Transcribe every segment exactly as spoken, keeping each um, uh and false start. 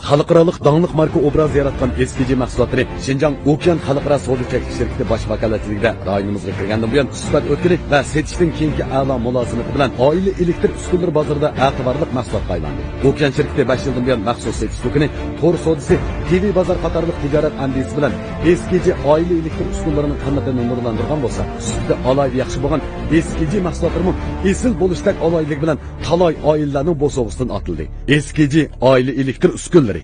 خەلقئارالىق داڭلىق ماركا ئوبرازى ياراتقان ئېس كېي جى مەھسۇلاتلىرى شىنجاڭ ئوكيان خەلقئارا سودا چەكلىك شىركىتى باش ۋاكالەتچىلىكىدە رايونىمىزغا كىرگەندىن بۇيان، سۈپەت ئۆتكىلى ۋە سېتىشتىن كېيىنكى ئەلا مۇلازىمىتى بىلەن ئائىلە ئېلېكتر ئۈسكۈنىلىرى بازىرىدا ئەتىۋارلىق مەھسۇلاتقا ئايلاندى. ئوكيان شىركىتى بەش يىلدىن بۇيان مەخسۇس سېتىش دۇكىنى، تور سودىسى، تىۋى بازار قاتارلىق تىجارەت ئەندىزىسى بىلەن ئېس كېي جى ئائىلە ئېلېكتر ئۈسكۈنىلىرىنىڭ قىممىتىنى نۇرلاندۇرغان بولسا، سۈپىتى ئالاھىدە ياخشى بولغان ئېس كېي جى مەھسۇلاتلىرىمۇ ئېسىل بولۇشتەك ئالاھىدىلىكى بىلەن تالاي ئائىلىلەرنىڭ بوسۇغىسىدىن ئاتىلدى. ئېس كېي جى ئائىلە ئېلېكتر ئۈسكۈنىلىرى.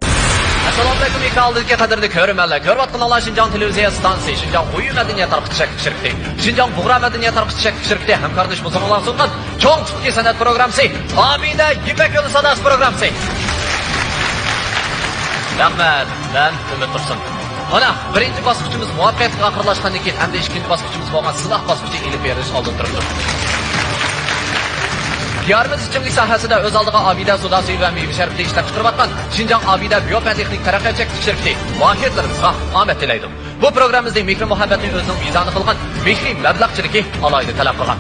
ئەسسالامۇئەلەيكۇم، ئېكران ئالدىدىكى قەدىرلىك كۆرۈرمەنلەر. كۆرۈۋاتقىنىڭلار شىنجاڭ تېلېۋىزىيە ئىستانسىسى، شىنجاڭ ئۇيۇ مەدەنىيەت تارقىتىش چەكلىك شىركىتى، شىنجاڭ بۇغرا مەدەنىيەت تارقىتىش چەكلىك شىركىتى ھەمكارلىشىپ ئۇزۇنغا سۇنغان چوڭ تىپتىكى سەنئەت پروگراممىسى، ئابىدە يىپەك يولى ساداسى پروگراممىسى. رەھمەت، مەن ئۈمىد تۇرسۇن. مانا، بىرىنچى باسقۇچىمىز مۇۋەپپەقىيەتلىك ئاخىرلاشقاندىن كېيىن، ئەمدى ئىككىنچى باسقۇچىمىز بولغان سىلاھ باسقۇچى ئېلىپ بېرىلىش ئالدىدا تۇرۇپتۇ. دىيارىمىز ئىچىملىك ساھەسىدە ئۆز ئالدىغا ئابىدە سودا سۈيى ۋە مېۋە شەربىتى ئىشلەپچىقىرىۋاتقان شىنجاڭ ئابىدە بىيوپەتېخنىك تەرەققىيات چەكلىك شىركىتى ماھىرلىرىمىزغا ئامەت تىلەيدۇ. بۇ پروگراممىمىزنى مېھرى-مۇھەببەتنى ئۆزىنىڭ مىزانى قىلغان مېھرى مەبلەغچىلىكى ئالاھىدە تەلەپ قىلغان.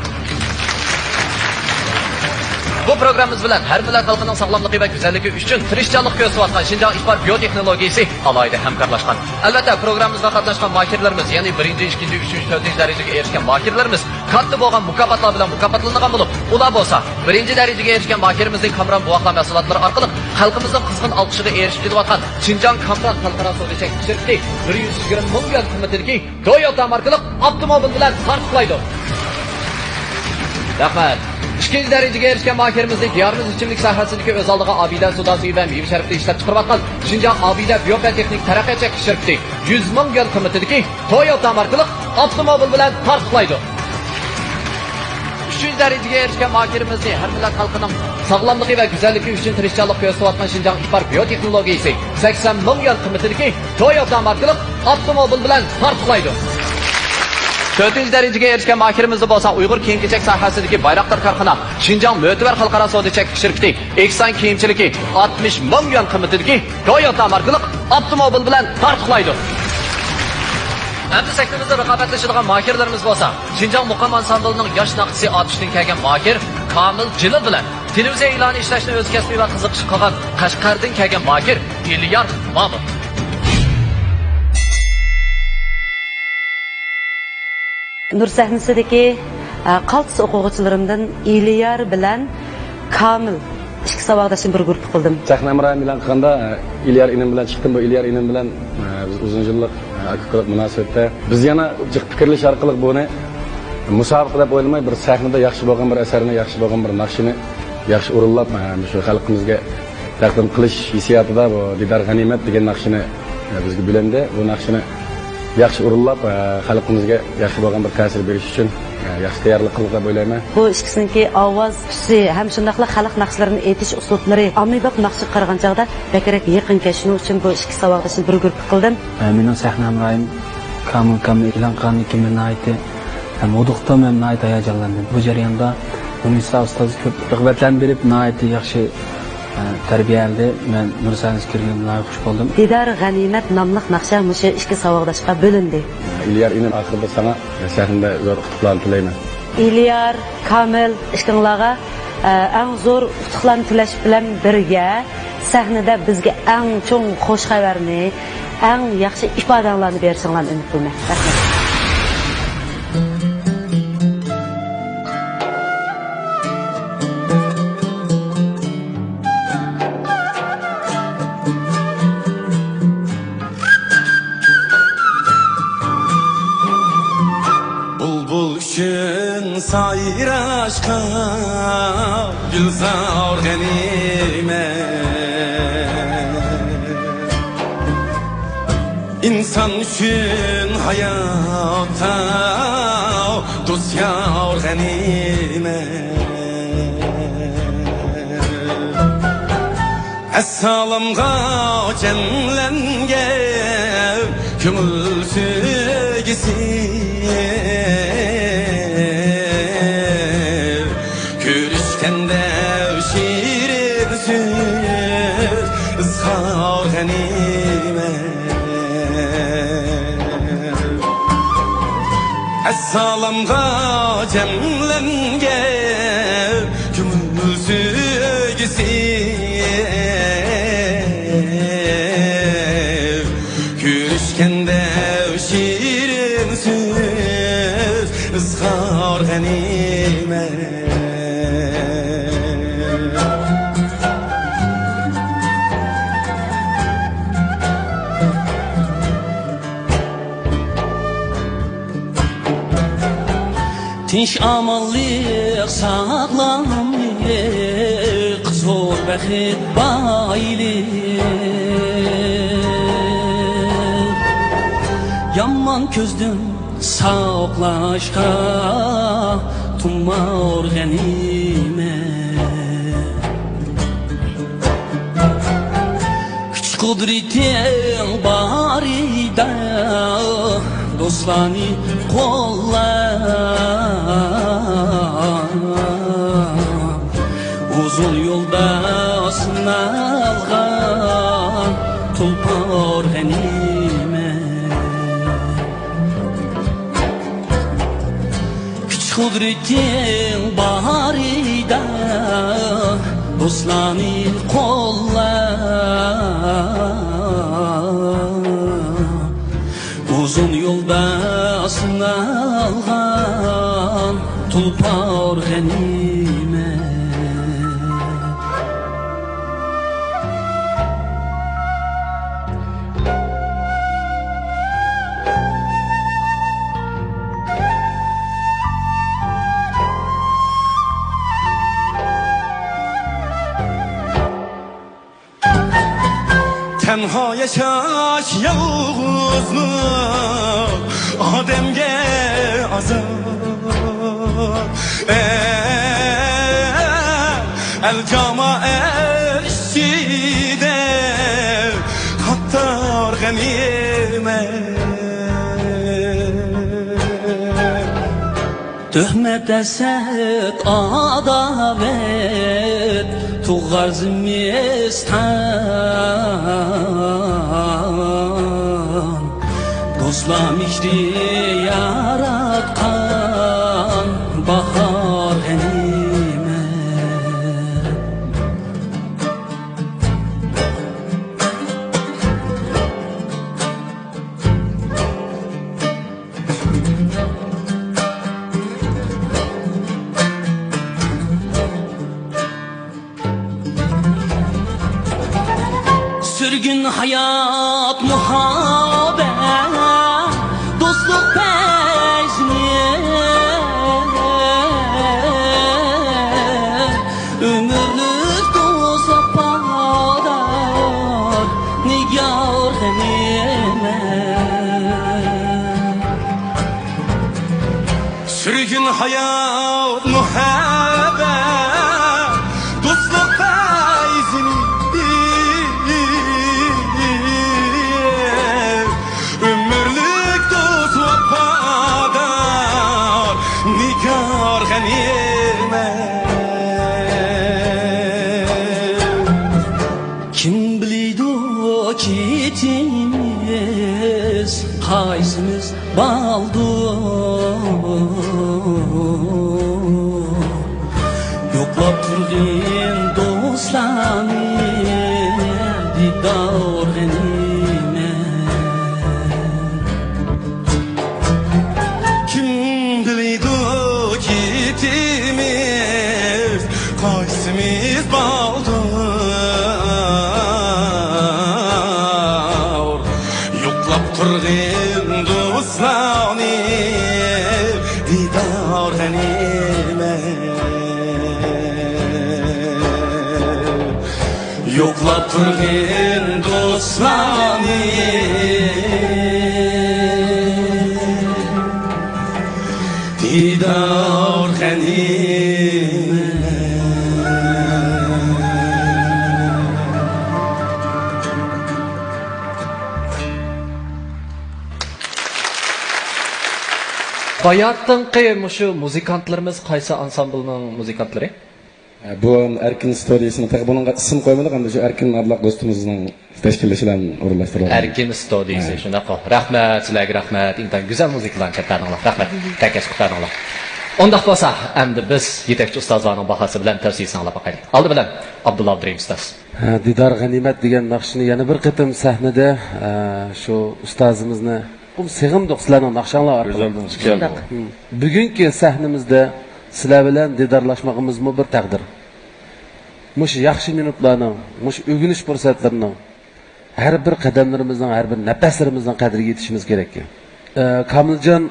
بۇ پروگراممىمىز بىلەن ھەر مىللەت خەلقىنىڭ ساغلاملىقى ۋە گۈزەللىكى ئۈچۈن تىرىشچانلىق كۆرسىتىۋاتقان شىنجاڭ ئىپار بىيوتېخنولوگىيىسى ئالاھىدە ھەمكارلاشقان. ئەلۋەتتە، پروگراممىمىزغا قاتناشقان ماھىرلىرىمىز، يەنى بىرىنچى، ئىككىنچى، ئۈچىنچى، تۆتىنچى دەرىجىگە ئېرىشكەن ماھىرلىرىمىز كاتتا بولغان مۇكاپاتلار بىلەن مۇكاپاتلىنىدىغان بولۇپ، ئۇلار بولسا بىرىنچى دەرىجىگە ئېرىشكەن ماھىرىمىزنىڭ كامران بوۋاقلار مەھسۇلاتلىرى ئارقىلىق خەلقىمىزنىڭ قىزغىن ئالقىشىغا ئېرىشىپ كېلىۋاتقان شىنجاڭ كامران خەلقئارا سودا چەكلىك شىركىتى بىر يۈز يىگىرمە مىڭ يۈەن قىممىتىدىكى تويوتا ماركىلىق ئاپتوموبىل بىلەن تارتۇقلايدۇ. رەھمەت. ئىككىنچى دەرىجىگە ئېرىشكەن ماھىرىمىزنى دىيارىمىز ئىچىملىك ساھەسىدىكى ئۆز ئالدىغا ئابىدە سودا سۈيى ۋە مېۋە شەربىتى ئىشلەپچىقىرىۋاتقان شىنجاڭ ئابىدە بىيوپەتېخنىك تەرەققىيات چەكلىك شىركىتى يۈز مىڭ يۈەن قىممىتىدىكى تويوتا ماركىلىق ئاپتوموبىل بىلەن تارتۇقلايدۇ. ئۈچىنچى دەرىجىگە ئېرىشكەن ماھىرىمىزنى ھەر مىللەت خەلقىنىڭ ساغلاملىقى ۋە گۈزەللىكى ئۈچۈن تىرىشچانلىق كۆرسىتىۋاتقان شىنجاڭ ئىپار بىيوتېخنولوگىيىسى سەكسەن مىڭ يۈەن قىممىتىدىكى تويوتا ماركىلىق ئاپتوموبىل بىلەن تارتۇقلايدۇ. تۆتىنچى دەرىجىگە ئېرىشكەن ماھىرىمىزدا بولسا ئۇيغۇر كىيىم-كېچەك ساھەسىدىكى بايراقدار كارخانا شىنجاڭ مۆتىۋەر خەلقئارا سودا چەكلىك شىركىتى ئېھسان كىيىمچىلىكى ئاتمىش مىڭ يۈەن قىممىتىدىكى تويوتا ماركىلىق ئاپتوموبىل بىلەن تارتۇقلايدۇ. ئەمدى سەھنىمىزدە رىقابەتلىشىدىغان ماھىرلىرىمىز بولسا، شىنجاڭ مۇقام ئانسامبىلىنىڭ ياش ناخشىچىسى ئاتۇشتىن كەلگەن ماھىر كامىل جېلىل بىلەن تېلېۋىزىيە ئېلانى ئىشلەشنى ئۆز كەسپى ۋە قىزىقىشى قىلغان قەشقەردىن كەلگەن ماھىر ئېلىيار مامۇت. نۇر سەھنىسىدىكى، ئە، قالتىس ئوقۇغۇچىلىرىمدىن ئېلىيار بىلەن كامىل ئىككى ساۋاقداشنى بىر گۇرۇپپا قىلدىم. سەھنە ھەمراھىم ئېلان قىلغاندا، ئېلىيار ئىنىم بىلەن چىقتىم. بۇ ئېلىيار ئىنىم بىلەن، بىز ئۇزۇن يىللىق، ئاكا-ئۇكىلىق مۇناسىۋەتتە. بىز يەنە جىق پىكىرلىشىش ئارقىلىق بۇنى مۇسابىقە دەپ ئويلىماي، بىر سەھنىدە ياخشى بولغان بىر ئەسەرنى، ياخشى بولغان بىر ناخشىنى ياخشى ئورۇنلاپ، شۇ خەلقىمىزگە تەقدىم قىلىش ھېسسىياتىدا بۇ دىدار غەنىيمەت دېگەن ناخشىنى، ئە، بىزگە بىلەندى. بۇ ناخشىنى ياخشى ئورۇنلاپ، ئە، خەلقىمىزگە ياخشى بولغان بىر تەسىر بېرىش ئۈچۈن، ئە، ياخشى تەييارلىق قىلدۇق دەپ ئويلايمەن. بۇ ئىككىسىنىڭكى ئاۋاز تۈسى ھەم شۇنداقلا خەلق ناخشىلىرىنى ئېيتىش ئۇسلۇبلىرى ئاممىباب ناخشىغا قارىغان چاغدا بەكرەك يېقىنكەن. شۇنىڭ ئۈچۈن بۇ ئىككى ساۋاقداشنى بىر گۇرۇپپا قىلدىم. ئە، مېنىڭ سەھنە ھەمراھىم كامىل، كامىل ئېلان قىلغاندىن كېيىن مەن ناھايىتى ھەم ھودۇقتۇم ھەم ناھايىتى ھاياجانلاندىم. بۇ جەرياندا نۇرنىسا ئۇستاز كۆپ رىغبەتلەرنى بېرىپ، ناھايىتى ياخشى، ئە، تەربىيەلىدى. مەن نۇر سەھنىسىگە كىرگىنىمدىن ناھايىتى خۇش بولدۇم. دىدار غەنىيمەت ناملىق ناخشا مۇشۇ ئىككى ساۋاقداشقا بۆلۈندى. ئېلىيار ئىنىم، ئاخىرىدا ساڭا سەھنىدە زور ئۇتۇقلارنى تىلەيمەن. ئېلىيار، كامىل، ئىككىڭلارغا، ئە، ئەڭ زور ئۇتۇقلارنى تىلەش بىلەن بىرگە، سەھنىدە بىزگە ئەڭ چوڭ خۇش خەۋەرنى، ئەڭ ياخشى ئىپادەڭلارنى بېرىشىڭلارنى ئۈمىد قىلىمەن. رەھمەت. بۇلبۇل ئۈچۈن سايراشقا گۈلزار غەنىيمەت. ئىنسان ئۈچۈن ھاياتتا دوست يار غەنىيمەت. ئەسسالامغا جەملەنگەن كۆڭۈل سۆيگۈسى، كۆرۈشكەندە شېرىن سۆز، ئىزھار غەنىيمەت. ئەسسالامغا جەملەنگەن كۆڭۈل سۆيگۈسى. غەنىيمەت. تىنچ-ئامانلىق، ساغلاملىق، زور بەخت، بايلىق. يامان كۆزدىن ساقلاشقا تۇمار غەنىيمەت. كۈچ-قۇدرىتىڭ بارىدا، دوستلارنى قوللا. ئۇزۇن يولدا سىنالغان تۇلپار غەنىيمەت. كۈچ-قۇدرىتىڭ بارىدا، دوستلارنى قوللا. ئۇزۇن يولدا سىنالغان تۇلپار غەنىيمەت. تەنھا ياشاش يالغۇزلۇق ئادەمگە ئازاب. ئەل جامائەت ئىچىدە قاتار غەنىيمەت. تۆھمەت، ھەسەت، ئاداۋەت تۇغار زىمىستان. دوستلار مېھرى ياراتقان باھار غەنىيمەت. سۈرگۈن ھايات، مۇھەببەت، دوستلۇق پەيزىنى، ئۆمۈرلۈك دوستلۇق پادار نىگار غەنىيمەت. سۈرگۈن ھايات، مۇھەببەت، دوستلۇق پەيزىنى، ئۆمۈرلۈك دوست ۋاپادار نىگار غەنىيمەت. كىم بىلىدۇ كېتىمىز قايسىمىز بالدۇر، يوقلاپ تۇرغىن دوستلارنى دىدار غەنىيمەت. كىم بىلىدۇ كېتىمىز قايسىمىز بالدۇر، يوقلاپ تۇرغىن دوستلارنى دىدار غەنىيمەت. يوقلاپ تۇرغىن دوستلارنى دىدار غەنىيمەت. باياتىنقى مۇشۇ مۇزىكانتلىرىمىز قايسى ئانسامبىلنىڭ مۇزىكانتلىرى؟ بۇ ئەركىن ستۇدىيىسىنىڭ، تېخى بۇنىڭغا ئىسىم قويمىدۇق، ئەمدى شۇ ئەركىن ئابلەق دوستىمىزنىڭ تەشكىللىشى بىلەن ئورۇنلاشتۇرۇلغان. ئەركىن ستۇدىيىسى، ھە. شۇنداققۇ. رەھمەت، سىلەرگە رەھمەت. ئىنتايىن گۈزەل مۇزىكىلارنى چەپتەرنىڭلار. رەھمەت. تەكەس قۇتارنىڭلار. ئۇنداق بولسا، ئەمدى بىز يېتەكچى ئۇستازلارنىڭ باھاسى بىلەن تەۋسىيىسىنى ئاڭلاپ باقايلى. ئالدى بىلەن ئابدۇللا ئابدۇرېھىم ئۇستاز. ھە، دىدار غەنىيمەت دېگەن ناخشىنى يەنە بىر قېتىم سەھنىدە، ئە، شۇ ئۇستازىمىزنى چوقۇم سېغىندۇق سىلەرنىڭ ناخشاڭلار ئارقىلىق. كۆز ئالدىمىزغا كەلدى. شۇنداق. بۈگۈنكى سەھنىمىزدە سىلەر بىلەن دىدارلاشمىقىمىزمۇ بىر تەقدىر. مۇشۇ ياخشى مىنۇتلارنىڭ، مۇشۇ ئۆگىنىش پۇرسەتلىرىنىڭ، ھەر بىر قەدەملىرىمىزنىڭ، ھەر بىر نەپەسلىرىمىزنىڭ قەدرىگە يېتىشىمىز كېرەك. ئە، كامىلجان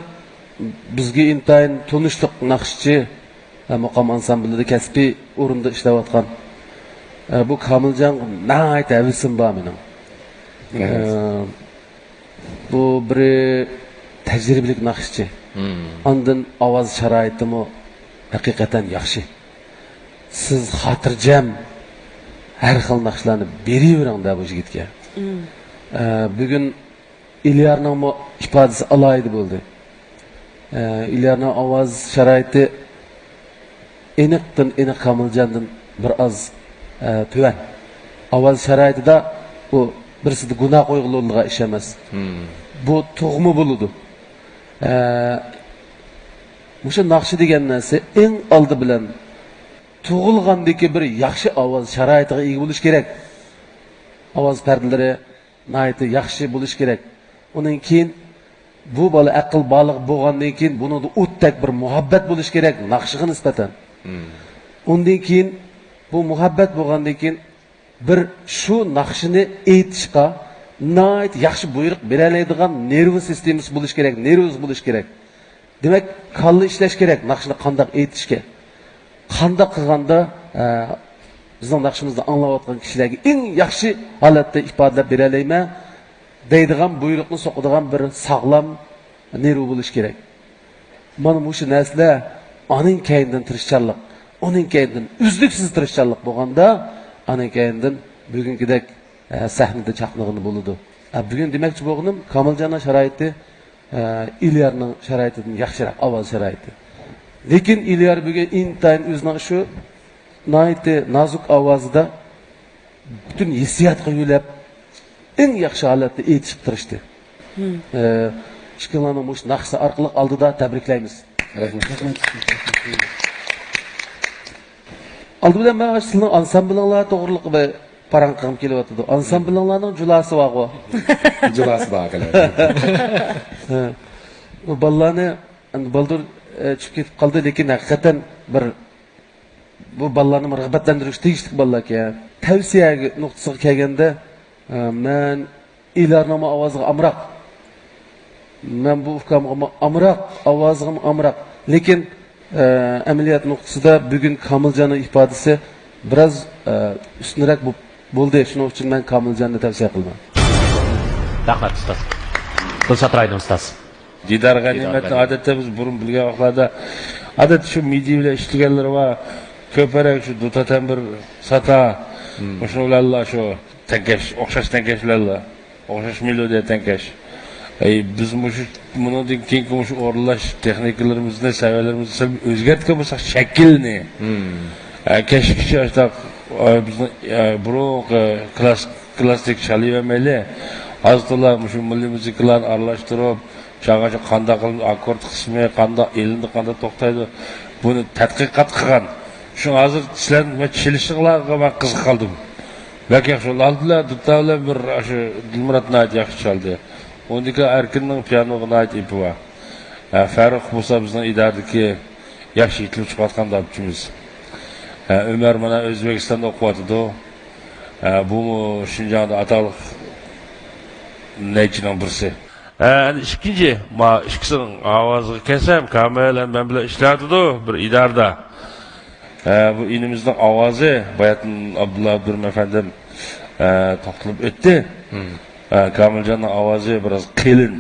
بىزگە ئىنتايىن تونۇشلۇق ناخشىچى، ئە، مۇقام ئانسامبىلىدا كەسپىي ئورۇندا ئىشلەۋاتقان. ئە، بۇ كامىلجانغا ناھايىتى ھەۋىسىم بار مېنىڭ. ئە، بۇ بىرى تەجرىبىلىك ناخشىچى. ئاندىن ئاۋاز شارائىتىمۇ ھەقىقەتەن ياخشى. سىز خاتىرجەم ھەر خىل ناخشىلارنى بېرىۋېرىڭ دە بۇ يىگىتكە. ئە، بۈگۈن ئىليارنىڭمۇ ئىپادىسى ئالاھىدە بولدى. ئە، ئىليارنىڭ ئاۋاز شارائىتى ئېنىقتىن ئېنىق كامىلجاندىن بىر ئاز، ئە، تۆۋەن. ئاۋاز شارائىتىدا ئۇ بىرسىدە گۇناھ قويغىلى بولىدىغان ئىش ئەمەس. بۇ تۇغما بولىدۇ. ئە، مۇشۇ ناخشا دېگەن نەرسە ئەڭ ئالدى بىلەن تۇغۇلغاندىكى بىر ياخشى ئاۋاز شارائىتىغا ئىگە بولۇش كېرەك. ئاۋاز پەردىلىرى ناھايىتى ياخشى بولۇش كېرەك. ئۇنىڭ كېيىن بۇ بالا ئەقىل بالىغ بولغاندىن كېيىن بۇنىڭدا ئوتتەك بىر مۇھەببەت بولۇش كېرەك ناخشىغا نىسبەتەن. ئۇندىن كېيىن بۇ مۇھەببەت بولغاندىن كېيىن بىر شۇ ناخشىنى ئېيتىشقا ناھايىتى ياخشى بۇيرۇق بېرەلەيدىغان نېرۋا سىستېمىسى بولۇش كېرەك، نېرۋىز بولۇش كېرەك. دېمەك، كاللا ئىشلەش كېرەك ناخشىنى قانداق ئېيتىشكە. قانداق قىلغاندا، ئە، بىزنىڭ ناخشىمىزنى ئاڭلاۋاتقان كىشىلەرگە ئەڭ ياخشى ھالەتتە ئىپادىلەپ بېرەلەيمەن دەيدىغان بۇيرۇقنى سوقىدىغان بىر ساغلام نېرۋا بولۇش كېرەك. مانا مۇشۇ نەرسىلەر ئانىڭ كەينىدىن تىرىشچانلىق، ئۇنىڭ كەينىدىن ئۈزلۈكسىز تىرىشچانلىق بولغاندا، ئانىڭ كەينىدىن بۈگۈنكىدەك، ئە، سەھنىدە چاقنىغىلى بولىدۇ. ئە، بۈگۈن دېمەكچى بولغىنىم، كامىلجاننىڭ شارائىتى، ئە، ئىليارنىڭ شارائىتىدىن ياخشىراق، ئاۋاز شارائىتى. لېكىن ئىليار بۈگۈن ئىنتايىن ئۆزىنىڭ شۇ ناھايىتى نازۇك ئاۋازىدا پۈتۈن ھېسسىياتقا يۆلەپ، ئەڭ ياخشى ھالەتتە ئېيتىشقا تىرىشتى. ئە، ئىككىڭلارنىڭ مۇشۇ ناخشىسى ئارقىلىق ئالدىدا تەبرىكلەيمىز. رەھمەت. ئالدى بىلەن مەن سىزنىڭ ئانسامبىلىڭلار توغرىلىق بىر پاراڭ قىلغۇم كېلىۋاتىدۇ. ئانسامبىلىڭلارنىڭ جۇلاسى بارغۇ؟ جۇلاسى بار ئەلۋەتتە. ھە. بۇ بالىلارنى، ئەمدى بالدۇر، ئە، چۈشۈپ كېتىپ قالدى، لېكىن ھەقىقەتەن بىر بۇ بالىلارنى رىغبەتلەندۈرۈشكە تېگىشلىك بالىلاركەن. تەۋسىيە نۇقتىسىغا كەلگەندە، ئە، مەن ئىلارنىڭمۇ ئاۋازىغا ئامراق. مەن بۇ ئۇكامغىمۇ ئامراق، ئاۋازىغىمۇ ئامراق. لېكىن، ئە، ئەمەلىيەت نۇقتىسىدا بۈگۈن كامىلجاننىڭ ئىپادىسى بىراز، ئە، ئۈستۈنرەك بولۇپ بولدى. شۇنىڭ ئۈچۈن مەن كامىلجاننى تەۋسىيە قىلىمەن. رەھمەت، ئۇستاز. دىلشات رايدىن ئۇستاز. دىدار غەنىيمەتنى ئادەتتە بىز بۇرۇن بىلگەن ۋاقىتلاردا، ئادەتتە شۇ مىدى بىلەن ئىشلىگەنلىرى بار. كۆپرەك شۇ دۇتا تەمبۇر ساتا، مۇشۇنىڭ بىلەنلا شۇ تەڭكەش، ئوخشاش تەڭكەش بىلەنلا، ئوخشاش مېلودىيە تەڭكەش. ئەي، بىز مۇشۇ، بۇنىڭدىن كېيىنكى مۇشۇ ئورۇنلاش تېخنىكىلىرىمىزنى، سەۋىيەلىرىمىزنى سەل ئۆزگەرتكەن بولساق شەكىلنى، ئە، كەچكىچە ئاشۇنداق، ئە، بىزنىڭ، ئە، بۇرۇنقى كلاس-، كلاسسىك چالىۋەرمەيلى، ئاز تولا مۇشۇ مىللىي مۇزىكىلارنى ئارىلاشتۇرۇپ، شۇڭغا شۇ قانداق قىلىپ ئاككورد قىسمى، قانداق ئېلىنىدۇ، قانداق توختايدۇ، بۇنى تەتقىقات قىلغان. شۇڭا ھازىر سىلەرنىڭ چېلىشىڭلارغا مەن قىزىقىپ قالدىم. بەك ياخشى بولدى. ئالدى بىلەن دۇتا بىلەن بىر شۇ دىلمۇرات ناھايىتى ياخشى چالدى. ئۇندىكى ئەركىننىڭ پىيانوغا ناھايىتى ئېپى بار. ھە، فەرۇق بولسا بىزنىڭ ئىدارىدىكى ياخشى يېتىلىپ چىقىۋاتقان داپچىمىز. ھە، ئۆمەر مانا ئۆزبېكىستاندا ئوقۇۋاتىدۇ. ھە، بۇمۇ شىنجاڭدا ئاتاقلىق نەيچىنىڭ بىرسى. ھە، ئەنە ئىككىنچى، ما ئىككىسىنىڭ ئاۋازىغا كەلسەم، كامىل ھەم مەن بىلەن ئىشلەۋاتىدۇ بىر ئىدارىدە. ھە، بۇ ئىنىمىزنىڭ ئاۋازى، باياتىن ئابدۇللا ئابدۇرېھىم ئەپەندىم، ھە، توختىلىپ ئۆتتى. ھە، كامىلجاننىڭ ئاۋازى بىراز قېلىن.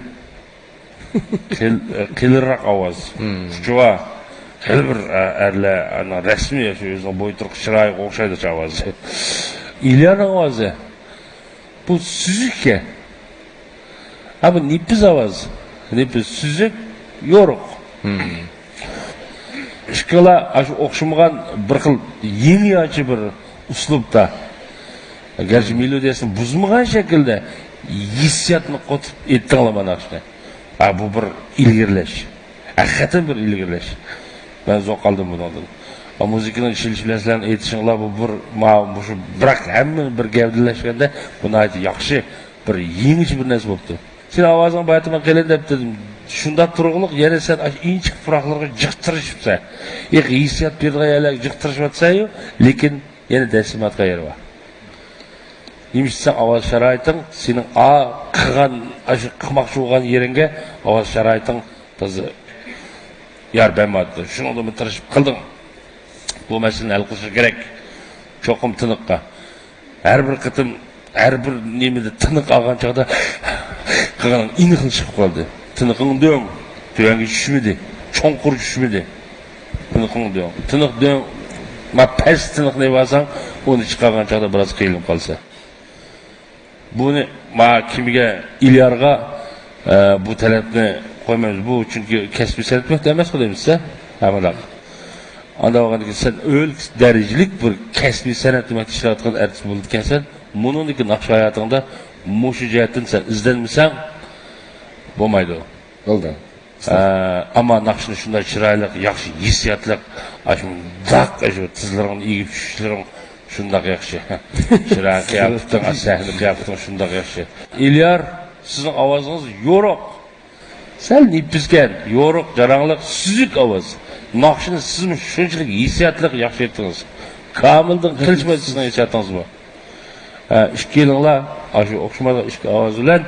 قېل-، قېلىنراق ئاۋاز. ئۇچى بار. خېلى بىر، ئە، ئەرلەر، ئانا، رەسمىي شۇ ئۆزىنىڭ بوي تۇرقى، چىرايىغا ئوخشايدۇ ئاۋازى. ئىليانىڭ ئاۋازى. بۇ سۈزۈككەن. ھە، بۇ نېپىز ئاۋاز. نېپىز، سۈزۈك، يورۇق. ئىككىلا ئاشۇ ئوخشىمىغان بىر خىل يېڭىچە بىر ئۇسلۇبتا. گەرچە مېلودىيەسىنى بۇزمىغان شەكىلدە ھېسسىياتنى قوتۇپ ئېيتتىڭلار مانا شۇنى. ھە، بۇ بىر ئىلگىرىلەش. ھەقىقەتەن بىر ئىلگىرىلەش. مەن زوق قالدىم بۇنىڭدىن. ھە، مۇزىكىنىڭ ئىشلىشى بىلەن سىلەرنىڭ ئېيتىشىڭلار بۇ بىر، ما-، مۇشۇ بىراق ھەممىنى بىر گەۋدىلەشكەندە بۇ ناھايىتى ياخشى، بىر يېڭىچە بىر نەرسە بوپتۇ. سېنىڭ ئاۋازىڭ باياتىمەن قېلىن دەپ دېدىم. شۇنداق تۇرغۇلۇق يەنە سەن ئاشۇ ئىنچىكە پۇراقلارغا جىق تىرىشىپسەن. ھېلىقى ھېسسىيات بېرىدىغان يەرلەرگە جىق تىرىشىۋاتىسەنيۇ، لېكىن يەنە دەسسىمەيدىغان يەر بار. نېمە ئىشلىسەڭ ئاۋاز شارائىتىڭ، سېنىڭ ئا قىلغان، ئاشۇ قىلماقچى بولغان يېرىڭگە ئاۋاز شارائىتىڭ تازا يار بەرمەيدۇ. شۇنىڭدىمۇ تىرىشىپ قىلدىڭ. بۇ مەسىلىنى ھەل قىلىشىڭ كېرەك. چوقۇم تىنىققا. ھەر بىر قېتىم، ھەر بىر نېمىدە تىنىق ئالغان چاغدا قىلغىنىڭ ئېنىقلا چىقىپ قالدى. تىنىقىڭ دۆڭ، تۆۋەنگە چۈشمىدى، چوڭقۇر چۈشمىدى. تىنىقىڭ دۆڭ. تىنىق دۆڭ، ما پەس تىنىقنى ئالساڭ، ئۇنى چىقارغان چاغدا بىراز قىينىلىپ قالىسەن. بۇنى ما كىمگە، ئىليارغا، ئە، بۇ تەلەپنى قويمايمىز. بۇ چۈنكى كەسپىي سەنئەت مەكتىپى ئەمەسقۇ دەيمىز-دە، ھەممىداق. ئانداق بولغاندىكىن سەن ئۆلكە دەرىجىلىك بىر كەسپىي سەنئەت مەكتىپى ئىشلەۋاتقان ئەرتىس بولىدىكەنسەن، مۇنىڭدىكى ناخشا ھاياتىڭدا مۇشۇ جەھەتتىن سەن ئىزدەنمىسەڭ بولمايدۇ. بولدى. ئە، ئەمما ناخشىنى شۇنداق چىرايلىق، ياخشى ھېسسىياتلىق، ئاشۇنداق، ئاشۇ تىزلىرىڭنى ئېگىپ چۈشۈشلىرىڭ شۇنداق ياخشى. چىراي قىياپىتىڭ، سەھنە قىياپىتىڭ شۇنداق ياخشى. ئىليار، سىزنىڭ ئاۋازىڭىز يورۇق. سەل نېپىزكەن، يورۇق، جاراڭلىق، سۈزۈك ئاۋاز. ناخشىنى سىزمۇ شۇنچىلىك ھېسسىياتلىق ياخشى ئېيتتىڭىز. كامىلدىن قېلىشمايدۇ سىزنىڭ ھېسسىياتىڭىزمۇ. ھە، ئىككىيلىڭلار ئاشۇ ئوخشىمايدىغان ئىككى ئاۋاز بىلەن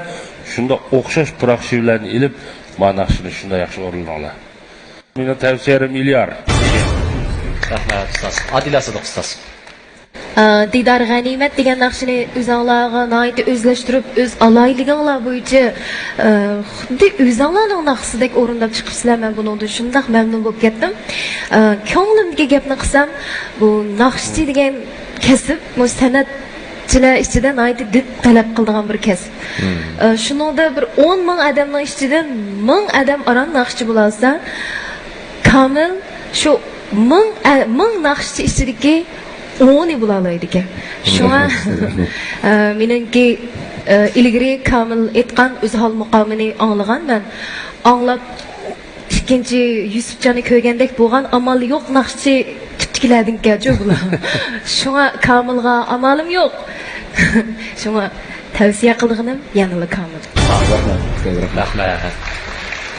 شۇنداق ئوخشاش پۇراق شېۋىلەرنى ئېلىپ، مانا ناخشىنى شۇنداق ياخشى ئورۇنلاڭلار. مېنىڭ تەۋسىيەم ئىليار. رەھمەت، ئۇستاز. ئادىلە سىدىق ئۇستاز. ئا، دىدار غەنىيمەت دېگەن ناخشىنى ئۆزۈڭلارغا ناھايىتى ئۆزلەشتۈرۈپ، ئۆز ئالاھىدىلىكىڭلار بويىچە، ئا، خۇددى ئۆزۈڭلارنىڭ ناخشىسىدەك ئورۇنداپ چىقىپسىلەر. مەن بۇنىڭدىن شۇنداق مەمنۇن بولۇپ كەتتىم. ئا، كۆڭلۈمدىكى گەپنى قىلسام، بۇ ناخشىچى دېگەن كەسىپ، بۇ سەنئەتچىلەر ئىچىدە ناھايىتى دىت تەلەپ قىلىدىغان بىر كەسىپ. ئا، شۇنىڭدا بىر ئون مىڭ ئادەمنىڭ ئىچىدىن مىڭ ئادەم ئاران ناخشىچى بولالىسا، كامىل شۇ مىڭ، ئە، مىڭ ناخشىچى ئىچىدىكى ئونى بولالايدىكەن. شۇڭا، ئە، مېنىڭكى، ئە، ئىلگىرى كامىل ئېيتقان ئۆزھال مۇقامىنى ئاڭلىغان مەن. ئاڭلاپ، ئىككىنچى يۈسۈپجاننى كۆرگەندەك بولغان، ئامال يوق ناخشىچى تىپتىكىلەردىنكەنچۇ بۇلار. شۇڭا كامىلغا ئامالىم يوق. شۇڭا تەۋسىيە قىلىدىغىنىم يەنىلا كامىل. رەھمەت.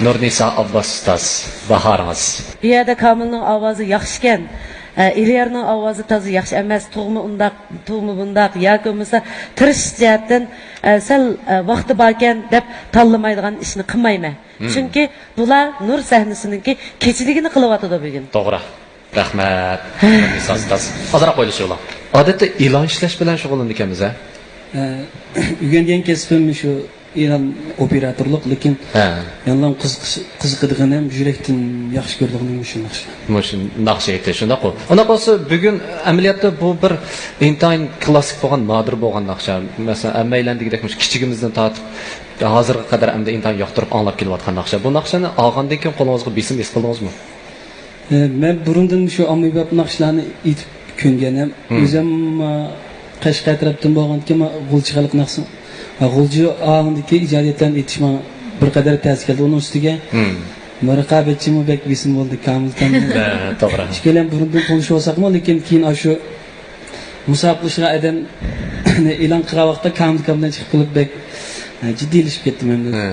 نۇرنىسا ئابباس ئۇستاز، باھارىڭىز. بۇ يەردە كامىلنىڭ ئاۋازى ياخشىكەن. ئە، ئېلىيارنىڭ ئاۋازى تازا ياخشى ئەمەس. تۇغما ئۇنداق، تۇغما بۇنداق ياكى بولمىسا تىرىشىش جەھەتتىن، ئە، سەل، ئە، ۋاقتى باركەن دەپ تاللىمايدىغان ئىشنى قىلمايمەن. چۈنكى بۇلار نۇر سەھنىسىنىڭكى كېچىلىكىنى قىلىۋاتىدۇ بۈگۈن. توغرا. رەھمەت. ئۇستاز، ئازراق ئويلىشىۋالاڭ. ئادەتتە ئېلان ئىشلەش بىلەن شۇغۇللىنىدىكەنمىز ھە؟ ئە، ئۆگەنگەن كەسپىم شۇ ئېلان ئوپېراتورلۇق، لېكىن ھە. يەنىلا قىزىقىش، قىزىقىدىغىنىم، يۈرەكتىن ياخشى كۆرىدىغىنىم مۇشۇ ناخشا. مۇشۇ ناخشا ئېيتىش، شۇنداققۇ؟ ئۇنداق بولسا بۈگۈن ئەمەلىيەتتە بۇ بىر ئىنتايىن كلاسسىك بولغان، نادىر بولغان ناخشا. مەسىلەن، ھەممەيلەن دېگۈدەك مۇشۇ كىچىكىمىزدىن تارتىپ ھازىرغا قەدەر ئەمدى ئىنتايىن ياقتۇرۇپ ئاڭلاپ كېلىۋاتقان ناخشا. بۇ ناخشىنى ئاڭلىغاندىن كېيىن قولىڭىزغا بېسىم ھېس قىلدىڭىزمۇ؟ ئە، مەن بۇرۇندىن شۇ ئاممىباب ناخشىلارنى ئېيتىپ كۆنگەن ھەم ئۆزۈم، ئە، قەشقەر تەرەپتىن بولغاندىكىن، مەن غۇلجا خەلق ناخشىسى، ئە، غۇلجا ئاھاڭدىكى ئىجادىيەتلەرنى ئېيتىش ماڭا بىر قەدەر تەس كەلدى. ئۇنىڭ ئۈستىگە مۇ رىقابەتچىمۇ بەك بېسىم بولدى، كامىل تەڭ. ھە، توغرا. ئىككىيلەن بۇرۇندىن تونۇشۇپ بولساقمۇ، لېكىن كېيىن ئاشۇ مۇسابىقىلىشىدىغان ئادەمنى ئېلان قىلغان ۋاقىتتا كامىل كامىل چىقىپ قېلىپ بەك، ئە، جىددىيلىشىپ كەتتىم ئەمدى. ھە.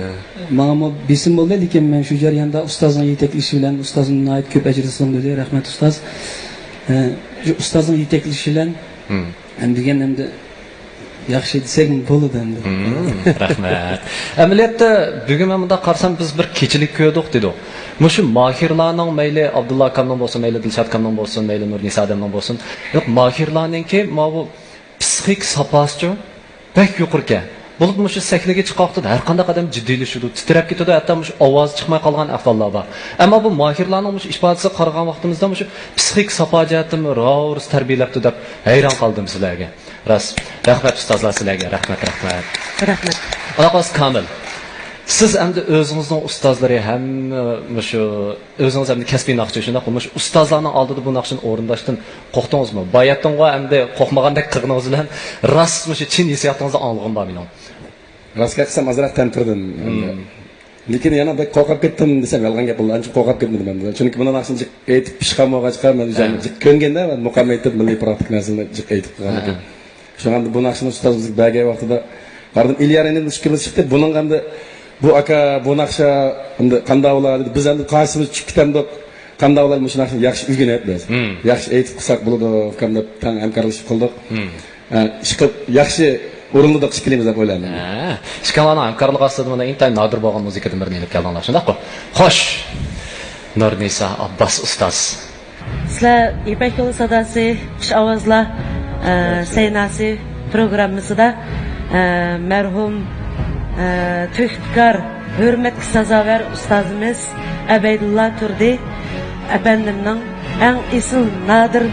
ماڭىمۇ بېسىم بولدى، لېكىن مەن شۇ جەرياندا ئۇستازنىڭ يېتەكلىشى بىلەن، ئۇستازدىن ناھايىتى كۆپ ئەجىر ئىزدىدىم دېدى. رەھمەت ئۇستاز. ئە، شۇ ئۇستازنىڭ يېتەكلىشى بىلەن ھە، دېگەن ئەمدى ياخشى دېسەك بولىدۇ ئەمدى. ھىم، رەھمەت. ئەمەلىيەتتە بۈگۈن مەن مۇنداق قارىسام، بىز بىر كېچىلىك كۆردۇق دېدۇق. مۇشۇ ماھىرلارنىڭ، مەيلى ئابدۇللا ئاكامنىڭ بولسۇن، مەيلى دىلشات ئاكامنىڭ بولسۇن، مەيلى نۇرنىسا ئادەمنىڭ بولسۇن، يوق، ماھىرلارنىڭكى ماۋۇ پسىخىك ساپاسىچۇ بەك يۇقىرىكەن. بولۇپمۇ مۇشۇ سەھنىگە چىققان ۋاقتىدا ھەر قانداق ئادەم جىددىيلىشىدۇ، تىترەپ كېتىدۇ، ھەتتا مۇشۇ ئاۋازى چىقماي قالغان ئەھۋاللار بار. ئەمما بۇ ماھىرلارنىڭ مۇشۇ ئىپادىسىگە قارىغان ۋاقتىمىزدا مۇشۇ پسىخىك ساپا جەھەتتىمۇ راۋۇرۇس تەربىيەلەپتۇ دەپ ھەيران قالدىم سىلەرگە. راست. رەھمەت ئۇستازلار سىلەرگە. رەھمەت، رەھمەت. رەھمەت. ئۇنداق بولسا كامىل. سىز ئەمدى ئۆزىڭىزنىڭ ئۇستازلىرى ھەم مۇشۇ ئۆزىڭىز ئەمدى كەسپىي ناخشىچى شۇنداققۇ؟ مۇشۇ ئۇستازلارنىڭ ئالدىدا بۇ ناخشىنى ئورۇنداشتىن قورقتىڭىزمۇ؟ باياتتىنغۇ ئەمدى قورقمىغاندەك قىلغىنىڭىز بىلەن راست مۇشۇ چىن ھېسسىياتىڭىزنى ئاڭلىغۇم بار مېنىڭ. راست گەپ قىلسام ئازراق تەمتىردىم. لېكىن يەنە بەك قورقۇپ كەتتىم دېسەم يالغان گەپ بولىدۇ. ئانچە قورقۇپ كەتمىدىم ئەمدى. چۈنكى بۇنىڭ ناخشىنى جىق ئېيتىپ پىشقان بولغاچقا، مەن ئۆزۈم جىق كۆنگەندە، مەن مۇقام ئېيتىپ، مىللىي پراكتىك نەرسىنى جىق ئېيتىپ قىلغان ئىدىم. شۇڭا ئەمدى بۇ ناخشىنى ئۇستاز بىزگە بەرگەن ۋاقتىدا قارىدىم، ئىليار ئەمدى ئىككىمىز چىقتى. بۇنىڭغا ئەمدى بۇ ئاكا، بۇ ناخشا ئەمدى قانداق بولار دېدى. بىز ئەمدى قارشىمىز چۈشۈپ كېتەمدۇق. قانداق بولار، مۇشۇ ناخشىنى ياخشى ئۆگىنىپ بىز. مم. ياخشى ئېيتىپ قىلساق بولىدۇ، ئۇكام دەپ تەڭ ھەمكارلىشىپ قىلدۇق. مم. ئە، ئىشقىلىپ ياخشى ئورۇنلىدۇق ئىككىلىمىز دەپ ئويلايمەن. ھە، ئىككىڭلارنىڭ ھەمكارلىقى ئاستىدا مانا ئىنتايىن نادىر بولغان مۇزىكىدىن بىرنى ئېلىپ كەلدىڭلار، شۇنداققۇ؟ خوش! نۇرنىسا ئابباس ئۇستاز. سىلەر يىپەك يولى ساداسى، خۇش ئاۋازلار، ئە، سەيناسى پروگراممىسىدا، ئە، مەرھۇم، ئە، تۆھپىكار، ھۆرمەتكە سازاۋەر ئۇستازىمىز ئەبەيدۇللا تۇردى ئەپەندىمنىڭ ئەڭ ئېسىل، نادىر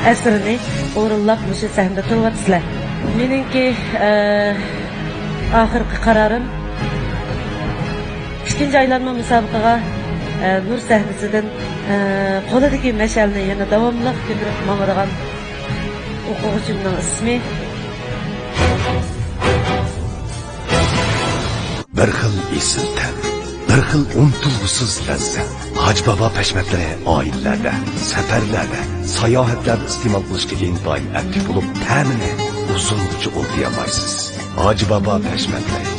ئەسىرىنى ئورۇنلاپ مۇشۇ سەھنىدە تۇرۇۋاتىسىلەر. مېنىڭكى، ئە، ئاخىرقى قارارىم، ئىككىنچى ئايلانما مۇسابىقىگە، ئە، نۇر سەھنىسىدىن، ئە، قولىدىكى مەشئەلنى يەنە داۋاملىق كۆتۈرۈپ ماڭىدىغان ئوقۇغۇچىمنىڭ ئىسمى. بىر خىل ئېسىل تەم، بىر خىل ئۇنتۇلغۇسىز لەززەت. ھاجى بابا پەشمەتلىرى ئائىلىلەردە، سەپەرلەردە، ساياھەتلەردە ئىستېمال قىلىشقا ئىنتايىن ئەپلىك بولۇپ، تەمىنى ئۇزۇنغىچە ئۇنتۇيالمايسىز. ھاجى بابا پەشمەتلىرى.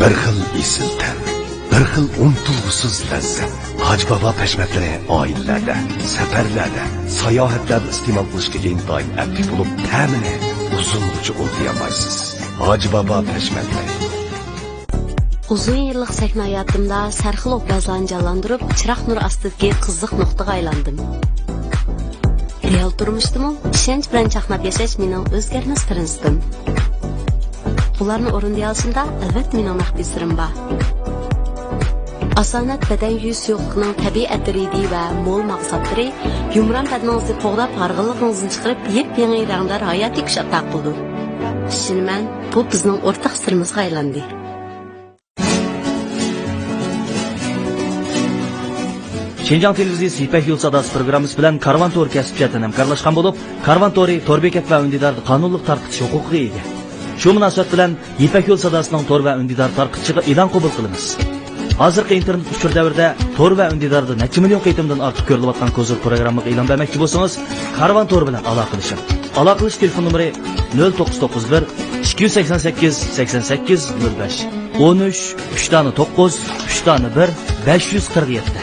بىر خىل ئېسىل تەم، بىر خىل ئۇنتۇلغۇسىز لەززەت. ھاجى بابا پەشمەتلىرى ئائىلىلەردە، سەپەرلەردە، ساياھەتلەردە ئىستېمال قىلىشقا ئىنتايىن ئەپلىك بولۇپ، تەمىنى ئۇزۇنغىچە ئۇنتۇيالمايسىز. ھاجى بابا پەشمەتلىرى. ئۇزۇن يىللىق سەھنە ھاياتىمدا سەرخىل ئوبرازلارنى جانلاندۇرۇپ، چىراغ نۇر ئاستىدىكى قىزىق نۇقتىغا ئايلاندىم. رېئال تۇرمۇشتىمۇ ئىشەنچ بىلەن چاقناپ ياشاش مېنىڭ ئۆزگەرمەس پىرىنسىپىم. ئۇلارنى ئورۇندىيالىشىمدا، ئەلۋەتتە، مېنىڭ مەخپىي سىرىم بار. ئاسانەت بەدەن يۇيۇش سۇيۇقلۇقىنىڭ تەبىئىي ئەتىرى ۋە مول مەھسۇلاتلىرى يۇمران بەدىنىڭىزنى قوغداپ، ھارغىنلىقىڭىزنى چىقىرىپ، يېپيېڭى رەڭدار ھاياتىي كۈچ ئاتا قىلىدۇ. ئىشىنىمەن، بۇ بىزنىڭ ئورتاق سىرىمىزغا ئايلاندى. شىنجاڭ تېلېۋىزىيىسى يىپەك يولى ساداسى پروگراممىسى بىلەن كارۋان تورى كەسىپ جەھەتتىن ھەمكارلاشقان بولۇپ، كارۋان تورى تور بېكەت ۋە ئۈندىداردا قانۇنلۇق تارقىتىش ھوقۇقىغا ئىگە. شۇ مۇناسىۋەت بىلەن يىپەك يولى ساداسىنىڭ تور ۋە ئۈندىدار تارقىتىشىغا ئېلان قوبۇل قىلىمىز. ھازىرقى ئىنتېرنېت ئۇچۇر دەۋرىدە تور ۋە ئۈندىداردا نەچچە مىليون قېتىمدىن ئارتۇق كۆرۈلۈۋاتقان كوزىر پروگراممىغا ئېلان بەرمەكچى بولسىڭىز، كارۋان تورى بىلەن ئالاقىلىشىڭ. ئالاقىلىشىش تېلېفون نومۇرى: نۆل توققۇز توققۇز بىر، ئىككى يۈز سەكسەن سەككىز، سەكسەن سەككىز، نۆل بەش. ئون ئۈچ، ئۈچ دانە توققۇز، ئۈچ دانە بىر، بەش يۈز قىرىق يەتتە.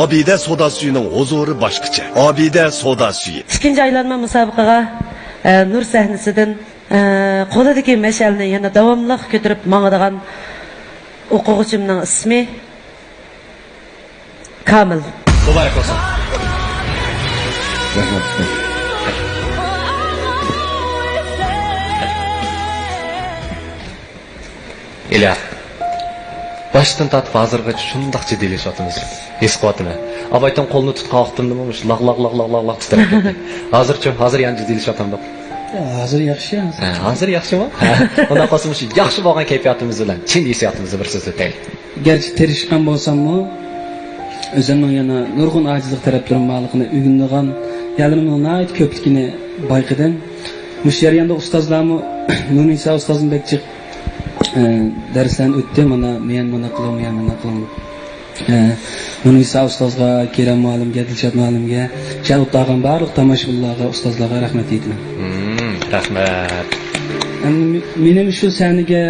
ئابىدە سودا سۈيىنىڭ ھۇزۇرى باشقىچە. ئابىدە سودا سۈيى. ئىككىنچى ئايلانما مۇسابىقىگە، ئە، نۇر سەھنىسىدىن، ئە، قولىدىكى مەشئەلنى يەنە داۋاملىق كۆتۈرۈپ ماڭىدىغان ئوقۇغۇچىمنىڭ ئىسمى كامىل. مۇبارەك بولسۇن. رەھمەت. ئىلياس، باشتىن تارتىپ ھازىرغىچە شۇنداق جىددىيلىشىۋاتىمىز. ھېس قىلىۋاتىمەن. ئابايتىڭ قولىنى تۇتقان ۋاقتىمدىمۇ مۇشۇ لاغ، لاغ، لاغ، لاغ، لاغ، لاغ تىترەپ كەتتى. ھازىرچۇ؟ ھازىر يەنە جىددىيلىشىۋاتامدۇق؟ ھازىر ياخشى، ھازىر. ھە، ھازىر ياخشىمۇ؟ ھە. ئۇنداق بولسا مۇشۇ ياخشى بولغان كەيپىياتىمىز بىلەن چىن ھېسسىياتىمىزنى بىر سۆزلىتەيلى. گەرچە تىرىشقان بولساممۇ، ئۆزۈمنىڭ يەنە نۇرغۇن ئاجىزلىق تەرەپلىرىم بارلىقىنى ئۆگىنىدىغان يەرلىرىمنىڭ ناھايىتى كۆپلۈكىنى بايقىدىم. مۇشۇ جەرياندا ئۇستازلارمۇ، نۇرنىسا ئۇستازمۇ بەك جىق، ئە، دەرسلەرنى ئۆتتى. مانا، مەن مانا قىلىڭ، مەن مانا قىلىڭ. ئە، نۇرنىسا ئۇستازغا، كېرەم مۇئەللىمگە، دىلشات مۇئەللىمگە، شەھلا ئوتتۇرا قىلغان بارلىق تاماشىبىنلارغا، ئۇستازلارغا رەھمەت ئېيتىمەن. مم، رەھمەت. ئەمدى مې-، مېنىمۇ شۇ سەھنىگە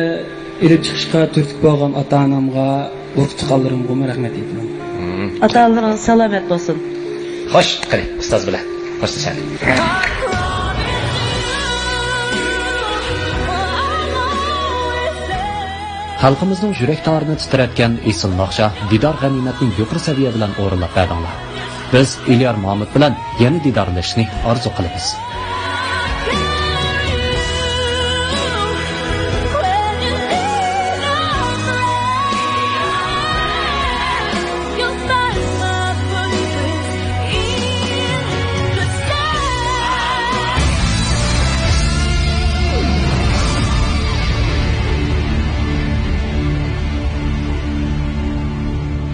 ئېلىپ چىقىشقا تۈرتكە بولغان ئاتا-ئانامغا، ئۇرۇق-تۇغقانلىرىمغىمۇ رەھمەت ئېيتىمەن. مم. ئاتا-ئانىلىرىڭىز سالامەت بولسۇن. خوش، قېنى، ئۇستاز بىلەن خوشلىشايلى. خەلقىمىزنىڭ يۈرەك تارىنى تىترەتكەن ئېسىل ناخشا دىدار غەنىيمەتنى يۇقىرى سەۋىيە بىلەن ئورۇنلاپ بەردىڭلار. بىز ئېلىيار مامۇت بىلەن يەنە دىدارلىشىشنى ئارزۇ قىلىمىز.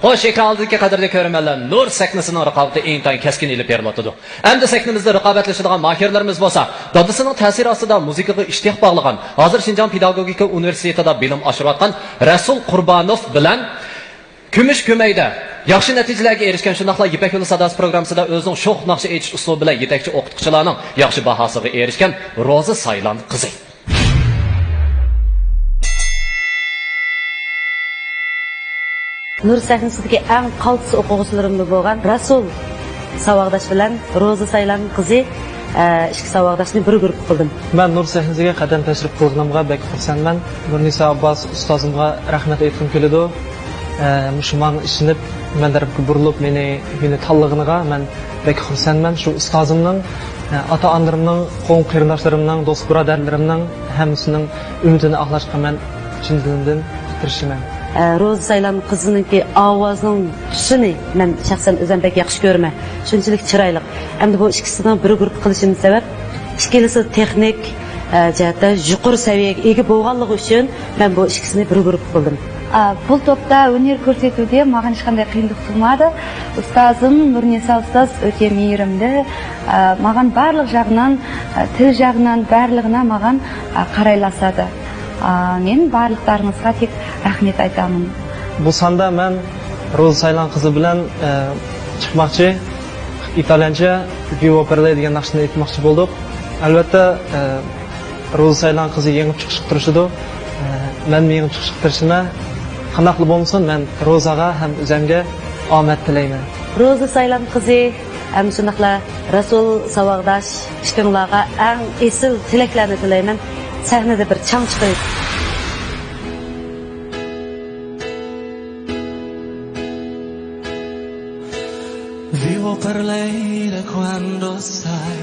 خوش، ئېكران ئالدىدىكى قەدىرلىك كۆرۈرمەنلەر، نۇر سەھنىسىنىڭ رىقابىتى ئىنتايىن كەسكىن ئېلىپ بېرىلىۋاتىدۇ. ئەمدى سەھنىمىزدە رىقابەتلىشىدىغان ماھىرلىرىمىز بولسا، دادىسىنىڭ تەسىرى ئاستىدا مۇزىكىغا ئىشتىياق باغلىغان، ھازىر شىنجاڭ پېداگوگىكا ئۇنىۋېرسىتېتىدا بىلىم ئاشۇرۇۋاتقان رەسۇل قۇربانوف بىلەن كۈمۈش كۆمەيدە ياخشى نەتىجىلەرگە ئېرىشكەن، شۇنداقلا يىپەك يولى ساداسى پروگراممىسىدا ئۆزىنىڭ شوخ ناخشا ئېيتىش ئۇسلۇبى بىلەن يېتەكچى ئوقۇتقۇچىلارنىڭ ياخشى باھاسىغا ئېرىشكەن روزا سايلان قىزى. نۇر سەھنىسىدىكى ئەڭ قالتىس ئوقۇغۇچىلىرىمدىن بولغان رەسۇل ساۋاقداش بىلەن روزا سايلان قىزى، ئە، ئىككى ساۋاقداشنى بىر گۇرۇپپا قىلدىم. مەن نۇر سەھنىسىگە قەدەم تەشرىپ قىلغىنىمغا بەك خۇرسەنمەن. نۇرنىسا ئابباس ئۇستازىمغا رەھمەت ئېيتقۇم كېلىدۇ. ئە، مۇشۇ ماڭا ئىشىنىپ، مەن تەرەپكە بۇرۇلۇپ، مېنى، مېنى تاللىغىنىغا مەن بەك خۇرسەنمەن. شۇ ئۇستازىمنىڭ، ئاتا-ئانىلىرىمنىڭ، قوغۇن-قېرىنداشلىرىمنىڭ، دوست-بۇرادەرلىرىمنىڭ ھەممىسىنىڭ ئۈمىدىنى ئاقلاشقا مەن چىن دىلىمدىن تىرىشىمەن. ئە، روزا سايلان قىزىنىڭكى ئاۋازىنىڭ تۈسىنى مەن شەخسەن ئۆزۈم بەك ياخشى كۆرىمەن. شۇنچىلىك چىرايلىق. ئەمدى بۇ ئىككىسىنىڭ بىر گۇرۇپپا قىلىشىمىز سەۋەب، ئىككىلىسى تېخنىك، ئە، جەھەتتە يۇقىرى سەۋىيەگە ئىگە بولغانلىقى ئۈچۈن مەن بۇ ئىككىسىنى بىر گۇرۇپپا قىلدىم. ئا، بۇ توپتا ئۈنەر كۆرسەتكەندە ماڭا ھېچقانداق قىيىنلىق تۇغمىدى. ئۇستازىم نۇرنىسا ئۇستاز ئۆتە مېھرىملىك، ئا، ماڭا بارلىق جاغدىن، ئا، تىل جاغدىن بارلىقىنى ماڭا، ئا، قارايلاسىدى. ئا، مەن بارلىقلارىڭىزغا تەك رەھمەت ئېيتىمەن. بۇ ساندا مەن روزا سايلان قىزى بىلەن، ئا، چىقماقچى. ئىتاليانچە ۋىۋو پېرلې دېگەن ناخشىنى ئېيتماقچى بولدۇق. ئەلۋەتتە، ئا، روزا سايلان قىزى يېڭىپ چىقىشقا تىرىشىدۇ. ئە، مەنمۇ يېڭىپ چىقىشقا تىرىشىمەن. قانداقلا بولمىسۇن، مەن روزاغا ھەم ئۆزەمگە ئامەت تىلەيمەن. روزا سايلان قىزى ھەم شۇنداقلا رەسۇل ساۋاقداش ئىككىڭلارغا ئەڭ ئېسىل تىلەكلەرنى تىلەيمەن. سەھنىدە بىر چاڭ چىقىرىڭ. Vivo per lei da quando, sai,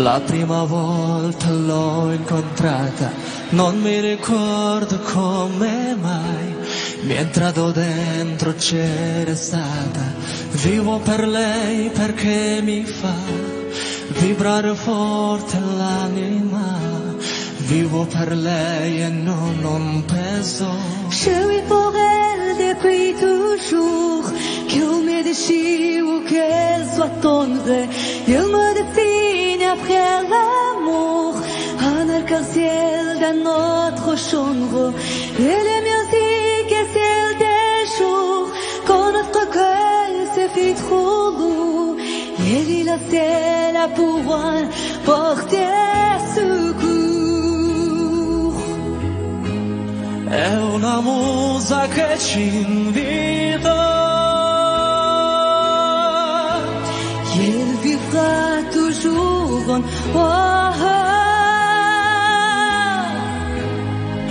la prima volta l'ho incontrata. Non mi ricordo come mai, mi è entrato dentro, c'era stata. Vivo per lei perché mi fa vibrare forte l'anima. Vivo per lei e non, non penso. Je vis pour elle depuis toujours, qu'elle me déchire ou qu'elle soit tendre, elle me définit après l'amour, un arc-en-ciel d'un autre genre, et les musiques et celles des jours, quand notre cœur se fait trop lourd, elle est la seule à pouvoir porter secours. È una musa che ci invita. Qu'elle vivra toujours en, oh, oh.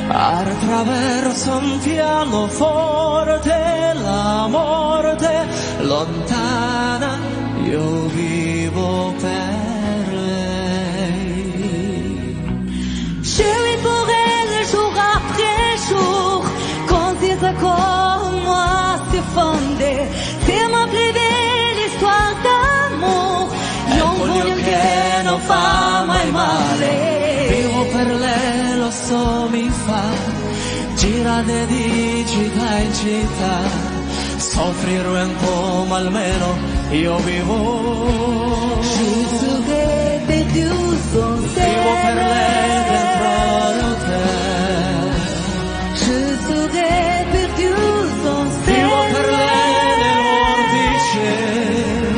Attraverso un pianoforte, la morte lontana, io vivo per lei. Je vis pour elle jour après jour, quand ses accords en moi s'effondrent. C'est ma plus belle histoire d'amour. È il pugno che non fa mai male. Vivo per lei, lo so, mi fa girare di città in città. Soffrire un po', ma almeno io vivo. Je serai perdu sans elle. Vivo per lei dentro l'hotel. Je serai perdu sans elle. Vivo per lei nel mondo di cielo.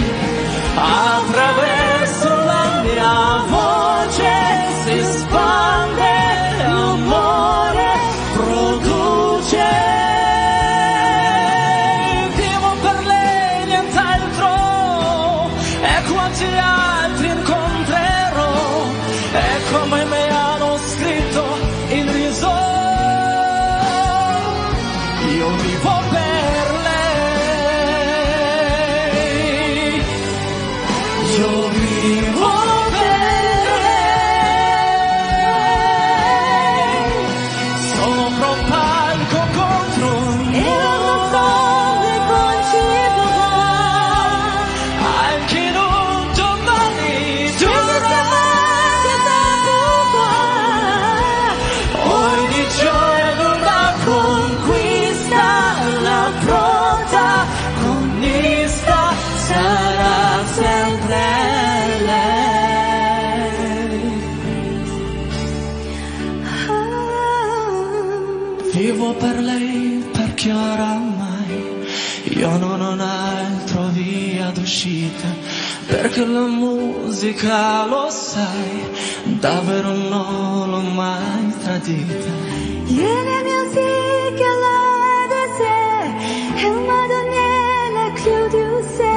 Attraverso la mia voce si spande l'amore, produce. Vivo per lei, nient'altro. E quanti altri incontri Vivo per lei, per chi oramai io non ho un altro via d'uscita, perché la musica, lo sai, davvero non l'ho mai tradita. Ieri musica la desè, il modo nella chiudiuse,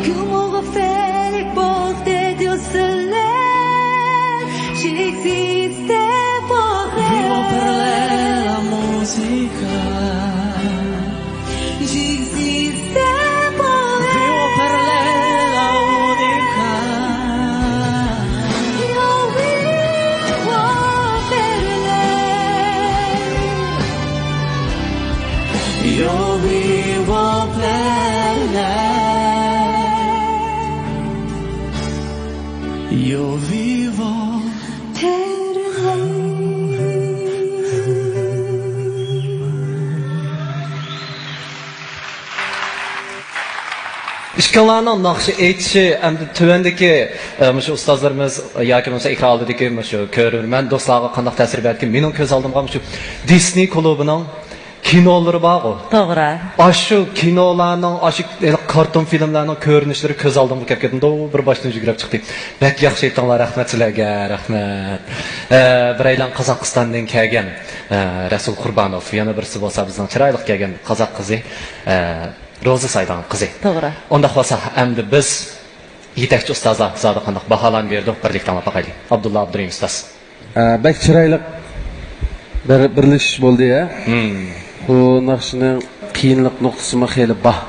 come un felice porte di un soleil, ci esiste vorrei. Vivo per lei la musica. Ci esiste vorrei. Vivo per lei la unica. Io vivo per lei. Io vivo per lei. Io vivo per lei. ئىككىڭلارنىڭ ناخشا ئېيتىشى ئەمدى تۆۋەندىكى، ئە، مۇشۇ ئۇستازلىرىمىز ياكى بولمىسا ئېكران ئالدىدىكى مۇشۇ كۆرۈرمەن دوستلارغا قانداق تەسىر بەردىكىن؟ مېنىڭ كۆز ئالدىمغا مۇشۇ دىسنېي كۇلۇبىنىڭ كىنولىرى بارغۇ. توغرا. ئاشۇ كىنولارنىڭ، ئاشۇ كارتون فىلىملارنىڭ كۆرۈنۈشلىرى كۆز ئالدىمغا كېلىپ كەتتى. بىر باشتىن يۈگرەپ چىقتى. بەك ياخشى ئېيتتىڭلار، رەھمەت سىلەرگە، رەھمەت. ئە، بىرەيلەن قازاقىستاندىن كەلگەن، ئە، رەسۇل قۇربانوف، يەنە بىرسى بولسا بىزنىڭ چىرايلىق كەلگەن قازاق قىزى، ئە، روزا سايلان قىزى. توغرا. ئۇنداق بولسا ئەمدى بىز يېتەكچى ئۇستازلار زادى قانداق باھالارنى بېرىدۇ، بىرلىكتە ئاڭلاپ باقايلى. ئابدۇللا ئابدۇرېھىم ئۇستاز. ئە، بەك چىرايلىق بىر بىرلىشىش بولدى، ھە. بۇ ناخشىنىڭ قىيىنلىق نۇقتىسىمۇ خېلى بار.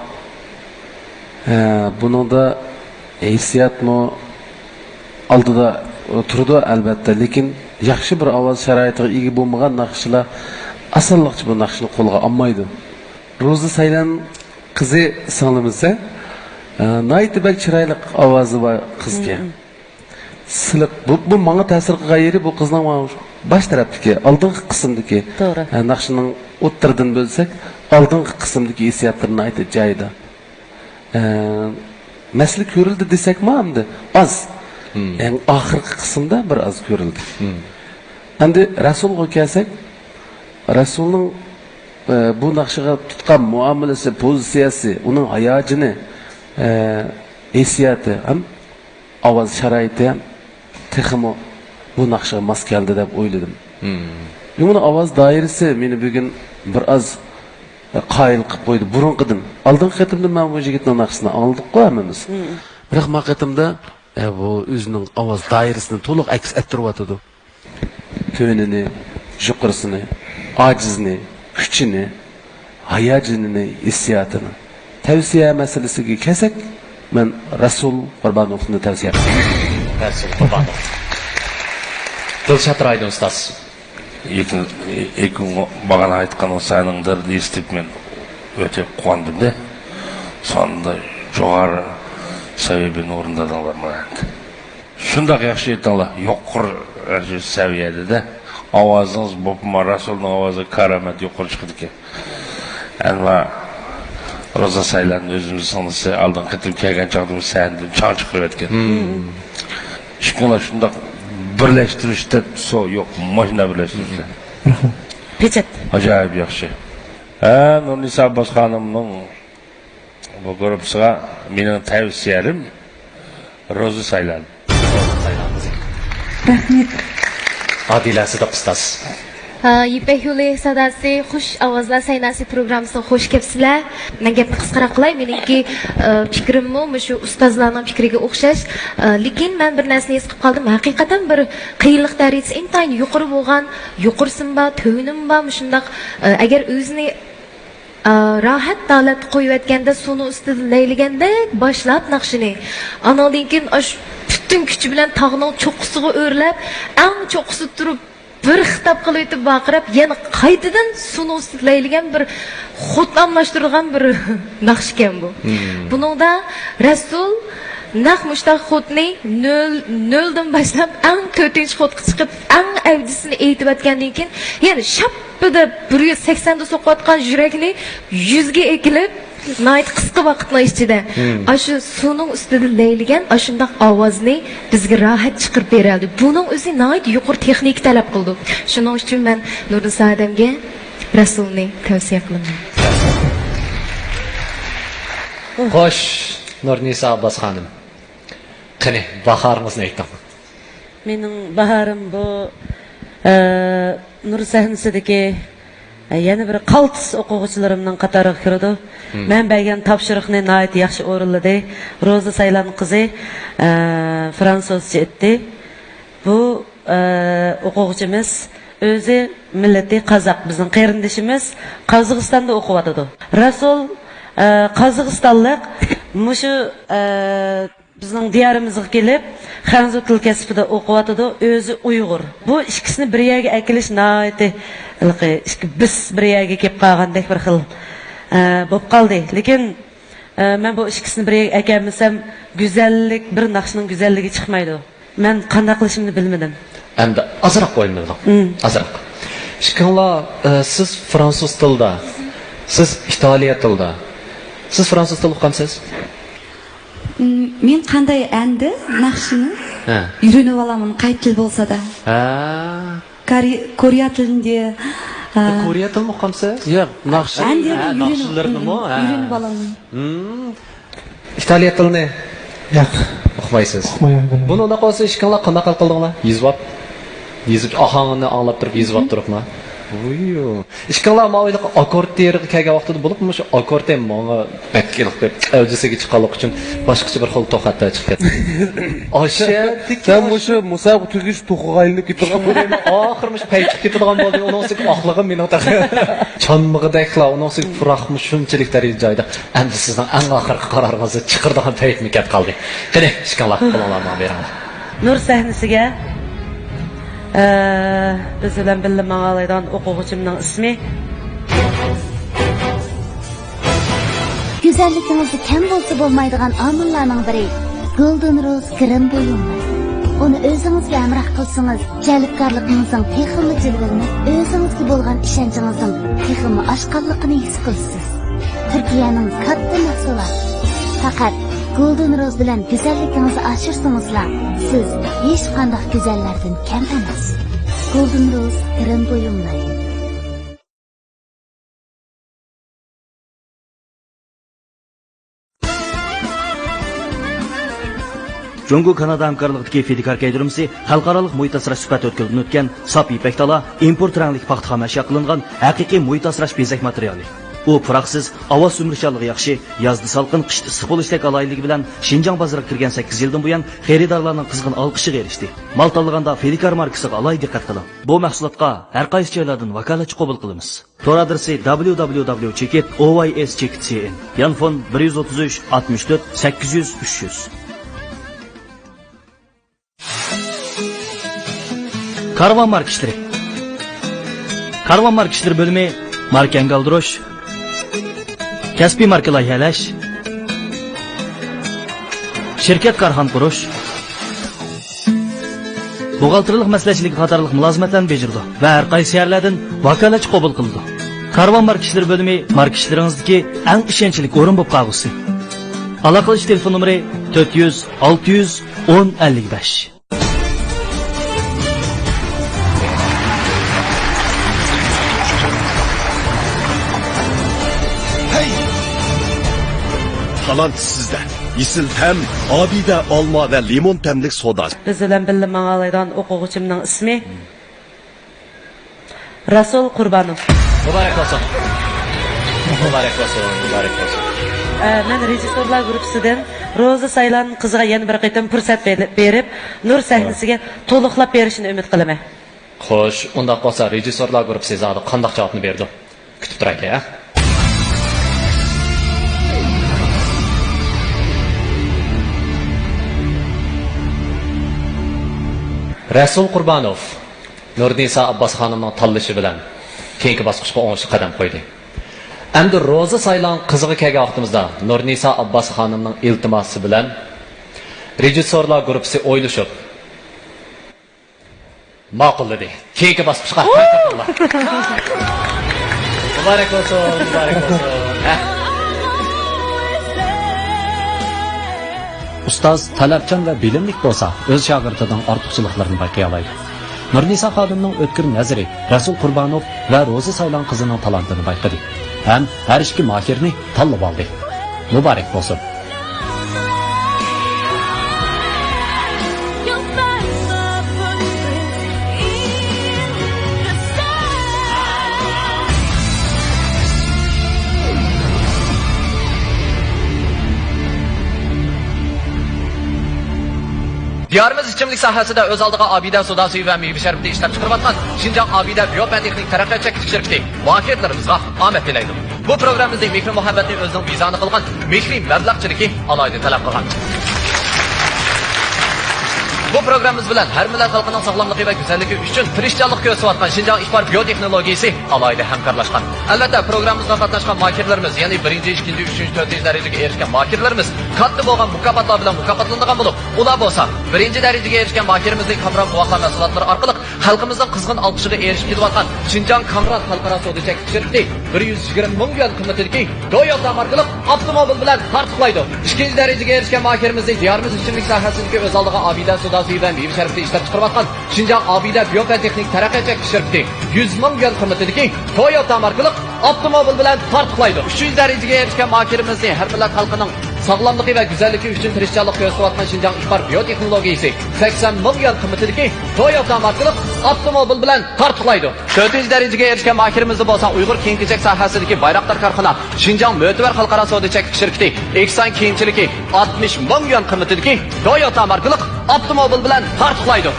ئە، بۇنىڭدا ھېسسىياتمۇ ئالدىدا تۇرىدۇ، ئەلۋەتتە، لېكىن ياخشى بىر ئاۋاز شارائىتىغا ئىگە بولمىغان ناخشىلار ئاسانلىقچە بۇ ناخشىنى قولغا ئالمايدۇ. روزا سايلان قىزى سىڭلىمىز، ئە، ناھايىتى بەك چىرايلىق ئاۋازى بار قىزكەن. سىلىق. بۇ، بۇ ماڭا تەسىر قىلغان يېرى، بۇ قىزنىڭ ماڭا باش تەرەپتىكى، ئالدىنقى قىسىمدىكى، توغرا. ئە، ناخشىنىڭ ئوتتۇرىدىن بۆلسەك، ئالدىنقى قىسىمدىكى ھېسسىياتلىرى ناھايىتى جايىدا. ئە، مەسىلە كۆرۈلدى دېسەكمۇ ئەمدى ئاز. ئەڭ ئاخىرقى قىسىمدا بىر ئاز كۆرۈلدى. ئەمدى رەسۇلغا كەلسەك، رەسۇلنىڭ، ئە، بۇ ناخشىغا تۇتقان مۇئامىلىسى، پوزىتسىيەسى، ئۇنىڭ ھاياجىنى، ئە، ھېسسىياتى ھەم ئاۋاز شارائىتى ھەم تېخىمۇ بۇ ناخشىغا ماس كەلدى دەپ ئويلىدىم. بۈگۈن ئاۋاز دائىرىسى مېنى بۈگۈن بىر ئاز قايىل قىلىپ قويدى. بۇرۇنقىدىن، ئالدىنقى قېتىمدا مەن بۇ يىگىتنىڭ ناخشىسىنى ئاڭلىدۇققۇ ھەممىمىز. بىراق ما قېتىمدا، ئە، بۇ ئۆزىنىڭ ئاۋاز دائىرىسىنى تولۇق ئەكس ئەتتۈرۈۋاتىدۇ. تۆنىنى، يۇقىرىسىنى، ئاجىزىنى، كۈچىنى، ھاياجىنىنى، ھېسسىياتىنى. تەۋسىيە مەسىلىسىگە كەلسەك، مەن رەسۇل قۇربانوفنى تەۋسىيە قىلىمەن. رەسۇل قۇربانوف. دىلشات رايدىن ئۇستاز. ئېكىڭ، ئېكىڭ باغان ئېيتقان سەنىڭدىر دېيىشتىپ مەن ئۆتە قۇۋاندىم دە. سوندا جوغار سەۋىيەدىن ئورۇندادىڭلار مانا ئەمدى. شۇنداق ياخشى ئېيتتىڭلار، يۇقىرى سەۋىيەدە-دە. ئاۋازىڭىز بولۇپمۇ رەسۇلنىڭ ئاۋازى كارامەت يۇقىرى چىقىدىكەن. ئەنۋەر روزا سايلان ئۆزىمىز سىڭلىسى ئالدىنقى قېتىم كەلگەن چاغدا بۇ سەھنىدىن چاڭ چىقىرىۋەتكەن. ئىككىڭلار شۇنداق بىرلەشتۈرۈشتە سو يوق، ماشىنا بىرلەشتۈرۈشتە. پېچەت. ئاجايىپ ياخشى. ھە، نۇرنىسا ئابباس خانىمنىڭ بۇ گۇرۇپپىسىغا مېنىڭ تەۋسىيەلىرىم روزا سايلان. رەھمەت. ئادىلە سىدىق ئۇستاز. ھە، يىپەك يولى ساداسى، خۇش ئاۋازلار سەيناسى پروگراممىسىغا خۇش كەپسىلەر. مەن گەپنى قىسقىراق قىلاي. مېنىڭكى، ئە، پىكرىممۇ مۇشۇ ئۇستازلارنىڭ پىكرىگە ئوخشاش. ئە، لېكىن مەن بىر نەرسىنى ھېس قىلىپ قالدىم. ھەقىقەتەن بىر قىيىنلىق دەرىجىسى ئىنتايىن يۇقىرى بولغان، يۇقىرىسىمۇ بار، تۆۋىنىمۇ بار، مۇشۇنداق، ئە، ئەگەر ئۆزىنى ئا، راھەت ھالەتتە قويۇۋەتكەندە سۇنىڭ ئۈستىدە لەيلىگەندەك باشلاپ ناخشىنى. ئانىڭدىن كېيىن ئاشۇ پۈتۈن كۈچى بىلەن تاغنىڭ چوققىسىغا ئۆرلەپ، ئەڭ چوققىسىدا تۇرۇپ بىر خىتاب قىلىۋېتىپ ۋارقىراپ، يەنە قايتىدىن سۇنىڭ ئۈستىدە لەيلىگەن بىر خوتلاملاشتۇرىدىغان بىر ناخشىكەن بۇ. بۇنىڭدا رەسۇل نەق مۇشۇنداق خوتنى نۆل، نۆلدىن باشلاپ ئەڭ تۆتىنچى خوتقا چىقىپ، ئەڭ ئەۋجىسىنى ئېيتىۋەتكەندىن كېيىن، يەنە شاپپىدە بىر يۈز سەكسەندە سوقۇۋاتقان يۈرەكنى يۈزگە ئېكىلىپ، ناھايىتى قىسقا ۋاقىتنىڭ ئىچىدە ئاشۇ سۇنىڭ ئۈستىدە لەيلىگەن ئاشۇنداق ئاۋازنى بىزگە راھەت چىقىرىپ بېرەلىدى. بۇنىڭ ئۆزى ناھايىتى يۇقىرى تېخنىكا تەلەپ قىلىدۇ. شۇنىڭ ئۈچۈن مەن نۇرنىسا ھەدەمگە رەسۇلنى تەۋسىيە قىلىمەن. خوش، نۇرنىسا ئابباس خانىم. قېنى، باھارىڭىزنى ئېيتىڭ. مېنىڭ باھارىم بۇ، ئە، نۇر سەھنىسىدىكى، ئە، يەنە بىر قالتىس ئوقۇغۇچىلىرىمنىڭ قاتارىغا كىرىدۇ. مەن بەرگەن تاپشۇرۇقنى ناھايىتى ياخشى ئورۇنلىدى. روزا سايلان قىزى، ئە، فرانسۇزچە ئېيتتى. بۇ، ئە، ئوقۇغۇچىمىز ئۆزى مىللىتى قازاق، بىزنىڭ قېرىندىشىمىز، قازاقىستاندا ئوقۇۋاتىدۇ. رەسۇل، ئە، قازاقىستانلىق، مۇشۇ، ئە، بىزنىڭ دىيارىمىزغا كېلىپ، خەنزۇ تىل كەسپىدە ئوقۇۋاتىدۇ، ئۆزى ئۇيغۇر. بۇ ئىككىسىنى بىر يەرگە ئەكېلىش ناھايىتى، ھېلىقى ئىككى بىس بىر يەرگە كېلىپ قالغاندەك بىر خىل، ئە، بولۇپ قالدى. لېكىن، ئە، مەن بۇ ئىككىسىنى بىر يەرگە ئەكەلمىسەم، گۈزەللىك، بىر ناخشىنىڭ گۈزەللىكى چىقمايدۇ. مەن قانداق قىلىشىمنى بىلمىدىم. ئەمدى ئازراق ئويلىنىۋېلىڭ. ئازراق. ئىككىڭلار، ئە، سىز فرانسۇز تىلدا، سىز ئىتالىيە تىلدا. سىز فرانسۇز تىلى ئۇقامسىز؟ مم، مەن قانداق ئەمدى ناخشىنى ئۆگىنىۋالامەن، قايسى تىل بولسا-دا. ھە. كورې-، كورېيە تىلىنى، ئە، كورېيە تىلىنى ئۇقامسىز؟ ياق، ناخشا. ئەمدى ھە، ئۆگىنىۋ-، ناخشىلىرىنىمۇ، مم، ھە. ئۆگىنىۋالامەن. مم. ئىتالىيە تىلىنى؟ ياق. ئۇقمايسىز؟ ئۇقمايمەن، بىلمەيمەن. بۇنى ئۇنداق بولسا ئىككىڭلار قانداق ھەل قىلدىڭلار؟ يېزىۋاپ؟ يېزىپ، ئاھاڭىنى ئاڭلاپ تۇرۇپ يېزىۋاپتۇرۇقما؟ ۋۇييۇ. ئىككىڭلار ماۋۇ ھېلىقى ئاككورد يېرىغا كەلگەن ۋاقتىدا بولۇپمۇ مۇشۇ ئاككورد ماڭا بەك ھېلىقى ئەۋجىسىگە چىققانلىقى ئۈچۈن باشقىچە بىر خىل توخەتتە چىقىپ كەتتى. ئاشۇ سەن مۇشۇ مۇسابىقە تۈگىگىچە توخۇغا ئايلىنىپ كېتىدىغان بولدى. ئاخىرى مۇشۇ پەي چىقىپ كېتىدىغان بولدى. ئۇنىڭ ئۈستىگە ئاقلىقىم مېنىڭ تېخى چانمىغۇدەكلا، ئۇنىڭ ئۈستىگە پۇراقمۇ شۇنچىلىك دەرىجىدە جايىدا. ئەمدى سىزنىڭ ئەڭ ئاخىرقى قارارىڭىزنى چىقىرىدىغان پەيتمۇ كەپ قالدى. قېنى، ئىككىڭلار قولۇڭلارنى ماڭا بېرىڭلار. نۇر سەھنىسىگە، ئە، بىز بىلەن بىللە ماڭالايدىغان ئوقۇغۇچىمنىڭ ئىسمى. گۈزەللىكىڭىزدە كەم بولسا بولمايدىغان ئامىللارنىڭ بىرى گولدېن روز گىرىم بۇيۇملىرى. ئۇنى ئۆزىڭىزگە ھەمراھ قىلسىڭىز، جەلپكارلىقىڭىزنىڭ تېخىمۇ جىلۋىلىنىپ، ئۆزىڭىزگە بولغان ئىشەنچىڭىزنىڭ تېخىمۇ ئاشقانلىقىنى ھېس قىلىسىز. تۈركىيەنىڭ كاتتا مەھسۇلاتى. پەقەت گولدېن روز بىلەن گۈزەللىكىڭىزنى ئاشۇرسىڭىزلا، سىز ھېچقانداق گۈزەللەردىن كەم ئەمەس. گولدېن روز گىرىم بۇيۇملىرى. جۇڭگو كانادا ھەمكارلىقىدىكى فىدىكار كەيدۈرمىسى خەلقئارالىق مۇھىت ئاسراش سۈپەت ئۆتكىلىدىن ئۆتكەن ساپ يىپەك تالا ئىمپورت رەڭلىك پاختا خام ئەشيا قىلىنغان ھەقىقىي مۇھىت ئاسراش بېزەك ماتېرىيالى. ئۇ پۇراقسىز، ھاۋا سۈمۈرۈشچانلىقى ياخشى، يازدا سالقىن، قىشتا ئىسسىق بولۇشتەك ئالاھىدىلىكى بىلەن شىنجاڭ بازىرىغا كىرگەن سەككىز يىلدىن بۇيان خېرىدارلارنىڭ قىزغىن ئالقىشىغا ئېرىشتى. مال تاللىغاندا فىدىكار ماركىسىغا ئالاھىدە دىققەت قىلىڭ. بۇ مەھسۇلاتقا ھەر قايسى جايلاردىن ۋاكالەتچى قوبۇل قىلىمىز. تور ئادرېسى: دابليۇ دابليۇ دابليۇ چېكىت ئو ۋاي ئېس چېكىت سى ئېن، يانفون: بىر يۈز ئوتتۇز ئۈچ، ئاتمىش تۆت، سەككىز يۈز، ئۈچ يۈز. كارۋان ماركا ئىشلىرى. كارۋان ماركا ئىشلىرى بۆلۈمى ماركا ئەنگە ئالدۇرۇش، كەسپىي ماركا لايىھەلەش، شىركەت كارخانا قۇرۇش، بوغالتىرلىق مەسلىھەتچىلىكى قاتارلىق مۇلازىمەتلەرنى بېجىرىدۇ ۋە ھەر قايسى شەھەرلەردىن ۋاكالەتچى قوبۇل قىلىدۇ. كارۋان ماركا ئىشلىرى بۆلۈمى ماركا ئىشلىرىڭىزدىكى ئەڭ ئىشەنچلىك ئورۇن بولۇپ قالغۇسى. ئالاقىلىشىش تېلېفون نومۇرى: تۆت يۈز، ئالتە يۈز، ئون، ئەللىك بەش. تالانت سىزدە. يېشىل تەم، ئابىدە ئالما ۋە لىمون تەملىك سودا. بىز بىلەن بىللە ماڭالايدىغان ئوقۇغۇچىمنىڭ ئىسمى رەسۇل قۇربانوف. مۇبارەك بولسۇن. مۇبارەك بولسۇن، مۇبارەك بولسۇن. ئە، مەن رېژىسسورلار گۇرۇپپىسىدىن روزا سايلان قىزىغا يەنە بىر قېتىم پۇرسەت بېرىپ، بېرىپ، نۇر سەھنىسىگە تولۇقلاپ بېرىشىنى ئۈمىد قىلىمەن. خوش، ئۇنداق بولسا رېژىسسورلار گۇرۇپپىسى زادى قانداق جاۋابنى بېرىدۇ؟ كۈتۈپ تۇرايلى، ھە؟ رەسۇل قۇربانوف نۇرنىسا ئابباس خانىمنىڭ تاللىشى بىلەن كېيىنكى باسقۇچقا ئوڭۇشلۇق قەدەم قويدى. ئەمدى روزا سايلان قىزىغا كەلگەن ۋاقتىمىزدا، نۇرنىسا ئابباس خانىمنىڭ ئىلتىماسى بىلەن رېژىسسورلار گۇرۇپپىسى ئويلىشىپ، ماقۇللىدى. كېيىنكى باسقۇچقا ھەرىكەت قىلىڭلار. مۇبارەك بولسۇن، مۇبارەك بولسۇن. ھە. ئۇستاز تەلەپچان ۋە بىلىملىك بولسا، ئۆز شاگىرتىنىڭ ئارتۇقچىلىقلىرىنى بايقىيالايدۇ. نۇرنىسا خانىمنىڭ ئۆتكۈر نەزىرى رەسۇل قۇربانوف ۋە روزى سايلان قىزىنىڭ تالانتىنى بايقىدى ھەم ھەر ئىككى ماھىرنى تاللىۋالدى. مۇبارەك بولسۇن! دىيارىمىز ئىچىملىك ساھەسىدە ئۆز ئالدىغا ئابىدە سودا سۈيى ۋە مېۋە شەربىتى ئىشلەپچىقىرىۋاتقان شىنجاڭ ئابىدە بىيو پەن تېخنىك تەرەققىيات چەكلىك شىركىتى ماھىرلىرىمىزغا ئامەت تىلەيدۇ. بۇ پروگراممىمىزنى مېھرى مۇھەببەتنى ئۆزىنىڭ ۋىزانى قىلغان مېھرى مەبلەغچىلىكى ئالاھىدە تەلەپ قىلغان. بۇ پروگراممىمىز بىلەن ھەر مىللەت خەلقىنىڭ ساغلاملىقى ۋە گۈزەللىكى ئۈچۈن تىرىشچانلىق كۆرسىتىۋاتقان شىنجاڭ ئىپار بىيو تېخنولوگىيىسى ئالاھىدە ھەمكارلاشقان. ئەلۋەتتە، پروگراممىمىزغا قاتناشقان ماھىرلىرىمىز، يەنى بىرىنچى، ئىككىنچى، ئۈچىنچى، تۆتىنچى دەرىجىگە ئېرىشكەن ماھىرلىرىمىز كاتتا بولغان مۇكاپاتلار بىلەن مۇكاپاتلىنىدىغان بولۇپ، ئۇلار بولسا بىرىنچى دەرىجىگە ئېرىشكەن ماھىرىمىزنىڭ كامران بوۋاقلار مەھسۇلاتلىرى ئارقىلىق خەلقىمىزنىڭ قىزغىن ئالقىشىغا ئېرىشىپ كېلىۋاتقان شىنجاڭ كامران خەلقئارا سودا چەكلىك شىركىتى بىر يۈز يىگىرمە مىڭ يۈەن قىممىتىدىكى تويوتا ماركىلىق ئاپتوموبىل بىلەن تارتۇقلايدۇ. ئىككىنچى دەرىجىگە ئېرىشكەن ماھىرىمىزنى دىيارىمىز ئىچىملىك ساھەسىدىكى ئۆز ئالدىغا ئابىدە سودا سۈيى ۋە مېۋە شەربىتى ئىشلەپچىقىرىۋاتقان شىنجاڭ ئابىدە بىيو پەن تېخنىك تەرەققىيات چەكلىك شىركىتى يۈز مىڭ يۈەن قىممىتىدىكى تويوتا ماركىلىق ئاپتوموبىل بىلەن تارتۇقلايدۇ. ئۈچىنچى دەرىجىگە ئېرىشكەن ماھىرىمىزنى ھەر مىللەت خەلقىنىڭ ساغلاملىقى ۋە گۈزەللىكى ئۈچۈن تىرىشچانلىق كۆرسىتىۋاتقان شىنجاڭ ئىپار بىيو تېخنولوگىيىسى سەكسەن مىڭ يۈەن قىممىتىدىكى تويوتا ماركىلىق ئاپتوموبىل بىلەن تارتۇقلايدۇ. تۆتىنچى دەرىجىگە ئېرىشكەن ماھىرىمىزدا بولسا ئۇيغۇر كىيىم-كېچەك ساھەسىدىكى بايراقدار كارخانا شىنجاڭ مۆتىۋەر خەلقئارا سودا چەكلىك شىركىتى ئېھسان كىيىمچىلىكى ئاتمىش مىڭ يۈەن قىممىتىدىكى تويوتا ماركىلىق ئاپتوموبىل بىلەن تارتۇقلايدۇ.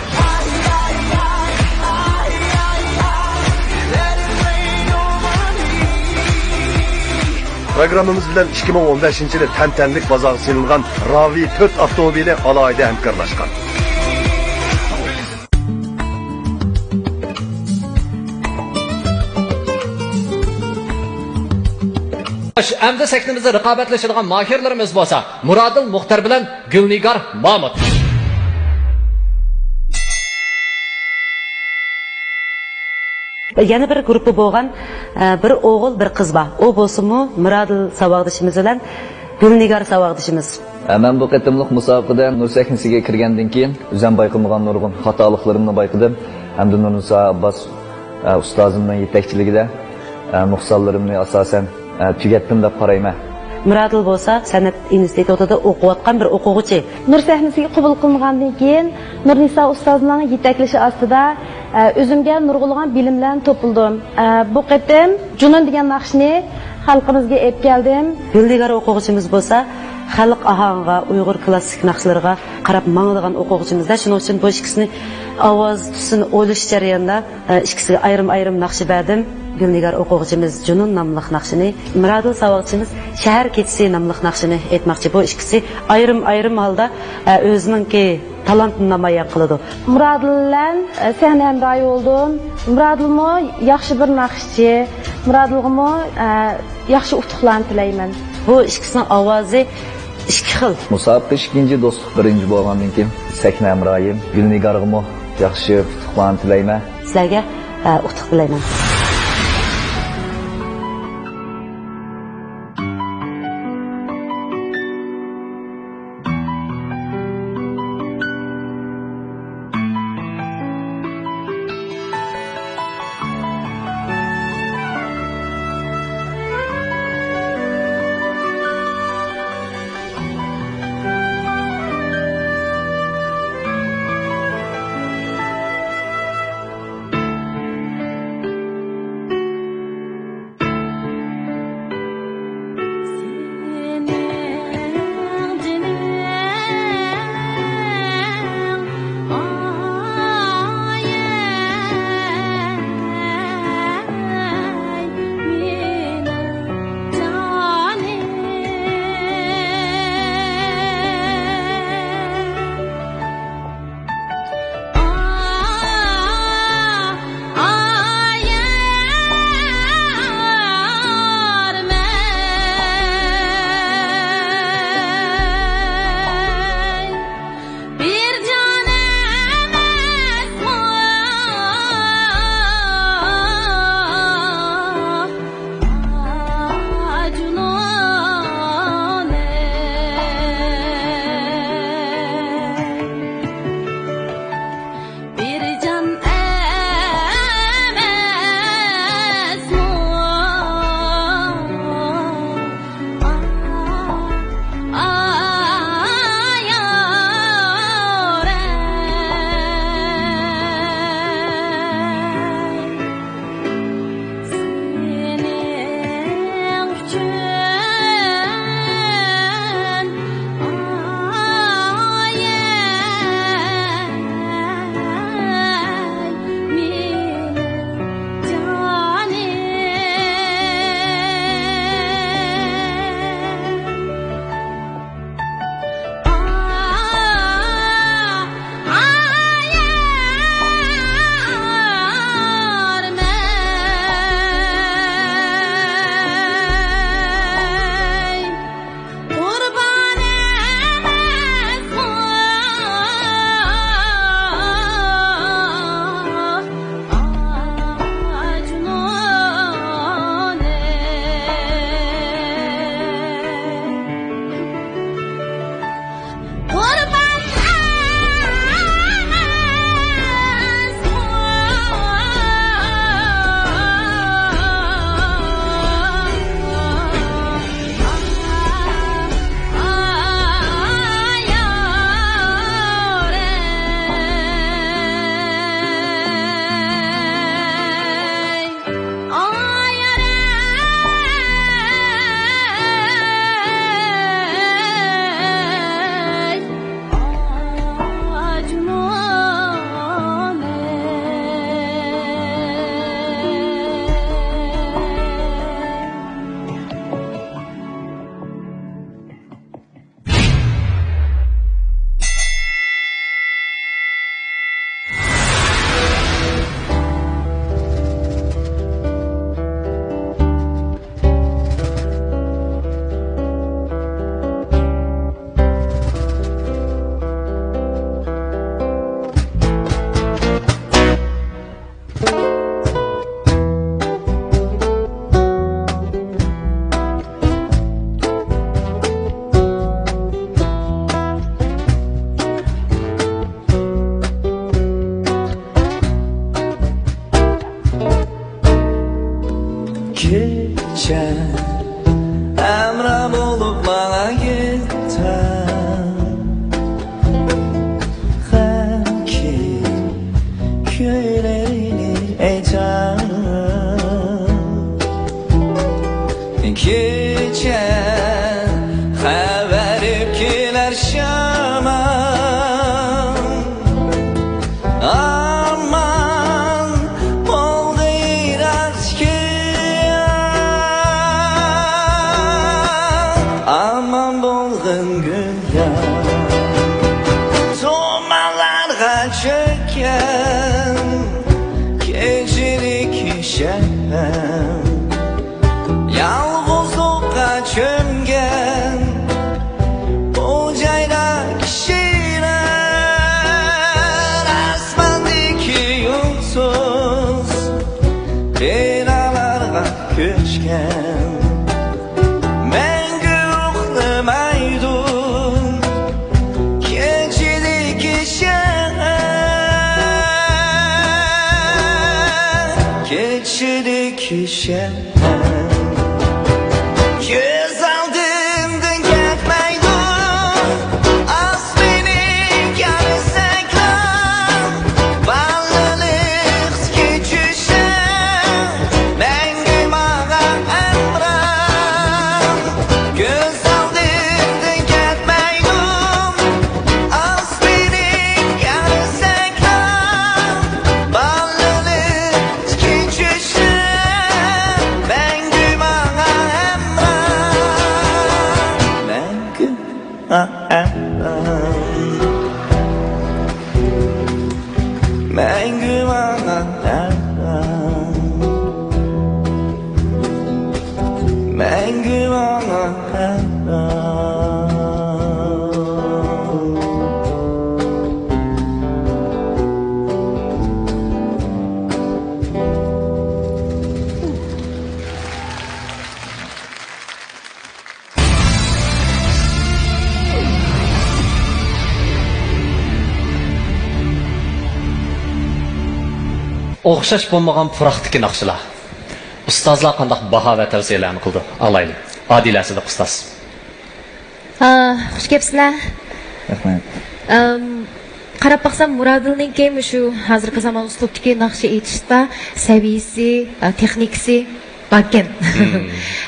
پروگراممىمىز بىلەن ئىككى مىڭ ئون بەشىنچى يىلى تەنتەنىلىك بازارغا سېلىنغان راۋى تۆت ئاپتوموبىلى ئالاھىدە ھەمكارلاشقان. ئەمدى سەھنىمىزدە رىقابەتلىشىدىغان ماھىرلىرىمىز بولسا مۇرادىل مۇختەر بىلەن گۈلنىگار مامۇت. يەنە بىر گۇرۇپپا بولغان، ئە، بىر ئوغۇل، بىر قىز بار. ئۇ بولسىمۇ مۇرادىل ساۋاقدىشىمىز بىلەن گۈلنىگار ساۋاقدىشىمىز. ئە، مەن بۇ قېتىملىق مۇسابىقىدە نۇر سەھنىسىگە كىرگەندىن كېيىن ئۆزۈم بايقىمىغان نۇرغۇن خاتالىقلىرىمنى بايقىدىم ھەمدە نۇرنىسا ئابباس، ئە، ئۇستازىمنىڭ يېتەكچىلىكىدە، ئە، نۇقسانلىرىمنى ئاساسەن، ئە، تۈگەتتىم دەپ قارايمەن. مۇرادىل بولسا سەنئەت ئىنستىتۇتىدا ئوقۇۋاتقان بىر ئوقۇغۇچى. نۇر سەھنىسىگە قوبۇل قىلىنغاندىن كېيىن، نۇرنىسا ئۇستازنىڭ يېتەكلىشى ئاستىدا، ئە، ئۆزۈمگە نۇرغۇنلىغان بىلىملەرنى توپلىدىم. ئە، بۇ قېتىم جۇنۇن دېگەن ناخشىنى خەلقىمىزگە ئېلىپ كەلدىم. گۈلنىگار ئوقۇغۇچىمىز بولسا خەلق ئاھاڭىغا، ئۇيغۇر كلاسسىك ناخشىلىرىغا قاراپ ماڭىدىغان ئوقۇغۇچىمىزدا، شۇنىڭ ئۈچۈن بۇ ئىككىسىنى ئاۋاز تۈسىنى ئويلىشىش جەريانىدا، ئە، ئىككىسىگە ئايرىم-ئايرىم ناخشا بەردىم. گۈلنىگار ئوقۇغۇچىمىز جۇنۇن ناملىق ناخشىنى، مۇرادىل ساۋاقچىمىز شەھەر كېچىسى ناملىق ناخشىنى ئېيتماقچى. بۇ ئىككىسى ئايرىم-ئايرىم ھالدا، ئە، ئۆزىنىڭكى تالانتىنى نامايان قىلىدۇ. مۇرادىل بىلەن، ئە، سەھنە ھەمراھى بولدۇم. مۇرادىلمۇ ياخشى بىر ناخشىچى. مۇرادىلغىمۇ، ئە، ياخشى ئۇتۇقلارنى تىلەيمەن. بۇ ئىككىسىنىڭ ئاۋازى ئىككى خىل. مۇسابىقە ئىككىنچى، دوستلۇق بىرىنچى بولغاندىن كېيىن سەھنە ھەمراھىم گۈلنىگارغىمۇ ياخشى ئۇتۇقلارنى تىلەيمەن. سىلەرگە، ئە، ئۇتۇق تىلەيمەن. ھەمراھ بولۇپ ماڭا گىتار، غەمكىن كۈيلىرىنى ئېيتار. كېچە خەۋەر كېلەر شامان، ئامان بولغىن ئەسكى، ئامان بولغىن گۈللەر. تۇمانلارغا چۆككەن كېچىدىكى شەبنەم، يالغۇزلۇققا چۆمگەن بۇ جايدا كىشىلەر، ئاسماندىكى يۇلتۇز بىنالارغا كۆچكەن، مەڭگۈ ئۇخلىمايدۇ كېچىدىكى شەھەر، كېچىدىكى شەھەر. كۆز ئالدىمدىن كەتمەيدۇ ئاسمىنىڭ كارىسەكلا، بالىلىقتىكى چۈشلەر مەڭگۈ ماڭا ھەمراھ. كۆز ئالدىمدىن كەتمەيدۇ ئاسمىنىڭ كارىسەكلا، بالىلىق كېچىشلەر مەڭگۈ ماڭا ھەمراھ. مەڭگۈ ماڭا ھەمراھ. مەڭگۈ ماڭا ھەمراھ. مەڭگۈ ماڭا ھەمراھ. ئوخشاش بولمىغان پۇراقتىكى ناخشىلار. ئۇستازلار قانداق باھا ۋە تەۋسىيەلەرنى قىلىدۇ؟ ئاڭلايلى. ئادىلە سىدىق ئۇستاز. ھا، خۇش كەپسىلەر. رەھمەت. ئەم، قاراپ باقسام، مۇرادىلنىڭكى مۇشۇ ھازىرقى زامان ئۇسلۇبتىكى ناخشا ئېيتىشتا سەۋىيىسى، ئە، تېخنىكىسى باركەن. مم.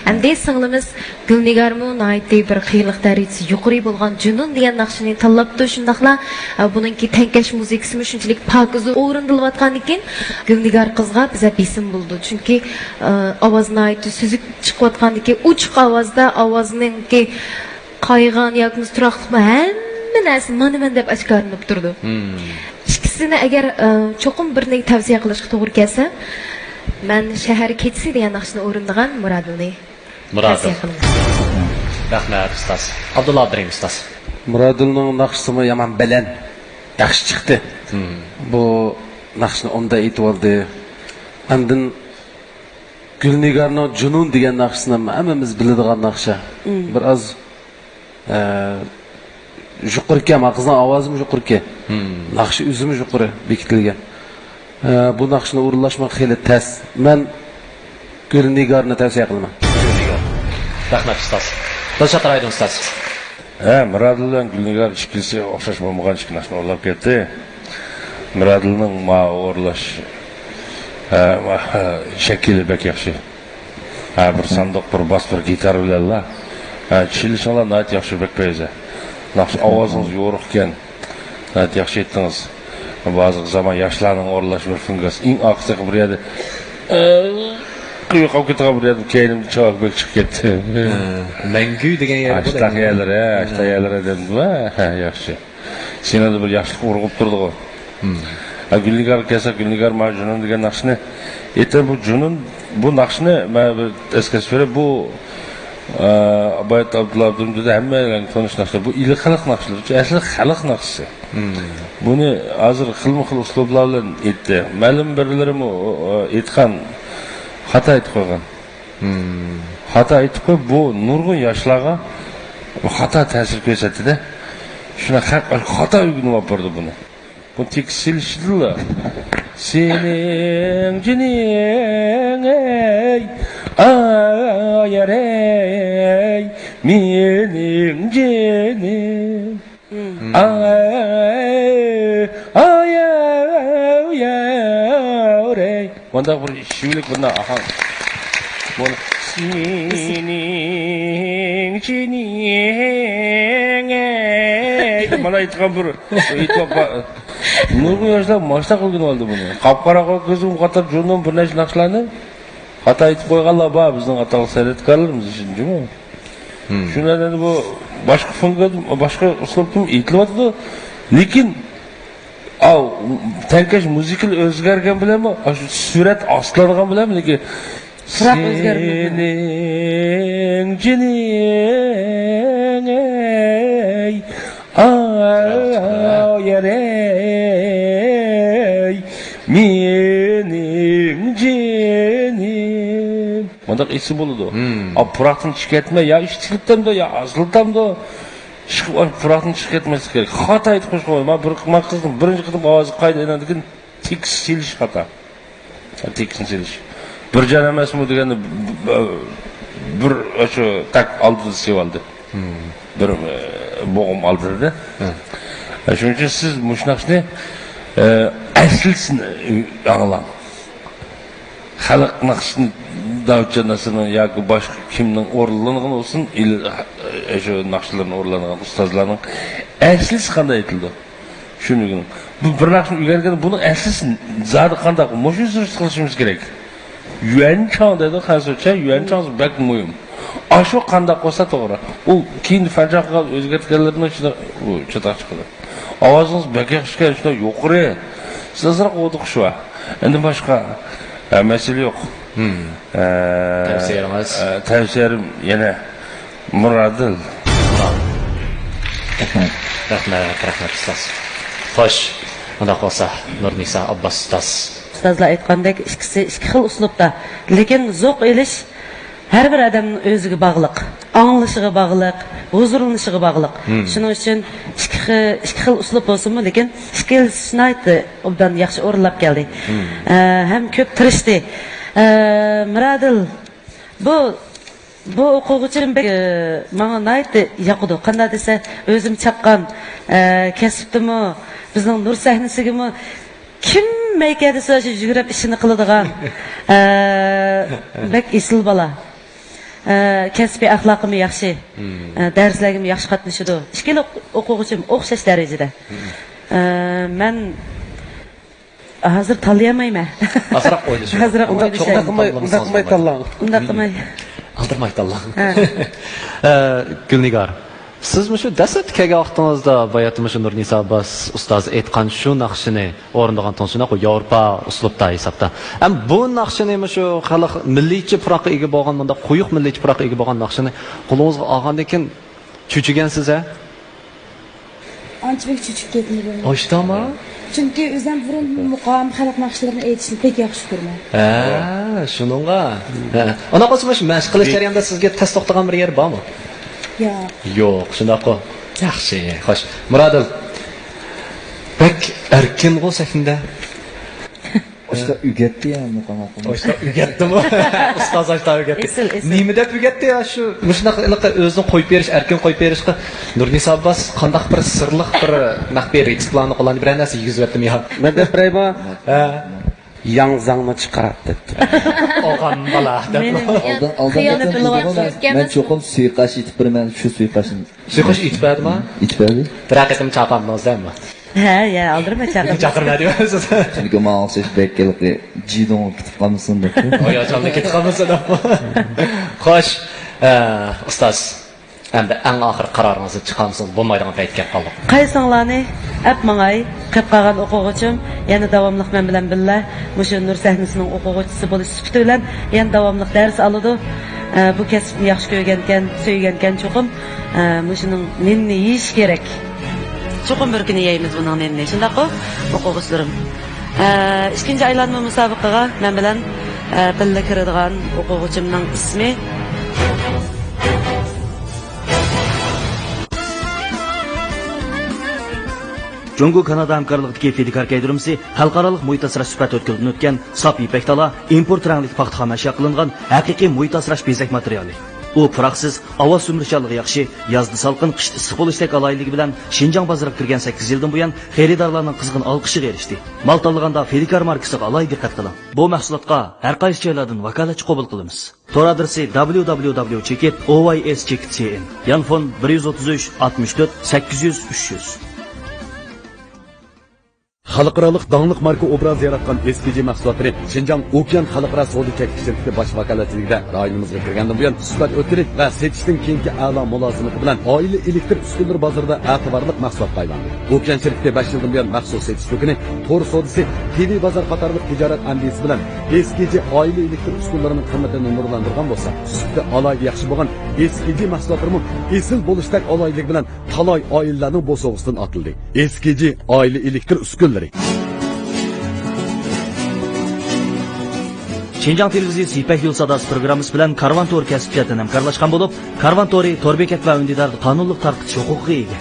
ئەمدى سىڭلىمىز گۈلنىگارمۇ ناھايىتى بىر قىيىنلىق دەرىجىسى يۇقىرى بولغان جۇنۇن دېگەن ناخشىنى تاللاپتۇ. شۇنداقلا، ئە، بۇنىڭكى تەڭكەش مۇزىكىسىمۇ شۇنچىلىك پاكىزە ئورۇندىلىۋاتقاندىكىن، گۈلنىگار قىزغا بىزدە بېسىم بولىدۇ. چۈنكى، ئە، ئاۋاز ناھايىتى سۈزۈك چىقىۋاتقاندىكى، ئوچۇق ئاۋازدا ئاۋازنىڭكى قايغان ياكى تۇراقلىقمۇ، ھەممە نەرسە مانا مەن دەپ ئاشكارىلىنىپ تۇرىدۇ. مم. ئىككىسىنى ئەگەر، ئە، چوقۇم بىرنى تەۋسىيە قىلىشقا توغرا كەلسە، مەن شەھەر كېچىسى دېگەن ناخشىنى ئورۇندىغان مۇرادىلنى مۇرادىل. تەۋسىيە قىلىمەن. رەھمەت، ئۇستاز. ئابدۇللا ئابدۇرېھىم ئۇستاز. مۇرادىلنىڭ ناخشىسىمۇ يامان بەلەن، ياخشى چىقتى. مم. بۇ ناخشىنى ئوبدان ئېيتىۋالدى. ئاندىن گۈلنىگارنىڭ جۇنۇن دېگەن ناخشىسىنى ھەممىمىز بىلىدىغان ناخشا. مم. بىر ئاز، ئە، يۇقىرىكەن، ما قىزنىڭ ئاۋازىمۇ يۇقىرىكەن. مم. ناخشا ئۆزىمۇ يۇقىرى بېكىتىلگەن. ئە، بۇ ناخشىنى ئورۇنلاشماق خېلى تەس. مەن گۈلنىگارنى تەۋسىيە قىلىمەن. رەھمەت، ئۇستاز. دىلشات رايدىن ئۇستاز. ھە، مۇرادىل بىلەن گۈلنىگار ئىككىلىسى ئوخشاش بولمىغان ئىككى ناخشىنى ئورۇنلاپ كەتتى. مۇرادىلنىڭ ما ئورۇنلاش، ھە، ما، ھە، شەكلى بەك ياخشى. ھە، بىر ساندۇق، بىر باس، بىر گىتار بىلەنلا. ھە، چېلىشىڭلار ناھايىتى ياخشى، بەك پەيزە. ناخشا، ئاۋازىڭىز يورۇقكەن. ناھايىتى ياخشى ئېيتتىڭىز. ھازىرقى زامان ياشلارنىڭ ئورۇنلاشى بىر فىڭگاس. ئەڭ ئارقىسىغا بىر يەردە، ئە، يوقاپ كېتىدىغان بىر يەردە كەينىمدە چاۋاك بەك چىقىپ كەتتى. ھە، مەڭگۈ دېگەن يەر بۇ ئاشتاق دەيمەن. يەرلىرى، ھە، ئاشتاق ھە. يەرلىرى دېدىمغۇ، ھە، ياخشى. سېنىڭدە بىر ياخشىلىق ئۇرغۇپ تۇرىدىغۇ. ھىم. ھە، گۈلنىگار كەلسە، گۈلنىگار ما جۇنۇن دېگەن ناخشىنى ئېيتتى. بۇ جۇنۇن، بۇ ناخشىنى مەن بىر ئەسكەرتىپ بېرەي. بۇ، ئە، بايىت ئابدۇللا ئابدۇرېھىم دېدى، ھەممەيلەنگە تونۇش ناخشا. بۇ ئىلى خەلق ناخشىلىرى، ئەسلى خەلق ناخشىسى. ھىم. بۇنى ھازىر خىلمۇ خىل ئۇسلۇبلار بىلەن ئېيتتى. مەلۇم بىرلىرىمۇ، ئە، ئېيتقان، خاتا ئېيتىپ قويغان. ھىم. خاتا ئېيتىپ قويۇپ، بۇ نۇرغۇن ياشلارغا بۇ خاتا تەسىر كۆرسەتتى-دە. شۇنداق خەق خاتا ئۆگىنىپ ئاپپىرىدۇ بۇنى. بۇ تېكىست سېلىشىدىلا. سېنىڭ جېنىڭ، ئەي، ئايارەي، مېنىڭ جېنىم. ئاي، ئاياۋ، ياۋرەي. مۇنداق بىر شىۋىلىك بىر ئاھاڭ. مېنىڭ جېنىم، ئەي. مانا ئېيتقان بىر، ئېيتقان با-، نۇرغۇن ياشلار ماشتاق قىلغىنى ئالدى بۇنى. قاپقارا قىلىپ كۆزۈم قاتار جۇرنۇم بىر نەچچە ناخشىلارنى خاتا ئېيتىپ قويغانلار بار بىزنىڭ ئاتاقلىق سەنئەتكارلىرىمىز ئىچىدە جۇمۇ. شۇنىڭ بىلەن بۇ باشقا فونگا، باشقا ئۇسلۇبتىمۇ ئېيتىلىۋاتىدۇ. لېكىن، ئاۋ، تەڭكەش مۇزىكىلار ئۆزگەرگەن بىلەنمۇ، ئاشۇ سۈرئەت ئاستىلانغان بىلەنمۇ، لېكىن پۇراق ئۆزگەرمىدى. سېنىڭ جېنىڭ، ئەي، ئايارەي، مېنىڭ جېنىم. مۇنداق ئېيتسا بولىدۇ. ئا، پۇراقتىن چىقىپ كەتمە، يا ئىشتىلىتامدۇ، يا ئازلىتامدۇ. ئىشقىلىپ، ئاشۇ پۇراقتىن چىقىپ كەتمەسلىك كېرەك. خاتا ئېيتىپ قويۇشقا بولمايدۇ. مانا بىر، مانا قىزنىڭ بىرىنچى قېتىم ئاۋازى قايتا ئايلاندىكىن تېكىست سېلىش خاتا. تېكىستنى سېلىش. بىر جان ئەمەسمۇ دېگەندە، ب-، ب-، بىر ئاشۇ تەك ئالدىدا سېلىۋالدى. بىر، ئە، بوغۇم ئالدىدا. شۇنىڭ ئۈچۈن سىز مۇشۇ ناخشىنى، ئە، ئەسلىسىنى ئاڭلاڭ. خەلق ناخشىسىنى، داۋۇتجان ناسىرنىڭ ياكى باشقا كىمنىڭ ئورۇنلانغىنى بولسۇن، ئىل-، شۇ ناخشىلىرىنى ئورۇنلانغان ئۇستازلارنىڭ ئەسلىسى قانداق ئېيتىلىدۇ؟ شۇنى ئۆگىنىڭ. بۇ بىر ناخشىنى ئۆگەنگەندە بۇنىڭ ئەسلىسى زادى قانداق؟ مۇشۇنى سۈرۈشتە قىلىشىمىز كېرەك. يۈەنچاڭ دەيدۇ، خەنزۇچە، يۈەنچاڭ بەك مۇھىم. ئاشۇ قانداق بولسا توغرا. ئۇ كېيىن فەنچاڭغا ئۆزگەرتكەنلىرىنىڭ ئىچىدە ئۇ چاتاق چىقىدۇ. ئاۋازىڭىز بەك ياخشىكەن، شۇنداق يۇقىرى. سىز ئازراق ئوقۇش بار. ئەندىن باشقا، ئە، مەسىلە يوق. ئە، تەۋسىيەڭىز؟ ئە، تەۋسىيەم يەنە مۇرادىل. رەھمەت، رەھمەت ئۇستاز. خوش، ئۇنداق بولسا نۇرنىسا ئابباس ئۇستاز. ئۇستازلار ئېيتقاندەك، ئىككىسى ئىككى خىل ئۇسلۇبتا. لېكىن زوق ئېلىش ھەر بىر ئادەمنىڭ ئۆزىگە باغلىق، ئاڭلىشىغا باغلىق، ھۇزۇرلىنىشىغا باغلىق. شۇنىڭ ئۈچۈن ئىككى خىل، ئىككى خىل ئۇسلۇب بولسىمۇ، لېكىن ئىككىلىسى ناھايىتى ئوبدان ياخشى ئورۇنلاپ كەلدى. ئە، ھەم كۆپ تىرىشتى. ئە، مىرادىل، بۇ، بۇ ئوقۇغۇچىم بەك، ئە، ماڭا ناھايىتى ياقىدۇ. قانداق دېسە، ئۆزۈم چاققان، ئە، كەسىپتىمۇ، بىزنىڭ نۇر سەھنىسىگىمۇ كىم مەيكە دېسە شۇ يۈگۈرۈپ ئىشىنى قىلىدىغان، ئە، بەك ئېسىل بالا. ئە، كەسپىي ئەخلاقىمۇ ياخشى. ئە، دەرسلەرگىمۇ ياخشى قاتنىشىدۇ. ئىككىلا ئوق-، ئوقۇغۇچىم ئوخشاش دەرىجىدە. ئە، مەن ھازىر تاللىيالمايمەن. ئازراق ئويلىشىڭ. ئازراق ئۇنداق ئويلىشاي. ئۇنداق قىلماي، ئۇنداق قىلماي تاللاڭ. ئۇنداق قىلماي. ئالدىرىماي تاللاڭ. ھە. ئە، گۈلنىگار، سىز مۇشۇ دەسلەپتە كەلگەن ۋاقتىڭىزدا باياتى مۇشۇ نۇرنىسا ئابباس ئۇستاز ئېيتقان شۇ ناخشىنى ئورۇندىغانتىڭىز شۇنداققۇ، ياۋروپا ئۇسلۇبتا ھېسابتا. ھەم بۇ ناخشىنى مۇشۇ خەلق مىللىيچە پۇراققا ئىگە بولغان، مۇنداق قويۇق مىللىيچە پۇراققا ئىگە بولغان ناخشىنى قولىڭىزغا ئالغاندىن كېيىن چۆچۈگەنسىز، ھە؟ ئانچە بەك چۆچۈپ كەتمىدىم. ئاشتاما؟ چۈنكى ئۆزۈم بۇرۇن مۇقام، خەلق ناخشىلىرىنى ئېيتىشنى بەك ياخشى كۆرىمەن. ھە، شۇنىڭغا. ھە. ئانداق بولسا مۇشۇ مەشىق قىلىش جەريانىدا سىزگە تەس توختىغان بىر يەر بارمۇ؟ ياق. يوق، شۇنداققۇ. ياخشى، خوش. مۇرادىل، بەك ئەركىنغۇ سەھنىدە. ئاشتا ئۆگەتتى يا مۇقام ئاپام. ئاشتا ئۆگەتتىمۇ؟ ئۇستاز ئاشتا ئۆگەتتى. ئېسىل، ئېسىل. نېمە دەپ ئۆگەتتى يا شۇ مۇشۇنداق ھېلىقى ئۆزىنى قويۇپ بېرىش، ئەركىن قويۇپ بېرىشقا؟ نۇرنىسا ئابباس قانداق بىر سىرلىق بىر مەخپىي رېتسېپلارنى قوللاندى، بىرەر نەرسە يېگۈزۈۋەتتىمۇ يا؟ مەن دەپ بېرەيمۇ؟ ھە. ياڭزاڭنى چىقارات دەپتۇ. ئوغان بالا دەپ. مېنىڭ ئالدىن، ئالدىن خىيانەت ئېيتسام قىلىۋاتىسىز دېدىغۇ، مەن، ئىكەنمەن. مەن چوقۇم سۇيىقاش ئېتىپ بېرىمەن، شۇ سۇيىقاشنى. سۇيىقاش ئېتىپ بەردىما؟ ئېتىپ بەردى. بىر قېتىم چاقامدىڭىز دەمۇ؟ ھە، يا، ئالدىرىماي چاقىرىمەن. چاقىرمەن دېمەيسىز. چۈنكى ماڭا ئوخشاش بەك ھېلىقى جىدۇڭ كېتىپ قالمىسۇن دەپتۇ. ھاياجانلىق كېتىپ قالمىسۇن دەپ. خوش، ئە، ئۇستاز، ئەمدى ئەڭ ئاخىرقى قارارىڭىزنى چىقارمىسىڭىز بولمايدىغان پەيت كەپ قالدۇق. قايسىڭلارنى ئەپ ماڭاي، قېپ قالغان ئوقۇغۇچىم يەنە داۋاملىق مەن بىلەن بىللە مۇشۇ نۇر سەھنىسىنىڭ ئوقۇغۇچىسى بولۇش سۈپىتى بىلەن يەنە داۋاملىق دەرس ئالىدۇ. ئە، بۇ كەسىپنى ياخشى كۆرگەنكەن، سۆيگەنكەن چوقۇم، ئە، مۇشۇنىڭ نېنىنى يېيىش كېرەك. چوقۇم بىر كۈنى يەيمىز بۇنىڭ نېنىنى. شۇنداققۇ، ئوقۇغۇچىلىرىم؟ ئە، ئىككىنچى ئايلانما مۇسابىقىگە مەن بىلەن، ئە، بىللە كىرىدىغان ئوقۇغۇچىمنىڭ ئىسمى. جۇڭگو كانادا ھەمكارلىقىدىكى فىدىكار كەيدىرمىسى خەلقئارالىق مۇھىت ئاسراش سۈپەت ئۆتكىلىدىن ئۆتكەن ساپ يىپەك تالا، ئىمپورت رەڭلىك پاختا خامەشيا قىلىنغان ھەقىقىي مۇھىت ئاسراش بېزەك ماتېرىيالى. ئۇ پۇراقسىز، ھاۋا سۈمۈرۈشچانلىقى ياخشى، يازدا سالقىن، قىشتا ئىسسىق بولۇشتەك ئالاھىدىلىكى بىلەن شىنجاڭ بازىرىغا كىرگەن سەككىز يىلدىن بۇيان خېرىدارلارنىڭ قىزغىن ئالقىشىغا ئېرىشتى. مال تاللىغاندا فىدىكار ماركىسىغا ئالاھىدە دىققەت قىلىڭ. بۇ مەھسۇلاتقا ھەر قايسى جايلاردىن ۋاكالەتچى قوبۇل قىلىمىز. تور ئادرېسى: دبليۇ دبليۇ دبليۇ چېكىت ئو ۋاي ئېس چېكىت سى ئېن، يانفون بىر يۈز ئوتتۇز ئۈچ، ئاتمىش تۆت، سەككىز يۈز، ئۈچ يۈز. خەلقئارالىق داڭلىق ماركا ئوبرازى ياراتقان ئېس كېي جى مەھسۇلاتلىرى شىنجاڭ ئوكيان خەلقئارا سودا چەكلىك شىركىتى باش ۋاكالەتچىلىكىدە رايونىمىزغا كىرگەندىن بۇيان، سۈپەت ئۆتكىلى ۋە سېتىشنىڭ كېيىنكى ئەلا مۇلازىمىتى بىلەن ئائىلە ئېلېكتر ئۈسكۈنىلىرى بازىرىدا ئەتىۋارلىق مەھسۇلاتقا ئايلاندى. ئوكيان شىركىتى بەش يىلدىن بۇيان مەخسۇس سېتىش دۇكىنى، تور سودىسى، تىۋى بازار قاتارلىق تىجارەت ئەندىزىسى بىلەن ئېس كېي جى ئائىلە ئېلېكتر ئۈسكۈنىلىرىنىڭ قىممىتىنى نۇرلاندۇرغان بولسا، سۈپىتى ئالاھىدە ياخشى بولغان ئېس كېي جى مەھسۇلاتلىرىمۇ ئېسىل بولۇشتەك ئالاھىدىلىك بىلەن تالاي ئائىلىلەرنىڭ بوسۇغىسىدىن ئاتىلدى. ئېس كېي جى ئائىلە ئېلېكتر ئۈسكۈنىلىرى. شىنجاڭ تېلېۋىزىيىسى يىپەك يولى ساداسى پروگراممىسى بىلەن كارۋان تور كەسىپ جەھەتتىن ھەمكارلاشقان بولۇپ، كارۋان تورى تور بېكەت ۋە ئۈندىداردا قانۇنلۇق تارقىتىش ھوقۇقىغا ئىگە.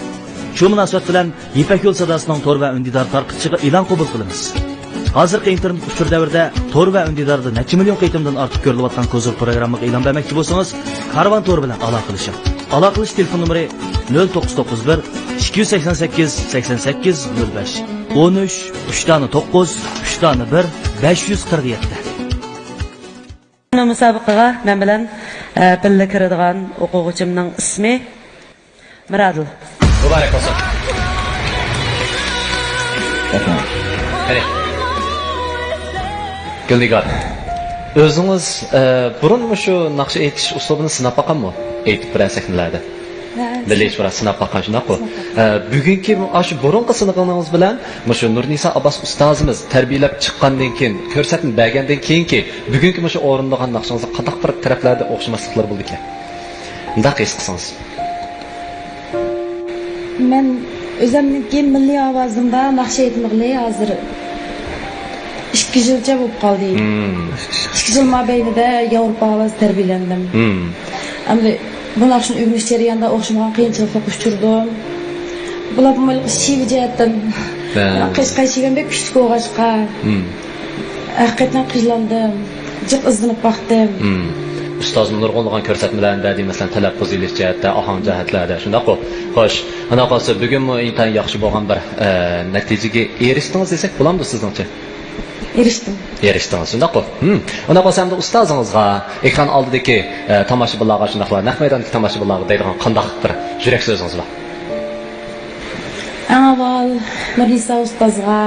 شۇ مۇناسىۋەت بىلەن يىپەك يولى ساداسىنىڭ تور ۋە ئۈندىدار تارقىتىشىغا ئېلان قوبۇل قىلىمىز. ھازىرقى ئىنتېرنېت ئۇچۇر دەۋرىدە تور ۋە ئۈندىداردا نەچچە مىليون قېتىمدىن ئارتۇق كۆرۈلۈۋاتقان كوزىر پروگراممىغا ئېلان بەرمەكچى بولسىڭىز، كارۋان تور بىلەن ئالاقىلىشىڭ. ئالاقىلىشىش تېلېفون نومۇرى: نۆل توققۇز توققۇز بىر، ئىككى يۈز سەكسەن سەككىز، سەكسەن سەككىز، نۆل بەش، ئون ئۈچ، ئۈچ دانە توققۇز، ئۈچ دانە بىر، بەش يۈز قىرىق يەتتە. مۇسابىقىگە مەن بىلەن، ئە، بىللە كىرىدىغان ئوقۇغۇچىمنىڭ ئىسمى مىرادىل. مۇبارەك بولسۇن. رەھمەت. قېنى. گۈلنىگار، ئۆزىڭىز، ئە، بۇرۇن مۇشۇ ناخشا ئېيتىش ئۇسلۇبىنى سىناپ باققانمۇ؟ ئېيتىپ بىرەر سەھنىلەردە. ھە، مىللىي شورا سىناپ باققان، شۇنداققۇ؟ سىناپ باققان. ئە، بۈگۈنكى ئاشۇ بۇرۇنقى سىنىغىنىڭىز بىلەن مۇشۇ نۇرنىسا ئابباس ئۇستازىمىز تەربىيەلەپ چىققاندىن كېيىن، كۆرسەتمە بەرگەندىن كېيىنكى بۈگۈنكى مۇشۇ ئورۇندىغان ناخشىڭىزدا قانداق بىر تەرەپلەردە ئوخشىماسلىقلار بولىدىكەن؟ مۇنداق ھېس قىلسىڭىز. مەن ئۆزۈمنىڭكى مىللىي ئاۋازىمدا ناخشا ئېيتمىغىلى ھازىر ئىككى يىلچە بولۇپ قالدى. مم. ئىككى يىل مابەينىدە ياۋروپا ئاۋازى تەربىيەلەندىم. مم. ئەمدى بۇ ناخشىنى ئۆگىنىش جەريانىدا ئوخشىمىغان قىيىنچىلىققا ئۇچرىدىم. بۇلار بۇ شېۋە جەھەتتىن ھە. قەشقەر شېۋەم بەك كۈچلۈك بولغاچقا. مم. ھەقىقەتەن قىينالدىم، جىق ئىزدىنىپ باقتىم. مم. ئۇستازمۇ نۇرغۇنلىغان كۆرسەتمىلەرنى بەردى، مەسىلەن، تەلەپپۇز ئېلىش جەھەتتە، ئاھاڭ جەھەتلەردە، شۇنداققۇ؟ خوش، ئۇنداق بولسا بۈگۈنمۇ ئىنتايىن ياخشى بولغان بىر، ئە، نەتىجىگە ئېرىشتىڭىز دېسەك بولامدۇ سىزنىڭچە؟ ئېرىشتىم. ئېرىشتىڭىز، شۇنداققۇ؟ ھىم. ئۇنداق بولسا ئەمدى ئۇستازىڭىزغا، ئېكران ئالدىدىكى، ئە، تاماشىبىنلارغا، شۇنداقلا نەق مەيداندىكى تاماشىبىنلارغا دەيدىغان قانداق بىر يۈرەك سۆزىڭىز بار؟ ئەڭ ئاۋۋال نۇرنىسا ئۇستازغا،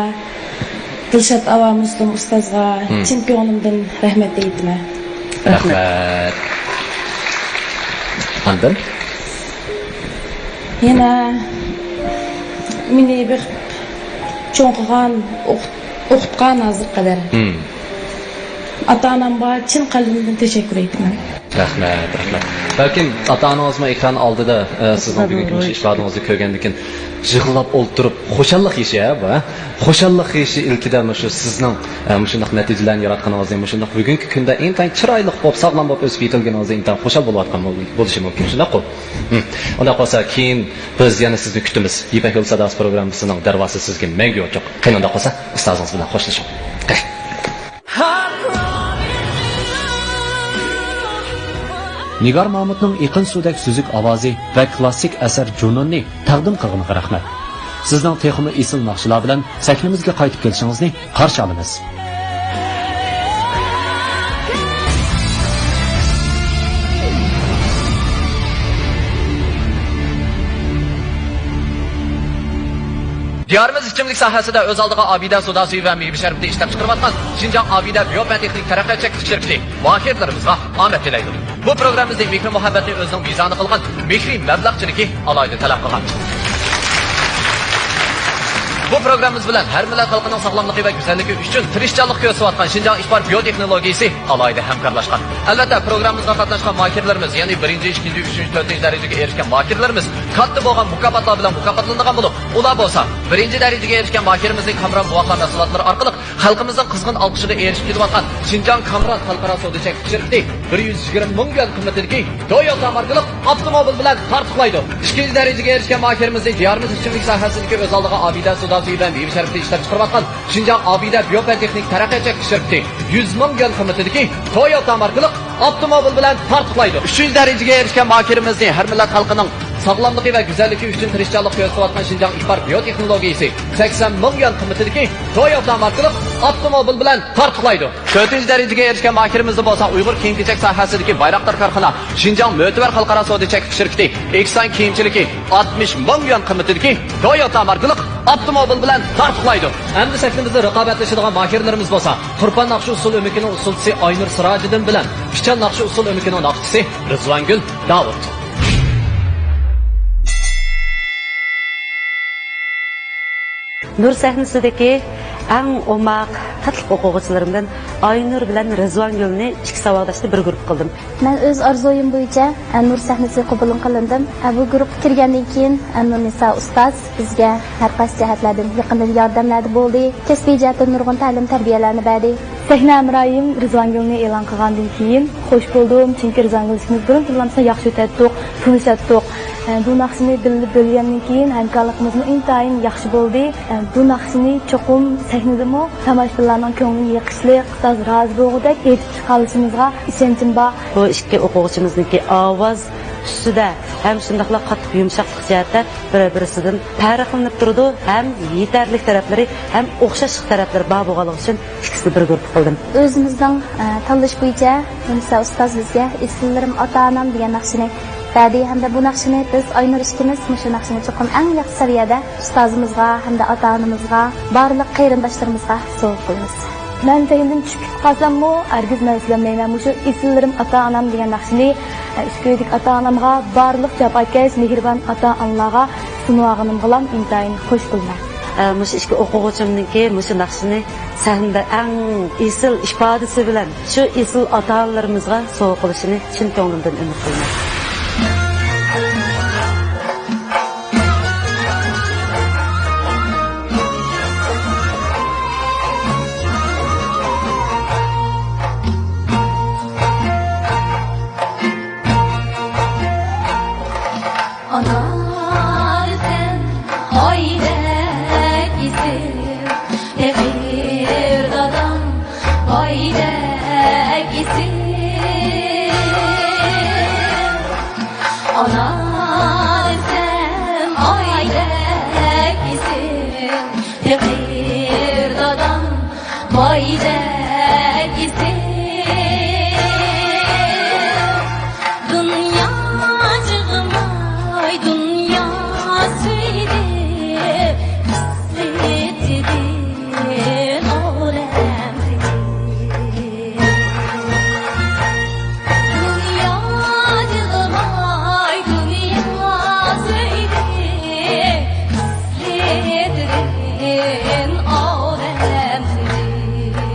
دىلشات ئاۋامۇسلۇم ئۇستازغا مم. چىن كۆڭلۈمدىن رەھمەت ئېيتىمەن. رەھمەت. ئاندىن؟ يەنە مېنى بېقىپ چوڭ قىلغان، ئوقۇت-، ئوقۇتقان ھازىرغا قەدەر. مم. ئاتا-ئانامغا چىن قەلبىمدىن تەشەككۈر ئېيتىمەن. رەھمەت، رەھمەت. بەلكىم ئاتا-ئانىڭىزمۇ ئېكران ئالدىدا، ئە، سىزنىڭ بۈگۈنكى مۇشۇ ئىپادىڭىزنى كۆرگەندىن كېيىن يىغلاپ ئولتۇرۇپ، خۇشاللىق يېشى، ھە، بۇ، ھە؟ خۇشاللىق يېشى ئىلكىدە مۇشۇ سىزنىڭ، ئە، مۇشۇنداق نەتىجىلەرنى ياراتقىنىڭىزنى، مۇشۇنداق بۈگۈنكى كۈندە ئىنتايىن چىرايلىق بولۇپ، ساغلام بولۇپ ئۆسۈپ يېتىلگىنىڭىزدە ئىنتايىن خۇشال بولۇۋاتقان بول-، بولۇشى مۇمكىن، شۇنداققۇ؟ ھىم. ئۇنداق بولسا، كېيىن بىز يەنە سىزنى كۈتىمىز. يىپەك يولى ساداسى پروگراممىسىنىڭ دەرۋازىسى سىزگە مەڭگۈ ئوچۇق. قېنى، ئۇنداق بولسا، ئۇستازىڭىز بىلەن خوشلىشىڭ. قېنى. نىگار مامۇتنىڭ ئېقىن سۇدەك سۈزۈك ئاۋازى ۋە كلاسسىك ئەسەر جۇنۇننى تەقدىم قىلغىنىغا رەھمەت. سىزنىڭ تېخىمۇ ئېسىل ناخشىلار بىلەن سەھنىمىزگە قايتىپ كېلىشىڭىزنى قارشى ئالىمىز. دىيارىمىز ئىچىملىك ساھەسىدە ئۆز ئالدىغا ئابىدە سوداسى ۋە مېۋە شەربىتى ئىشلەپچىقىرىۋاتقان شىنجاڭ ئابىدە بىيو پەنتېخنىك تەرەققىيات چەكلىك شىركىتى ماھىرلىرىمىزغا ئامەت تىلەيدۇ. بۇ پروگراممىمىزنى مېھرى-مۇھەببەتنى ئۆزىنىڭ مىزانى قىلغان مېھرى مەبلەغچىلىكى ئالاھىدە تەلەپ قىلغان. بۇ پروگراممىمىز بىلەن ھەر مىللەت خەلقىنىڭ ساغلاملىقى ۋە گۈزەللىكى ئۈچۈن تىرىشچانلىق كۆرسىتىۋاتقان شىنجاڭ ئىشپار بىيو تېخنولوگىيىسى ئالاھىدە ھەمكارلاشقان. ئەلۋەتتە، پروگراممىمىزغا قاتناشقان ماھىرلىرىمىز، يەنى بىرىنچى، ئىككىنچى، ئۈچىنچى، تۆتىنچى دەرىجىگە ئېرىشكەن ماھىرلىرىمىز كاتتا بولغان مۇكاپاتلار بىلەن مۇكاپاتلىنىدىغان بولۇپ، ئۇلار بولسا بىرىنچى دەرىجىگە ئېرىشكەن ماھىرىمىزنىڭ كامېرا مۇۋاپىقەت مەھسۇلاتلىرى ئارقىلىق خەلقىمىزنىڭ قىزغىن ئالقىشىغا ئېرىشىپ كېلىۋاتقان شىنجاڭ كامران خەلقئارا سودا چەكلىك شىركىتى بىر يۈز يىگىرمە مىڭ يۈەن قىممىتىدىكى تويوتا ماركىلىق ئاپتوموبىل بىلەن تارتۇقلايدۇ. ئىككىنچى دەرىجىگە ئېرىشكەن ماھىرىمىزنى دىيارىمىز ئىچىملىك ساھەسىدىكى ئۆز ئالدىغا ئابىدە سودا سۈيى بىلەن مېۋە شەربىتى ئىشلەپچىقىرىۋاتقان شىنجاڭ ئابىدە بىيوپەن تېخنىك تەرەققىيات چەكلىك شىركىتى يۈز مىڭ يۈەن قىممىتىدىكى تويوتا ماركىلىق ئاپتوموبىل بىلەن تارتۇقلايدۇ. ئۈچىنچى دەرىجىگە ئېرىشكەن ماھىرىمىزنى ھەر مىللەت خەلقىنىڭ ساغلاملىقى ۋە گۈزەللىكى ئۈچۈن تىرىشچانلىق كۆرسىتىۋاتقان شىنجاڭ ئىپار بىيوتېخنولوگىيىسى سەكسەن مىڭ يۈەن قىممىتىدىكى تويوتا ماركىلىق ئاپتوموبىل بىلەن تارتۇقلايدۇ. تۆتىنچى دەرىجىگە ئېرىشكەن ماھىرىمىزنى بولسا ئۇيغۇر كىيىم-كېچەك ساھەسىدىكى بايراقدار كارخانا شىنجاڭ مۆتىۋەر خەلقئارا سودا چەكلىك شىركىتى ئېكساين كىيىمچىلىكى ئاتمىش مىڭ يۈەن قىممىتىدىكى تويوتا ماركىلىق ئاپتوموبىل بىلەن تارتۇقلايدۇ. ئەمدى سەھنىمىزدە رىقابەتلىشىدىغان ماھىرلىرىمىز بولسا تۇرپان ناخشا ئۇسسۇل ئۆمىكىنىڭ ئۇسسۇلچىسى ئاينۇر سىراجىدىن بىلەن پىچان ناخشا ئۇسسۇل ئۆمىكىنىڭ ناخشىچىسى رىزۋانگۈل داۋۇت. نۇر سەھنىسىدىكى ئەڭ ئوماق، تاتلىق ئوقۇغۇچىلىرىمدىن ئاينۇر بىلەن رىزۋانگۈلنى ئىككى ساۋاقداشنى بىر گۇرۇپپا قىلدىم. مەن ئۆز ئارزۇيۇم بويىچە، ئە، نۇر سەھنىسىگە قوبۇل قىلىندىم. ئە، بۇ گۇرۇپپىغا كىرگەندىن كېيىن، ئە، نۇرنىسا ئۇستاز بىزگە ھەر قايسى جەھەتلەردىن يېقىندىن ياردەملەردە بولدى، كەسپىي جەھەتتىن نۇرغۇن تەلىم-تەربىيەلەرنى بەردى. سەھنە ھەمراھىم رىزۋانگۈلنى ئېلان قىلغاندىن كېيىن خوش بولدۇم، چۈنكى رىزۋانگۈل ئىككىمىز بۇرۇن تىللامسا ياخشى ئۆتەتتۇق، تونۇشاتتۇق. ئە، بۇ ناخشىنى بىللە بۆلگەندىن كېيىن ھەمكارلىقىمىزمۇ ئىنتايىن ياخشى بولدى. ئە، بۇ ناخشىنى چوقۇم سەھنىدىمۇ تاماشىبىنلارنىڭ كۆڭلىنى يېقىشلىق، ئۇستاز رازى بولغۇدەك ئېيتىپ چىقالىشىمىزغا ئىشەنچىم بار. بۇ ئىككى ئوقۇغۇچىمىزنىڭكى ئاۋاز ئۈستىدە ھەم شۇنداقلا قاتتىق يۇمشاقلىق جەھەتتە بىر-بىرسىدىن پەرقلىنىپ تۇرىدۇ، ھەم يېتەرلىك تەرەپلىرى، ھەم ئوخشاشلىق تەرەپلىرى بار بولغانلىقى ئۈچۈن ئىككىسىنى بىر گۇرۇپپا قىلدىم. ئۆزىمىزنىڭ، ئە، تاللىشى بويىچە يۇنۇسە ئۇستاز بىزگە ئېسىللىرىم ئاتا-ئانام دېگەن ناخشىنى بەردى ھەمدە بۇ ناخشىنى بىز ئاينۇر ئىككىمىز مۇشۇ ناخشىنى چوقۇم ئەڭ ياخشى سەۋىيەدە ئۇستازىمىزغا ھەمدە ئاتا-ئانىمىزغا، بارلىق قېرىنداشلىرىمىزغا سوۋغا قىلىمىز. مەن سەھنىدىن چۈشۈپ كېتىپ قالساممۇ، ھەرگىز مەن سۆزلەمەيمەن. مۇشۇ ئېسىللىرىم ئاتا-ئانام دېگەن ناخشىنى، ئە، ئۈسكۈدىدىكى ئاتا-ئانامغا، بارلىق جاپاكەش، مېھرىبان ئاتا-ئانىلارغا سۇنۇۋالغىنىمغىلا ئىنتايىن خوش بولىمەن. ئە، مۇشۇ ئىككى ئوقۇغۇچىمنىڭكى مۇشۇ ناخشىنى سەھنىدە ئەڭ ئېسىل ئىپادىسى بىلەن شۇ ئېسىل ئاتا-ئانىلىرىمىزغا سوۋغا قىلىشىنى چىن كۆڭلۈمدىن ئۈمىد قىلىمەن. ئانا دېسەم ئايدەك ئېسىل، پېقىر دادام بايدەك ئېسىل. ئانا دېسەم ئايدەك ئېسىل، پېقىر دادام بايدەك ئېسىل. دۇنيا جىغماي دۇنيا سۆيدى، خىسلىتىدىن ئالەم سۆيدى. دۇنيا جىغماي دۇنيا سۆيدى، خىسلىتىدىن ئالەم سۆيدى.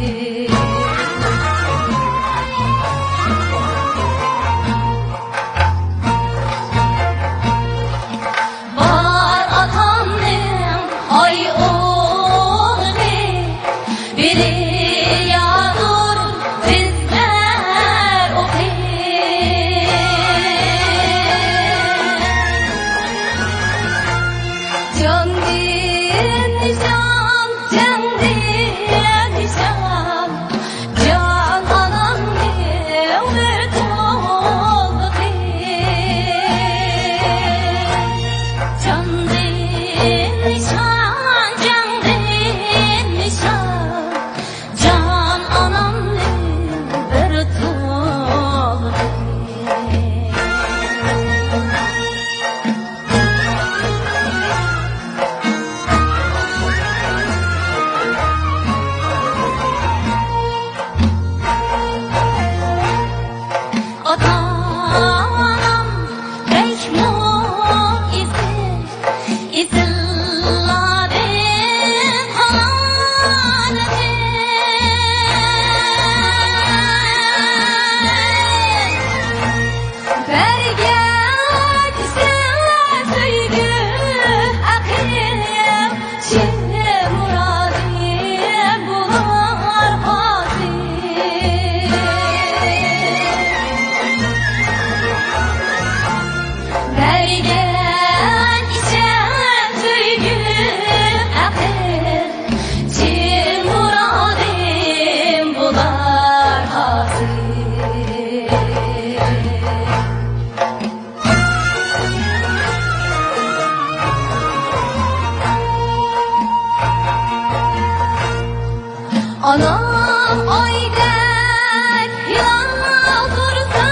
ئانام ئايدەك يالتۇرسا،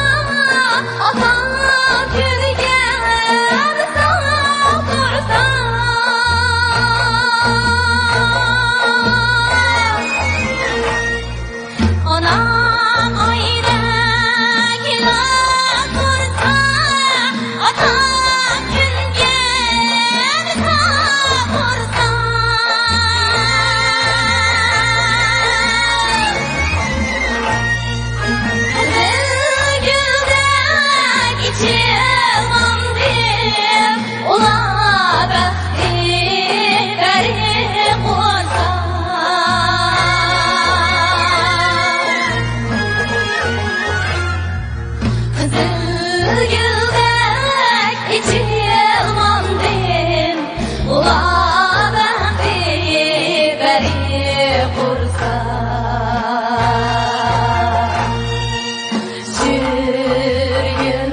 ئاتا كۈنگە ساق تۇرسا. ئانام ئايدەك يالتۇرسا، ئاتا كۈنگە ساق تۇرسا. قىزىل گۈلدەك ئېچىلغاندىم، ئۇلار بەختى بەرى قۇۋانسا. قىزىل گۈلدەك ئېچىلغاندىم، ئۇلار بەختى بەرى قۇرسا. سۈرگۈن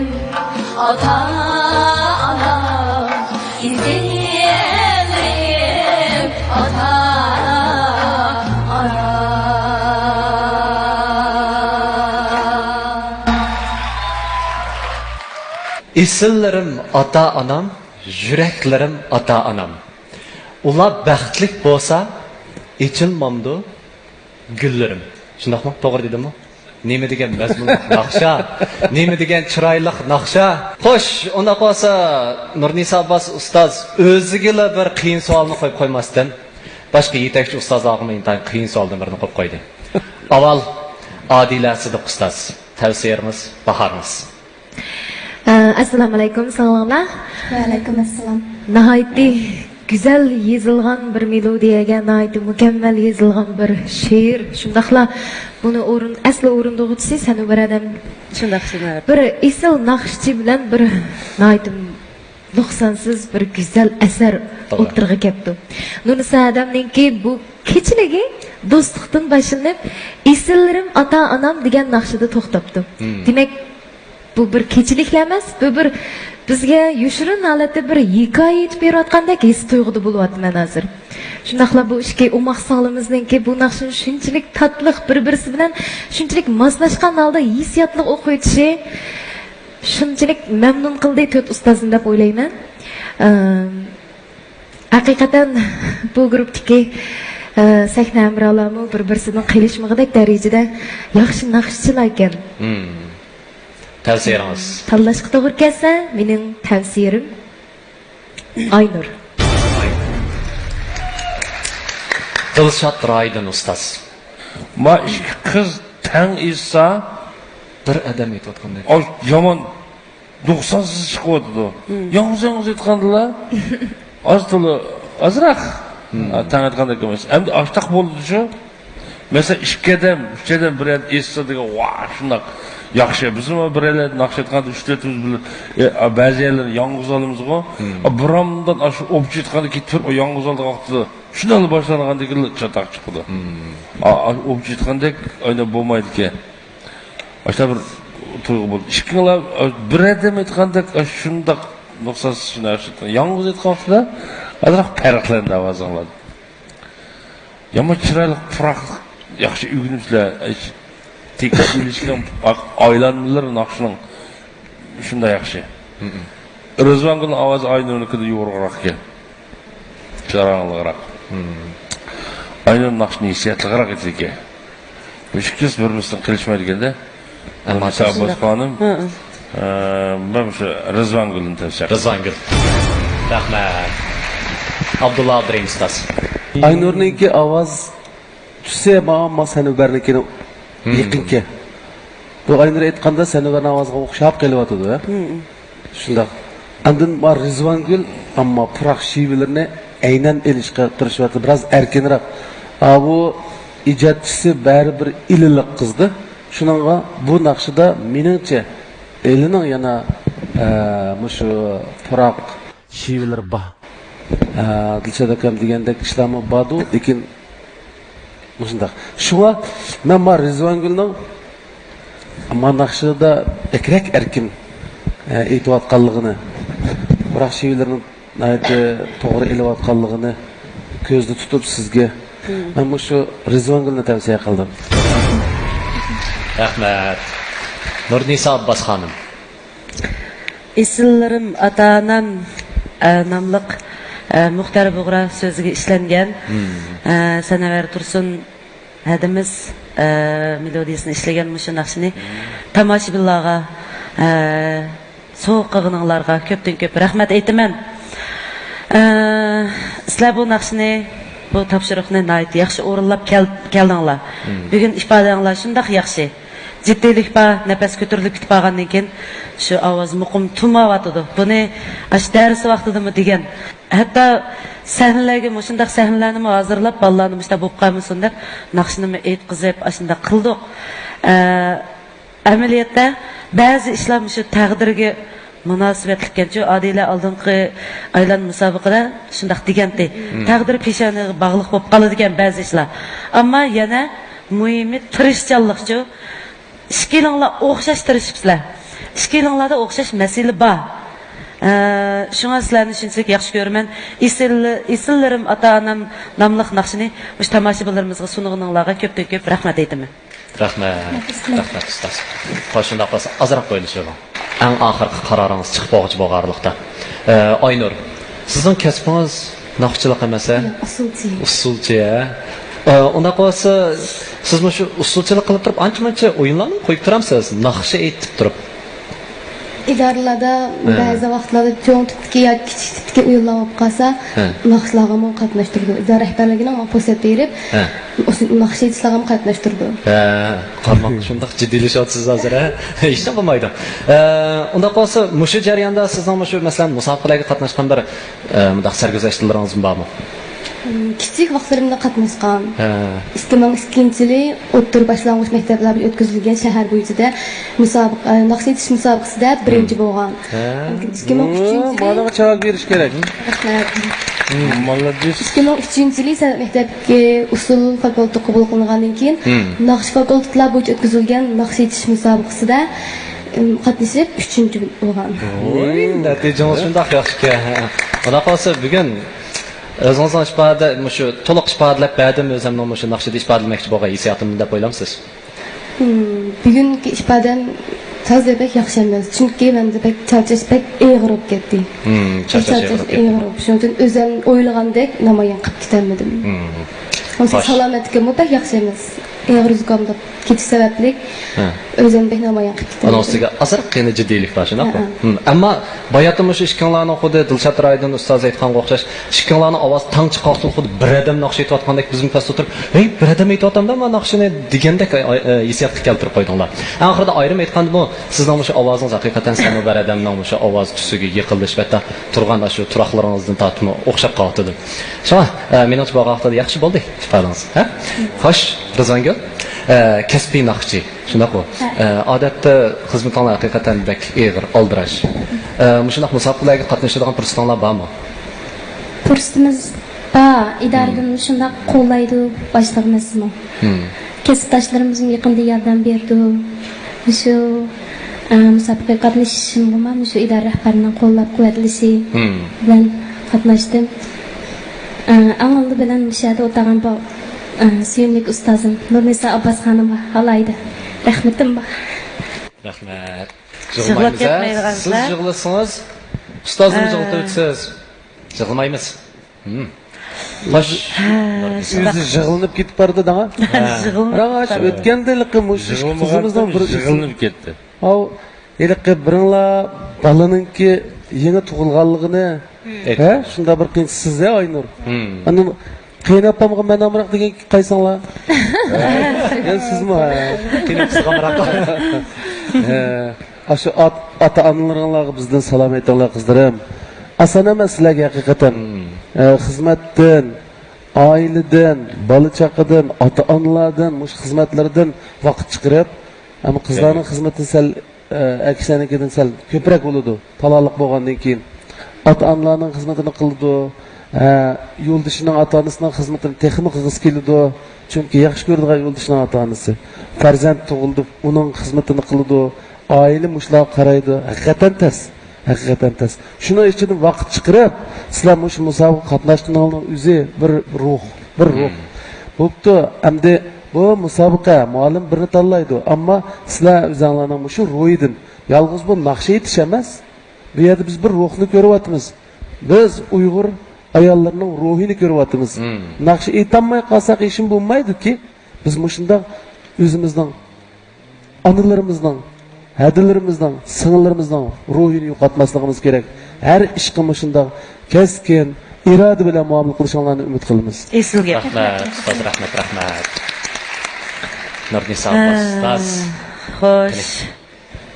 ئاتا-ئانا، ئىزلىرىم ئاتا-ئانا. ئېسىللىرىم ئاتا-ئانام، يۈرەكلىرىم ئاتا-ئانام. ئۇلار بەختلىك بولسا، ئېچىلمامدۇ گۈللىرىم. شۇنداقمۇ؟ توغرا دېدىممۇ؟ نېمە دېگەن مەزمۇنلۇق ناخشا، نېمە دېگەن چىرايلىق ناخشا. خوش، ئۇنداق بولسا نۇرنىسا ئابباس ئۇستاز ئۆزىگىلا بىر قىيىن سوئالنى قويۇپ قويماستىن، باشقا يېتەكچى ئۇستازلارغىمۇ ئىنتايىن قىيىن سوئالدىن بىرنى قويۇپ قويدى. ئاۋۋال ئادىلە سىدىق ئۇستاز، تەۋسىيىڭىز، باھارىڭىز. ئە، ئەسسالامۇئەلەيكۇم، ساغلاملا؟ ۋەئەلەيكۇم ئەسسالام. ناھايىتى گۈزەل يېزىلغان بىر مېلودىيەگە، ناھايىتى مۇكەممەل يېزىلغان بىر شېئىر. شۇنداقلا بۇنى ئورۇن-، ئەسلى ئورۇندىغۇچىسى سەنۇبەر ئادەم. شۇنداق، شۇنداق. بىر ئېسىل ناخشىچى بىلەن بىر ناھايىتى نۇقسانسىز بىر گۈزەل ئەسەر توغرا. ئوتتۇرىغا كەپتۇ. نۇرنىسا ئادەمنىڭكى بۇ كېچىلىكى دوستلۇقتىن باشلىنىپ، ئېسىللىرىم ئاتا-ئانام دېگەن ناخشىدا توختاپتۇ. مم. دېمەك، بۇ بىر كېچىلىكلا ئەمەس، بۇ بىر بىزگە يوشۇرۇن ھالەتتە بىر ھېكايە ئېيتىپ بېرىۋاتقاندەك ھېس تۇيغۇدا بولۇۋاتىمەن ھازىر. شۇنداقلا بۇ ئىككى ئوماق سىڭلىمىزنىڭكى بۇ ناخشىنى شۇنچىلىك تاتلىق، بىر-بىرسى بىلەن شۇنچىلىك ماسلاشقان ھالدا ھېسسىياتلىق ئوقۇۋېتىشى شۇنچىلىك مەمنۇن قىلدى تۆت ئۇستازنى دەپ ئويلايمەن. ئەم، ھەقىقەتەن بۇ گۇرۇپتىكى، ئە، سەھنە ھەمراھلارمۇ بىر-بىرسىدىن قېلىشمىغۇدەك دەرىجىدە ياخشى ناخشىچىلار ئىكەن. مم. تەۋسىيەڭىز؟ تاللاشقا توغرا كەلسە، مېنىڭ تەۋسىيەم ئاينۇر. دىلشات رايدىن ئۇستاز. ما ئىككى قىز تەڭ ئېيتسا، بىر ئادەم ئېيتىۋاتقاندەك. ئاي، يامان نۇقسانسىز چىقىۋاتىدۇ. مم. يالغۇز-يالغۇز ئېيتقاندىلا، ئاز تولا، ئازراق. مم. ئا، تەڭ ئېيتقاندەك ئەمەس. ئەمدى ئاشتاق بولىدۇ شۇ. مەسىلەن، ئىككى ئادەم، ئۈچ ئادەم بىر يەردە ئېيتسا دېگەن، ۋاھ، شۇنداق ياخشى. بىزمۇ بىر يەردە ناخشا ئېيتقاندا ئۈچ تۆتىمىز بىلەن، ئە، بەزى يەرلەرنى يالغۇز ئالىمىزغۇ. مم. ئا، بىرامدىن ئاشۇ ئوبچە ئېيتقاندا كېتىپ، ئۇ يالغۇز ئالىدىغان ۋاقتىدا شۇنداقلا باشلانغاندىكىن چاتاق چىقىدۇ. مم. ئا، ئا، ئوبچە ئېيتقاندەك ئايناپ بولمايدىكەن. ئاشۇنداق بىر تۇيغۇ بولدى. ئىككىڭلار بىر ئادەم ئېيتقاندەك، شۇنداق نۇقسانسىز شۇنداق ياخشى ئېيتقان. يالغۇز ئېيتقان ۋاقتىدا ئازراق پەرقلەندى ئاۋازىڭلار. يامان چىرايلىق، پۇراق، ياخشى ئۆگىنىپسىلەر. تېكىست ئېلىشكىنىڭ ئايلانمىلىرى ناخشىنىڭ شۇنداق ياخشى. مم. رىزۋانگۈلنىڭ ئاۋازى ئاينۇرنىڭكىدىن يورۇقراق ئىكەن. جاراڭلىقراق. مم. ئاينۇر ناخشىنى ھېسسىياتلىقراق ئېيتىدىكەن. بۇ ئىككىسى بىر-بىرسىدىن قېلىشمايدىكەن-دە. ئەمما نۇرنىسا ئابباس خانىم، ھە، ھە. ئە، مەن شۇ رىزۋانگۈلنى تەۋسىيە قىلىمەن. رىزۋانگۈل. رەھمەت. ئابدۇللا ئابدۇرېھىم ئۇستاز. ئاينۇرنىڭكى ئاۋاز تۈسى ماڭا، ما سەنۇبەرنىڭكىنى، مم، يېقىنكەن. بۇ ئاينۇر ئېيتقاندا سەنۇبەرنىڭ ئاۋازىغا ئوخشاپ قېلىۋاتىدۇ، ھە؟ مم. شۇنداق. ئاندىن ما رىزۋانگۈل، ئەمما پۇراق شېۋىلىرىنى ئەينەن ئېلىشقا تىرىشىۋاتىدۇ، بىراز ئەركىنرەك. ئا، بۇ ئىجادچىسى بەرىبىر ئىلىلىق قىزدى. شۇنىڭغا بۇ ناخشىدا مېنىڭچە ئىلىنىڭ يەنە، ئە، مۇشۇ پۇراق شېۋىلىرى بار. ئە، دىلشات ئاكام دېگەندەك ئىشلارمۇ باردۇ، لېكىن مۇشۇنداق. شۇڭا مەن ما رىزۋانگۈلنىڭ ما ناخشىدا بەكرەك ئەركىن، ئە، ئېيتىۋاتقانلىقىنى، بىراق شېۋىلىرىنى ناھايىتى توغرا ئېلىۋاتقانلىقىنى كۆزدە تۇتۇپ سىزگە مەن مۇشۇ رىزۋانگۈلنى تەۋسىيە قىلدىم. رەھمەت. نۇرنىسا ئابباس خانىم. ئېسىللىرىم ئاتا-ئانام، ئە، ناملىق، ئە، مۇختەر بۇغرا سۆزىگە ئىشلەنگەن، ئە، سەنەۋەر تۇرسۇن ھەدىمىز، ئە، مېلودىيىسىنى ئىشلىگەن مۇشۇ ناخشىنى تاماشىبىنلارغا، ئە، سوۋغا قىلغىنىڭلارغا كۆپتىن كۆپ رەھمەت ئېيتىمەن. ئە، سىلەر بۇ ناخشىنى، بۇ تاپشۇرۇقنى ناھايىتى ياخشى ئورۇنلاپ كەل-، كەلدىڭلار. بۈگۈن ئىپادەڭلار شۇنداق ياخشى. جىددىيلىك بار، نەپەس كۆتۈرۈلۈپ كېتىپ قالغاندىن كېيىن شۇ ئاۋاز مۇقىم تۇماۋاتىدۇ. بۇنى ئاشۇ دەرس ۋاقتىدىمۇ دېگەن. ھەتتا سەھنىلەرگە مۇشۇنداق سەھنىلەرنىمۇ ھازىرلاپ، بالىلارنى مۇشۇنداق بولۇپ قالمىسۇن دەپ، ناخشىنىمۇ ئېيتقۇزۇپ، ئاشۇنداق قىلدۇق. ئە، ئەمەلىيەتتە بەزى ئىشلار مۇشۇ تەقدىرگە مۇناسىۋەتلىككەنچۇ. ئادىلە ئالدىنقى ئايلان مۇسابىقىدە شۇنداق دېگەنتى. تەقدىر پېشانىغا باغلىق بولۇپ قالىدىكەن بەزى ئىشلار. ئەمما يەنە مۇھىمى تىرىشچانلىقچۇ. ئىككىلىڭلار ئوخشاش تىرىشىپسىلەر. ئىككىلىڭلاردا ئوخشاش مەسىلە بار. ئە، شۇڭا سىلەرنى شۇنچىلىك ياخشى كۆرىمەن. ئېسىل-، ئېسىللىرىم ئاتا-ئانام ناملىق ناخشىنى مۇشۇ تاماشىبىنلىرىمىزغا سۇنغىنىڭلارغا كۆپتىن كۆپ رەھمەت ئېيتىمەن. رەھمەت، رەھمەت ئۇستاز. خوش، شۇنداق بولسا ئازراق ئويلىشىۋېلىڭ. ئەڭ ئاخىرقى قارارىڭىز چىقىپ بولغۇچە بولغانلىقتا. ئە، ئاينۇر، سىزنىڭ كەسپىڭىز ناخشىچىلىق ئەمەس ھە؟ ياق، ئۇسسۇلچى. ئۇسسۇلچى ھە؟ ئە، ئۇنداق بولسا سىز مۇشۇ ئۇسسۇلچىلىق قىلىپ تۇرۇپ ئانچە-مۇنچە ئويۇنلارنى قويۇپ تۇرامسىز؟ ناخشا ئېيتىپ تۇرۇپ. ئىدارىلاردا ھە. بەزى ۋاقىتلاردا چوڭ تىپتىكى ياكى كىچىك تىپتىكى ئويۇنلار بولۇپ قالسا، ھە. ناخشىلارغىمۇ قاتناشتۇرىدۇ. ئىدارە رەھبەرلىكىنىڭ ماڭا پۇرسەت بېرىپ، ھە. ئۇسسۇل-، ناخشا ئېيتىشلارغىمۇ قاتناشتۇرىدۇ. ھە، قارىماققا شۇنداق جىددىيلىشىۋاتىسىز ھازىر، ھە؟ ھېچنېمە بولمايدۇ. ئە، ئۇنداق بولسا، مۇشۇ جەرياندا سىزنىڭ مۇشۇ، مەسىلەن، مۇسابىقىلەرگە قاتناشقان بىر، ئە، مۇنداق سەرگۈزەشتلىرىڭىزمۇ بارمۇ؟ مم، كىچىك ۋاقىتلىرىمدا قاتناشقان. ھە. ئىككى مىڭ ئىككىنچى يىلى ئوتتۇرا باشلانغۇچ مەكتەپلەر بويىچە ئۆتكۈزۈلگەن شەھەر بويىچە مۇسابىقە، ئە، ناخشا ئېيتىش مۇسابىقىسىدە بىرىنچى بولغان. ھە. ئىككى مىڭ ئۈچىنچى يىلى ماڭا جاۋاب بېرىش كېرەك. رەھمەت. مالادېس. ئىككى مىڭ ئۈچىنچى يىلى سەنئەت مەكتەپكە ئۇسسۇل فاكۇلتېتى قوبۇل قىلىنغاندىن كېيىن، ناخشا فاكۇلتېتلار بويىچە ئۆتكۈزۈلگەن ناخشا ئېيتىش مۇسابىقىسىدە، ئىم، قاتنىشىپ ئۈچىنچى بولغان. ۋوي، نەتىجىڭىز شۇنداق ياخشىكەن. ئۇنداق بولسا بۈگۈن ئۆزىڭىزنىڭ ئىپادە، مۇشۇ تولۇق ئىپادىلەپ بەردىم ئۆزۈمنىڭ مۇشۇ ناخشىدا ئىپادىلىمەكچى بولغان ھېسسىياتىمنى دەپ ئويلامسىز؟ مم، بۈگۈنكى ئىپادەم تازا بەك ياخشى ئەمەس، چۈنكى مەندە بەك چارچاش بەك ئېغىر بولۇپ كەتتى. مم، چارچاش ئېغىر بولۇپ كەتتى. ئېغىر بولۇپ، شۇنىڭ ئۈچۈن ئۆزۈم ئويلىغاندەك نامايان قىلىپ كېتەلمىدىم. مم. ئۇنىڭ ئۈچۈن سالامەتلىكىممۇ بەك ياخشى ئەمەس. ئېغىر زۇكاملاپ كېتىش سەۋەبلىك ئۆزۈم بەك نامايان قىلىپ كېتەلمىدىم. ئۇنىڭ ئۈستىگە ئازراق يەنە جىددىيلىك بار، شۇنداقمۇ؟ ھە، ھە. مم. ئەمما باياتىن مۇشۇ ئىككىڭلارنىڭ خۇددى دىلشات رايدىن ئۇستاز ئېيتقانغا ئوخشاش، ئىككىڭلارنىڭ ئاۋازى تاڭ چىققانسېرى خۇددى بىر ئادەم ناخشا ئېيتىۋاتقاندەك بىزمۇ پەستە ئولتۇرۇپ، ھەي، بىر ئادەم ئېيتىۋاتامدا مانا ناخشىنى دېگەندەك، ئاي، ئاي، ئە، ھېسسىياتقا كەلتۈرۈپ قويدۇڭلار. ئەڭ ئاخىرىدا ئايرىم ئېيتقاندىمۇ، سىزنىڭ مۇشۇ ئاۋازىڭىز ھەقىقەتەن سەنمۇ بىر ئادەمنىڭ مۇشۇ ئاۋاز تۈسىگە يېقىنلىشىپ، ھەتتا تۇرغان ئاشۇ تۇراقلىرىڭىزدىن تارتىپمۇ ئوخشاپ قالىۋاتىدۇ. شۇڭا، ئە، مېنىڭچە بولغان ۋاقىتتا ياخشى بولدى ئىپادىڭىز. ھە؟ خوش، رىزۋانگۈل، ئە، كەسپىي ناخشىچى. شۇنداقمۇ؟ ھە. ئە، ئادەتتە خىزمىتىڭلار ھەقىقەتەن بەك ئېغىر، ئالدىراش. ئە، مۇشۇنداق مۇسابىقىلەرگە قاتنىشىدىغان پۇرسىتىڭلار بارمۇ؟ پۇرسىتىمىز بار. ئىدارىدىن مۇشۇنداق قوللايدۇ باشلىقىمىزمۇ. كەسىپداشلىرىمىزمۇ يېقىندىن ياردەم بېرىدۇ. مۇشۇ، ئە، مۇسابىقىگە قاتنىشىشىمغىمۇ مۇشۇ ئىدارە رەھبەرىنىڭ قوللاپ قۇۋۋەتلىشى بىلەن قاتناشتىم. ئە، ئەڭ ئالدى بىلەن مۇشۇ يەردە ئولتۇرغان بۇ، ئە، سۆيۈملۈك ئۇستازىم نۇرنىسا ئابباس خانىمغا ئالاھىدە رەھمىتىم بار. رەھمەت. يىغلاپ يىغلىمايمىز، ھە؟ كەتمەيدىغانسىلەر. سىز يىغلىسىڭىز، ئۇستازنى ھە. يىغلىتىۋېتىسىز. يىغلىمايمىز. ھىم. خوش. ھە، شۇنداق. ئۆزى يىغلىنىپ كېتىپ بارىدۇ دەڭا. ھە. يىغلىنىپ راڭ ئاچ كېتىپتۇ. ئۆتكەندە ھېلىقى مۇشۇ يىغلىمىغان قىزىمىزنىڭ بىر يىغلىنىپ كەتتى. ئاۋۇ، ھېلىقى بىرىڭلار بالىنىڭكى يېڭى تۇغۇلغانلىقىنى، ھە، شۇنداق بىر قىينىسىز ھە، ئاينۇر. ھىم. ئاندىن قېيىنئاپامغا مەن ئامراق دېگەن قايسىڭلار؟ يا سىزمۇ ھە؟ قېيىنئاپىسىغا ئامراق. ھە. ئاشۇ ئات-، ئاتا-ئانىلىرىڭلارغا بىزدىن سالام ئېيتىڭلار، قىزلىرىم. ئاسان ئەمەس سىلەرگە ھەقىقەتەن. ھە، خىزمەتتىن، ئائىلىدىن، بالا-چاقىدىن، ئاتا-ئانىلاردىن، مۇشۇ خىزمەتلەردىن ۋاقىت چىقىرىپ، ئەمما قىزلارنىڭ خىزمىتى سەل، ئە، ئەكسىنىڭكىدىن سەل كۆپرەك بولىدۇ، تالالىق بولغاندىن كېيىن. ئاتا-ئانىلارنىڭ خىزمىتىنى قىلىدۇ، ھە، يولدىشىنىڭ ئاتا-ئانىسىنىڭ خىزمىتىنى تېخىمۇ قىلغۇسى كېلىدۇ. چۈنكى ياخشى كۆرىدىغان يولدىشىنىڭ ئاتا-ئانىسى. پەرزەنت تۇغۇلدى، ئۇنىڭ خىزمىتىنى قىلىدۇ. ئائىلە مۇشۇلارغا قارايدۇ. ھەقىقەتەن تەس. ھەقىقەتەن تەس. شۇنىڭ ئىچىدىن ۋاقىت چىقىرىپ، سىلەر مۇشۇ مۇسابىقىگە قاتناشقىنىڭلارنىڭ ئۆزى بىر روھ، بىر روھ. بوپتۇ، ئەمدى بۇ مۇسابىقە، مۇئەللىم بىرنى تاللايدۇ، ئەمما سىلەر ئۆزۈڭلارنىڭ مۇشۇ روھىدىن، يالغۇز بۇ ناخشا ئېيتىش ئەمەس، بۇ يەردە بىز بىر روھنى كۆرۈۋاتىمىز. بىز ئۇيغۇر ئاياللىرىنىڭ روھىنى كۆرۈۋاتىمىز. مم. ناخشا ئېيتالماي قالساق ھېچنېمە بولمايدۇكى، بىز مۇشۇنداق ئۆزىمىزنىڭ، ئانىلىرىمىزنىڭ، ھەدىلىرىمىزنىڭ، سىڭىللىرىمىزنىڭ روھىنى يوقاتماسلىقىمىز كېرەك. ھەر ئىشقا مۇشۇنداق كەسكىن، ئىرادە بىلەن مۇئامىلە قىلىشىڭلارنى ئۈمىد قىلىمىز. ئېسىل گەپ. رەھمەت، ئۇستاز، رەھمەت، رەھمەت. نۇرنىسا ئۇستاز. خوش. قېنى.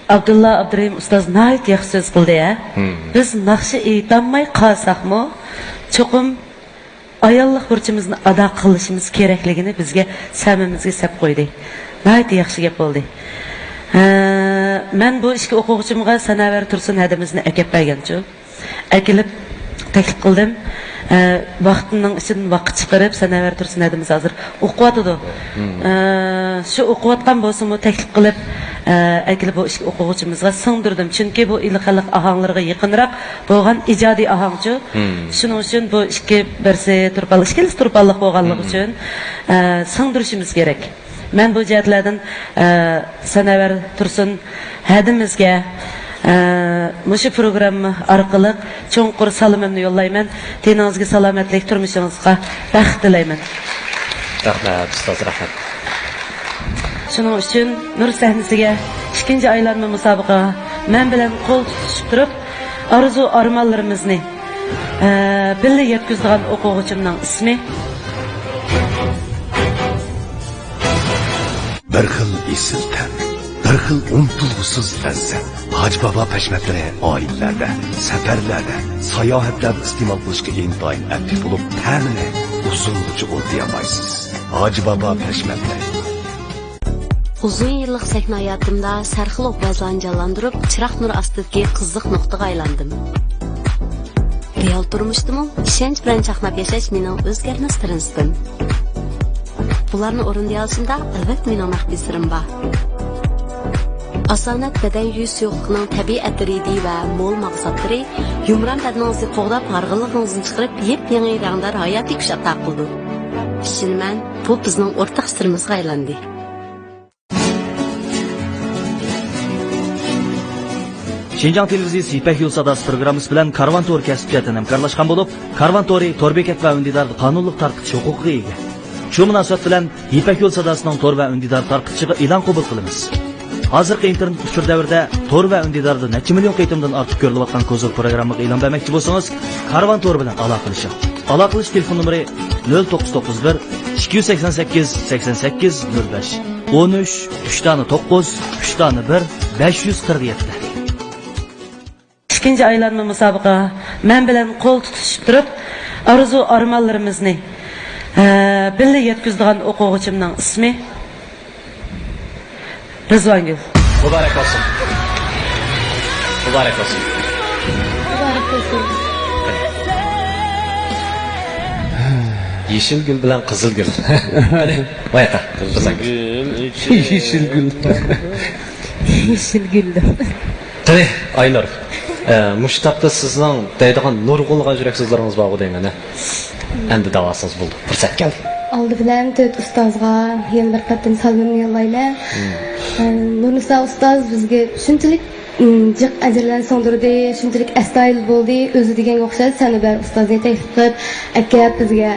ئابدۇللا ئابدۇرېھىم ئۇستاز ناھايىتى ياخشى سۆز قىلدى، ھە؟ مم. بىز ناخشا ئېيتالماي قالساقمۇ، چوقۇم ئاياللىق بۇرچىمىزنى ئادا قىلىشىمىز كېرەكلىكىنى بىزگە، سەمىمىزگە سەپ قويدى. ناھايىتى ياخشى گەپ بولدى. ھە، مەن بۇ ئىككى ئوقۇغۇچىمغا ساناۋەر تۇرسۇن ھەدىمىزنى ئەكەپ بەرگەنچۇ. ئەكېلىپ تەكلىپ قىلدىم. ھە، ۋاقتىنىڭ ئىچىدىن ۋاقىت چىقىرىپ، ساناۋەر تۇرسۇن ھەدىمىز ھازىر ئوقۇۋاتىدۇ. مم. ھە، شۇ ئوقۇۋاتقان بولسىمۇ تەكلىپ قىلىپ، ھە، ئەكېلىپ بۇ ئىككى ئوقۇغۇچىمىزغا سىڭدۈردۈم. چۈنكى بۇ ئىلى خەلق ئاھاڭلىرىغا يېقىنراق بولغان ئىجادىي ئاھاڭچۇ. مم. شۇنىڭ ئۈچۈن بۇ ئىككى بىرسى تۇرپان، ئىككىلىسى تۇرپانلىق بولغانلىقى مم. ئۈچۈن، ئە، سىڭدۈرۈشىمىز كېرەك. مەن بۇ جەھەتلەردىن، ئە، ساناۋەر تۇرسۇن ھەدىمىزگە، ئە، مۇشۇ پروگرامما ئارقىلىق چوڭقۇر سالىمىمنى يوللايمەن. تېنىڭىزگە سالامەتلىك، تۇرمۇشىڭىزغا بەخت تىلەيمەن. رەھمەت، ئۇستاز، رەھمەت. شۇنىڭ ئۈچۈن نۇر سەھنىسىگە ئىككىنچى ئايلانما مۇسابىقىگە مەن بىلەن قول تۇتۇشۇپ تۇرۇپ، ئارزۇ ئارمانلىرىمىزنى، ئە، بىللە يەتكۈزىدىغان ئوقۇغۇچىمنىڭ ئىسمى. بىر خىل ئېسىل تەم، بىر خىل ئۇنتۇلغۇسىز لەززەت. ھاجى بابا پەشمەتلىرى ئائىلىلەردە، سەپەرلەردە، ساياھەتلەردە ئىستېمال قىلىشقا ئىنتايىن ئەپلىك بولۇپ، تەمىنى ئۇزۇنغىچە ئۇنتۇيالمايسىز. ھاجى بابا پەشمەتلىرى. ئۇزۇن يىللىق سەھنە ھاياتىمدا سەرخىل ئوبرازلارنى جانلاندۇرۇپ، چىراغ نۇرى ئاستىدىكى قىزىق نۇقتىغا ئايلاندىم. رېئال تۇرمۇشتىمۇ ئىشەنچ بىلەن چاقناپ ياشاش مېنىڭ ئۆزگەرمەس پىرىنسىپىم. بۇلارنى ئورۇندىيالىشىمدا، ئەلۋەتتە، مېنىڭ مەخپىي سىرىم بار. ئاسانەت بەدەن يۇيۇش سۇيۇقلۇقىنىڭ تەبىئىي ئەتىرى ۋە مول ماغزاتلىرى يۇمران بەدىنىڭىزنى قوغداپ، ھارغىنلىقىڭىزنى چىقىرىپ، يېپيېڭى رەڭدار ھاياتىي كۈچ ئاتا قىلىدۇ. ئىشىنىمەن، بۇ بىزنىڭ ئورتاق سىرىمىزغا ئايلاندى. شىنجاڭ تېلېۋىزىيىسى يىپەك يولى ساداسى پروگراممىسى بىلەن كارۋان تورى كەسىپ جەھەتتىن ھەمكارلاشقان بولۇپ، كارۋان تورى تور بېكەت ۋە ئۈندىداردا قانۇنلۇق تارقىتىش ھوقۇقىغا ئىگە. شۇ مۇناسىۋەت بىلەن يىپەك يولى ساداسىنىڭ تور ۋە ئۈندىدار تارقىتىشىغا ئېلان قوبۇل قىلىمىز. ھازىرقى ئىنتېرنېت ئۇچۇر دەۋرىدە تور ۋە ئۈندىداردا نەچچە مىليون قېتىمدىن ئارتۇق كۆرۈلۈۋاتقان كوزۇر پروگراممىغا ئېلان بەرمەكچى بولسىڭىز، كارۋان تورى بىلەن ئالاقىلىشىڭ. ئالاقىلىشىش تېلېفون نومۇرى: نۆل توققۇز توققۇز بىر، ئىككى يۈز سەكسەن سەككىز، سەكسەن سەككىز، نۆل بەش، ئون ئۈچ، ئۈچ دانە توققۇز، ئۈچ دانە بىر، بەش يۈز قىرىق يەتتە. ئىككىنچى ئايلانما مۇسابىقىگە مەن بىلەن قول تۇتۇشۇپ تۇرۇپ، ئارزۇ ئارمانلىرىمىزنى، ئە، بىللە يەتكۈزىدىغان ئوقۇغۇچىمنىڭ ئىسمى رىزۋانگۈل. مۇبارەك بولسۇن. مۇبارەك بولسۇن. مۇبارەك بولسۇن. يېشىل گۈل بىلەن قىزىل گۈل. قېنى، ماياققا، رىزۋانگۈل. يېشىل گۈل. يېشىل گۈل. قېنى، ئاينۇر، ئە، مۇشۇ تاپتا سىزنىڭ دەيدىغان نۇرغۇنلىغان يۈرەك سۆزلىرىڭىز بارغۇ دەيمەن، ھە؟ ئەمدى دەۋالسىڭىز بولدى، پۇرسەت كەلدى. ئالدى بىلەن تۆت ئۇستازغا يەنە بىر قېتىم سالىمىمنى يوللايمەن. مم. ئە، نۇرنىسا ئۇستاز بىزگە شۇنچىلىك، مم، جىق ئەجىرلەرنى سىڭدۈردى، شۇنچىلىك ئەستايىدىل بولدى، ئۆزى دېگەنگە ئوخشاش سەنۇبەر ئۇستازنى تەكلىپ قىلىپ ئەكەپ بىزگە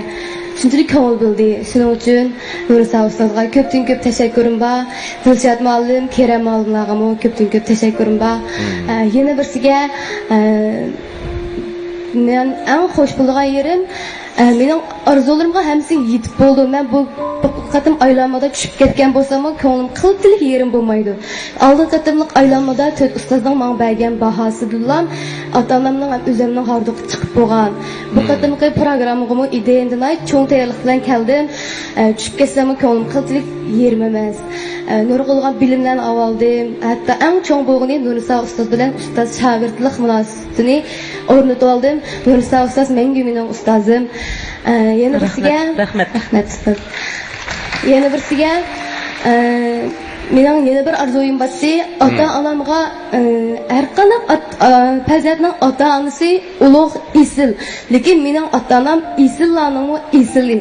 شۇنچىلىك كۆڭۈل بۆلدى. شۇنىڭ ئۈچۈن نۇرنىسا ئۇستازغا كۆپتىن كۆپ تەشەككۈرۈم بار. دىلشات مۇئەللىم، كېرەم مۇئەللىملارغىمۇ كۆپتىن كۆپ تەشەككۈرۈم بار. مم. ئە، يەنە بىرسىگە، ئە، مەن ئەڭ خوش بولىدىغان يېرىم، ئە، مېنىڭ ئارزۇلىرىمغا ھەممىسى يېتىپ بولدى. مەن بۇ، بۇ قېتىم ئايلانمىدا چۈشۈپ كەتكەن بولساممۇ، كۆڭلۈم قىلچىلىك يېرىم بولمايدۇ. ئالدىنقى قېتىملىق ئايلانمىدا تۆت ئۇستازنىڭ ماڭا بەرگەن باھاسىدىنلا ئاتا-ئانامنىڭ ھەم ئۆزۈمنىڭ ھاردۇقى چىقىپ بولغان. بۇ مم. قېتىمقى پروگراممىغىمۇ ئىدىيەم ناھايىتى چوڭ تەييارلىق بىلەن كەلدىم. ئە، چۈشۈپ كەتسەممۇ كۆڭلۈم قىلچىلىك يېرىم ئەمەس. ئە، نۇرغۇنلىغان بىلىملەرنى ئاۋالدىم. ھەتتا ئەڭ چوڭ بولغىنى نۇرنىسا ئۇستاز بىلەن ئۇستاز شاگىرتلىق مۇناسىۋىتىنى ئورنىتىۋالدىم. نۇرنىسا ئۇستاز مەڭگۈ مېنىڭ ئۇستازىم. ئە، يەنە بىرسىگە رەھمەت، رەھمەت. رەھمەت، ئۇستاز. يەنە بىرسىگە، ئە، مېنىڭ يەنە بىر ئارزۇيۇم بارتى، ئاتا-ئانامغا، ئە، ھەر قانداق ئات-، ئا، پەرزەنتنىڭ ئاتا-ئانىسى ئۇلۇغ، ئېسىل. لېكىن مېنىڭ ئاتا-ئانام ئېسىللارنىڭمۇ ئېسىلى.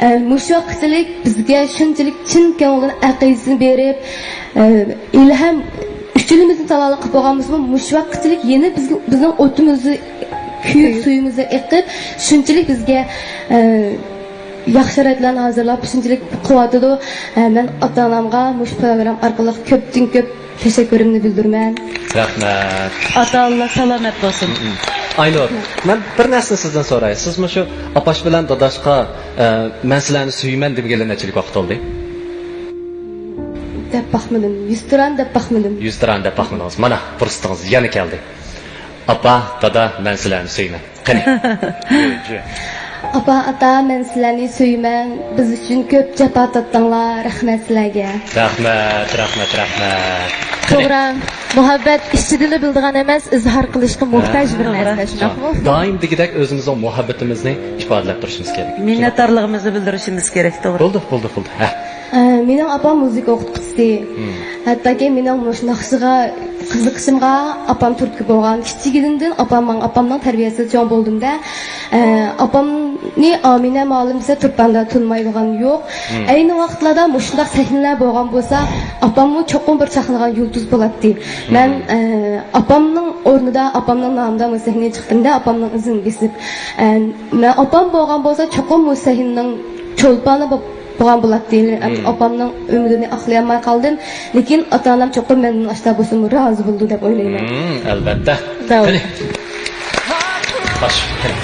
ئە، مۇشۇ ۋاقىتچىلىك بىزگە شۇنچىلىك چىن كۆڭلىدىن ئەقىدىسىنى بېرىپ، ئە، ھېلىھەم ئۈچىلىمىزنى تالالا قىلىپ بولغان بولسىمۇ، مۇشۇ ۋاقىتچىلىك يەنە بىز، بىزنىڭ ئوتىمىزدا كۆيۈپ، سۈيىمىزدە ئېقىپ، شۇنچىلىك بىزگە، ئە، ياخشى شارائىتلارنى ھازىرلاپ، شۇنچىلىك قىلىۋاتىدۇ. ئە، مەن ئاتا-ئانامغا مۇشۇ پروگرامما ئارقىلىق كۆپتىن كۆپ تەشەككۈرۈمنى بىلدۈرىمەن. رەھمەت. ئاتا-ئانىلار سالامەت بولسۇن. ئاينۇر، مەن بىر نەرسىنى سىزدىن سوراي. سىز مۇشۇ ئاپاش بىلەن داداشقا، ئە، مەن سىلەرنى سۆيىمەن دېمىگىلى نەچچىلىك ۋاقىت بولدى؟ دەپ باقمىدىم. يۈزتۇرانە دەپ باقمىدىم. يۈزتۇرانە دەپ باقمىدىڭىز. مانا، پۇرسىتىڭىز يەنە كەلدى. ئاپا، دادا، مەن سىلەرنى سۆيىمەن. قېنى. ئاپا، ئاتا، مەن سىلەرنى سۆيىمەن. بىز ئۈچۈن كۆپ جاپا تارتتىڭلار. رەھمەت سىلەرگە. رەھمەت، رەھمەت، رەھمەت. قېنى. توغرا. مۇھەببەت ئىچىدىلا بىلىدىغان ئەمەس، ئىزھار قىلىشقا موھتاج بىر نەرسە، شۇنداقمۇ؟ دائىم دېگۈدەك ئۆزىمىزنىڭ مۇھەببىتىمىزنى ئىپادىلەپ تۇرۇشىمىز كېرەك. مىننەتدارلىقىمىزنى بىلدۈرۈشىمىز كېرەك، توغرا. بولدى، بولدى، بولدى. ھە. ئە، مېنىڭ ئاپام مۇزىكا ئوقۇتقۇچىسى. ھەتتاكى مېنىڭ مۇشۇ ناخشىغا قىزىقىشىمغا ئاپام تۈرتكە بولغان. كىچىكىمدىن ئاپام، ئاپامنىڭ تەربىيەسىدە چوڭ بولدۇم-دە. ئە، ئاپامنى ئامىنە مۇئەللىم دېسە، تۇرپاندا تونۇمايدىغان يوق. ئەينى ۋاقىتلاردا مۇشۇنداق سەھنىلەر بولغان بولسا، ئاپاممۇ چوقۇم بىر چاقنىغان يۇلتۇز بولاتتى. مەن، ئە، ئاپامنىڭ ئورنىدا، ئاپامنىڭ نامىدا مۇشۇ سەھنىگە چىقتىم-دە، ئاپامنىڭ ئىزىنى بېسىپ. ئە، مەن ئاپام بولغان بولسا، چوقۇم بۇ سەھنىنىڭ چولپانى بولۇپ بولغان بولاتتى. ئاپامنىڭ ئۈمىدىنى ئاقلىيالماي قالدىم. لېكىن ئاتا-ئانام چوقۇم مەندىن ئاشتا بولسىمۇ رازى بولىدۇ دەپ ئويلايمەن. مم، ئەلۋەتتە. قېنى. خوش، قېنى.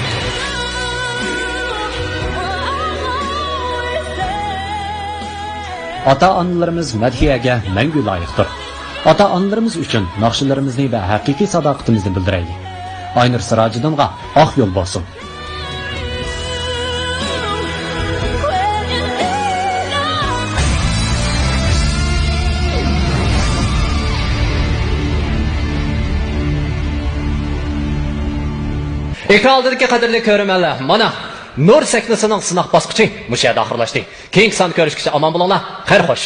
ئاتا-ئانىلىرىمىز مەدھىيەگە مەڭگۈ لايىقتۇر. ئاتا-ئانىلىرىمىز ئۈچۈن ناخشىلىرىمىزنى ۋە ھەقىقىي ساداقىتىمىزنى بىلدۈرەيلى. ئاينۇر سىراجىدىنغا ئاق يول بولسۇن. ئېكران ئالدىدىكى قەدىرلىك كۆرۈرمەنلەر، مانا، نۇر سەھنىسىنىڭ سىناق باسقۇچى مۇشۇ يەردە ئاخىرلاشتى. كېيىنكى ساندا كۆرۈشكىچە ئامان بولۇڭلار. خەير خوش.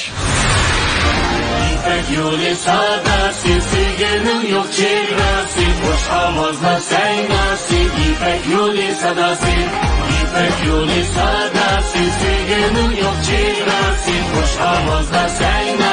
يىپەك يولى ساداسى، سۆيگۈنىڭ يوق چېگراسى، خوش ئاۋازلار سەيناسى، يىپەك يولى ساداسى، يىپەك يولى ساداسى، سۆيگۈنىڭ يوق چېگراسى، خوش ئاۋازلار سەيناسى.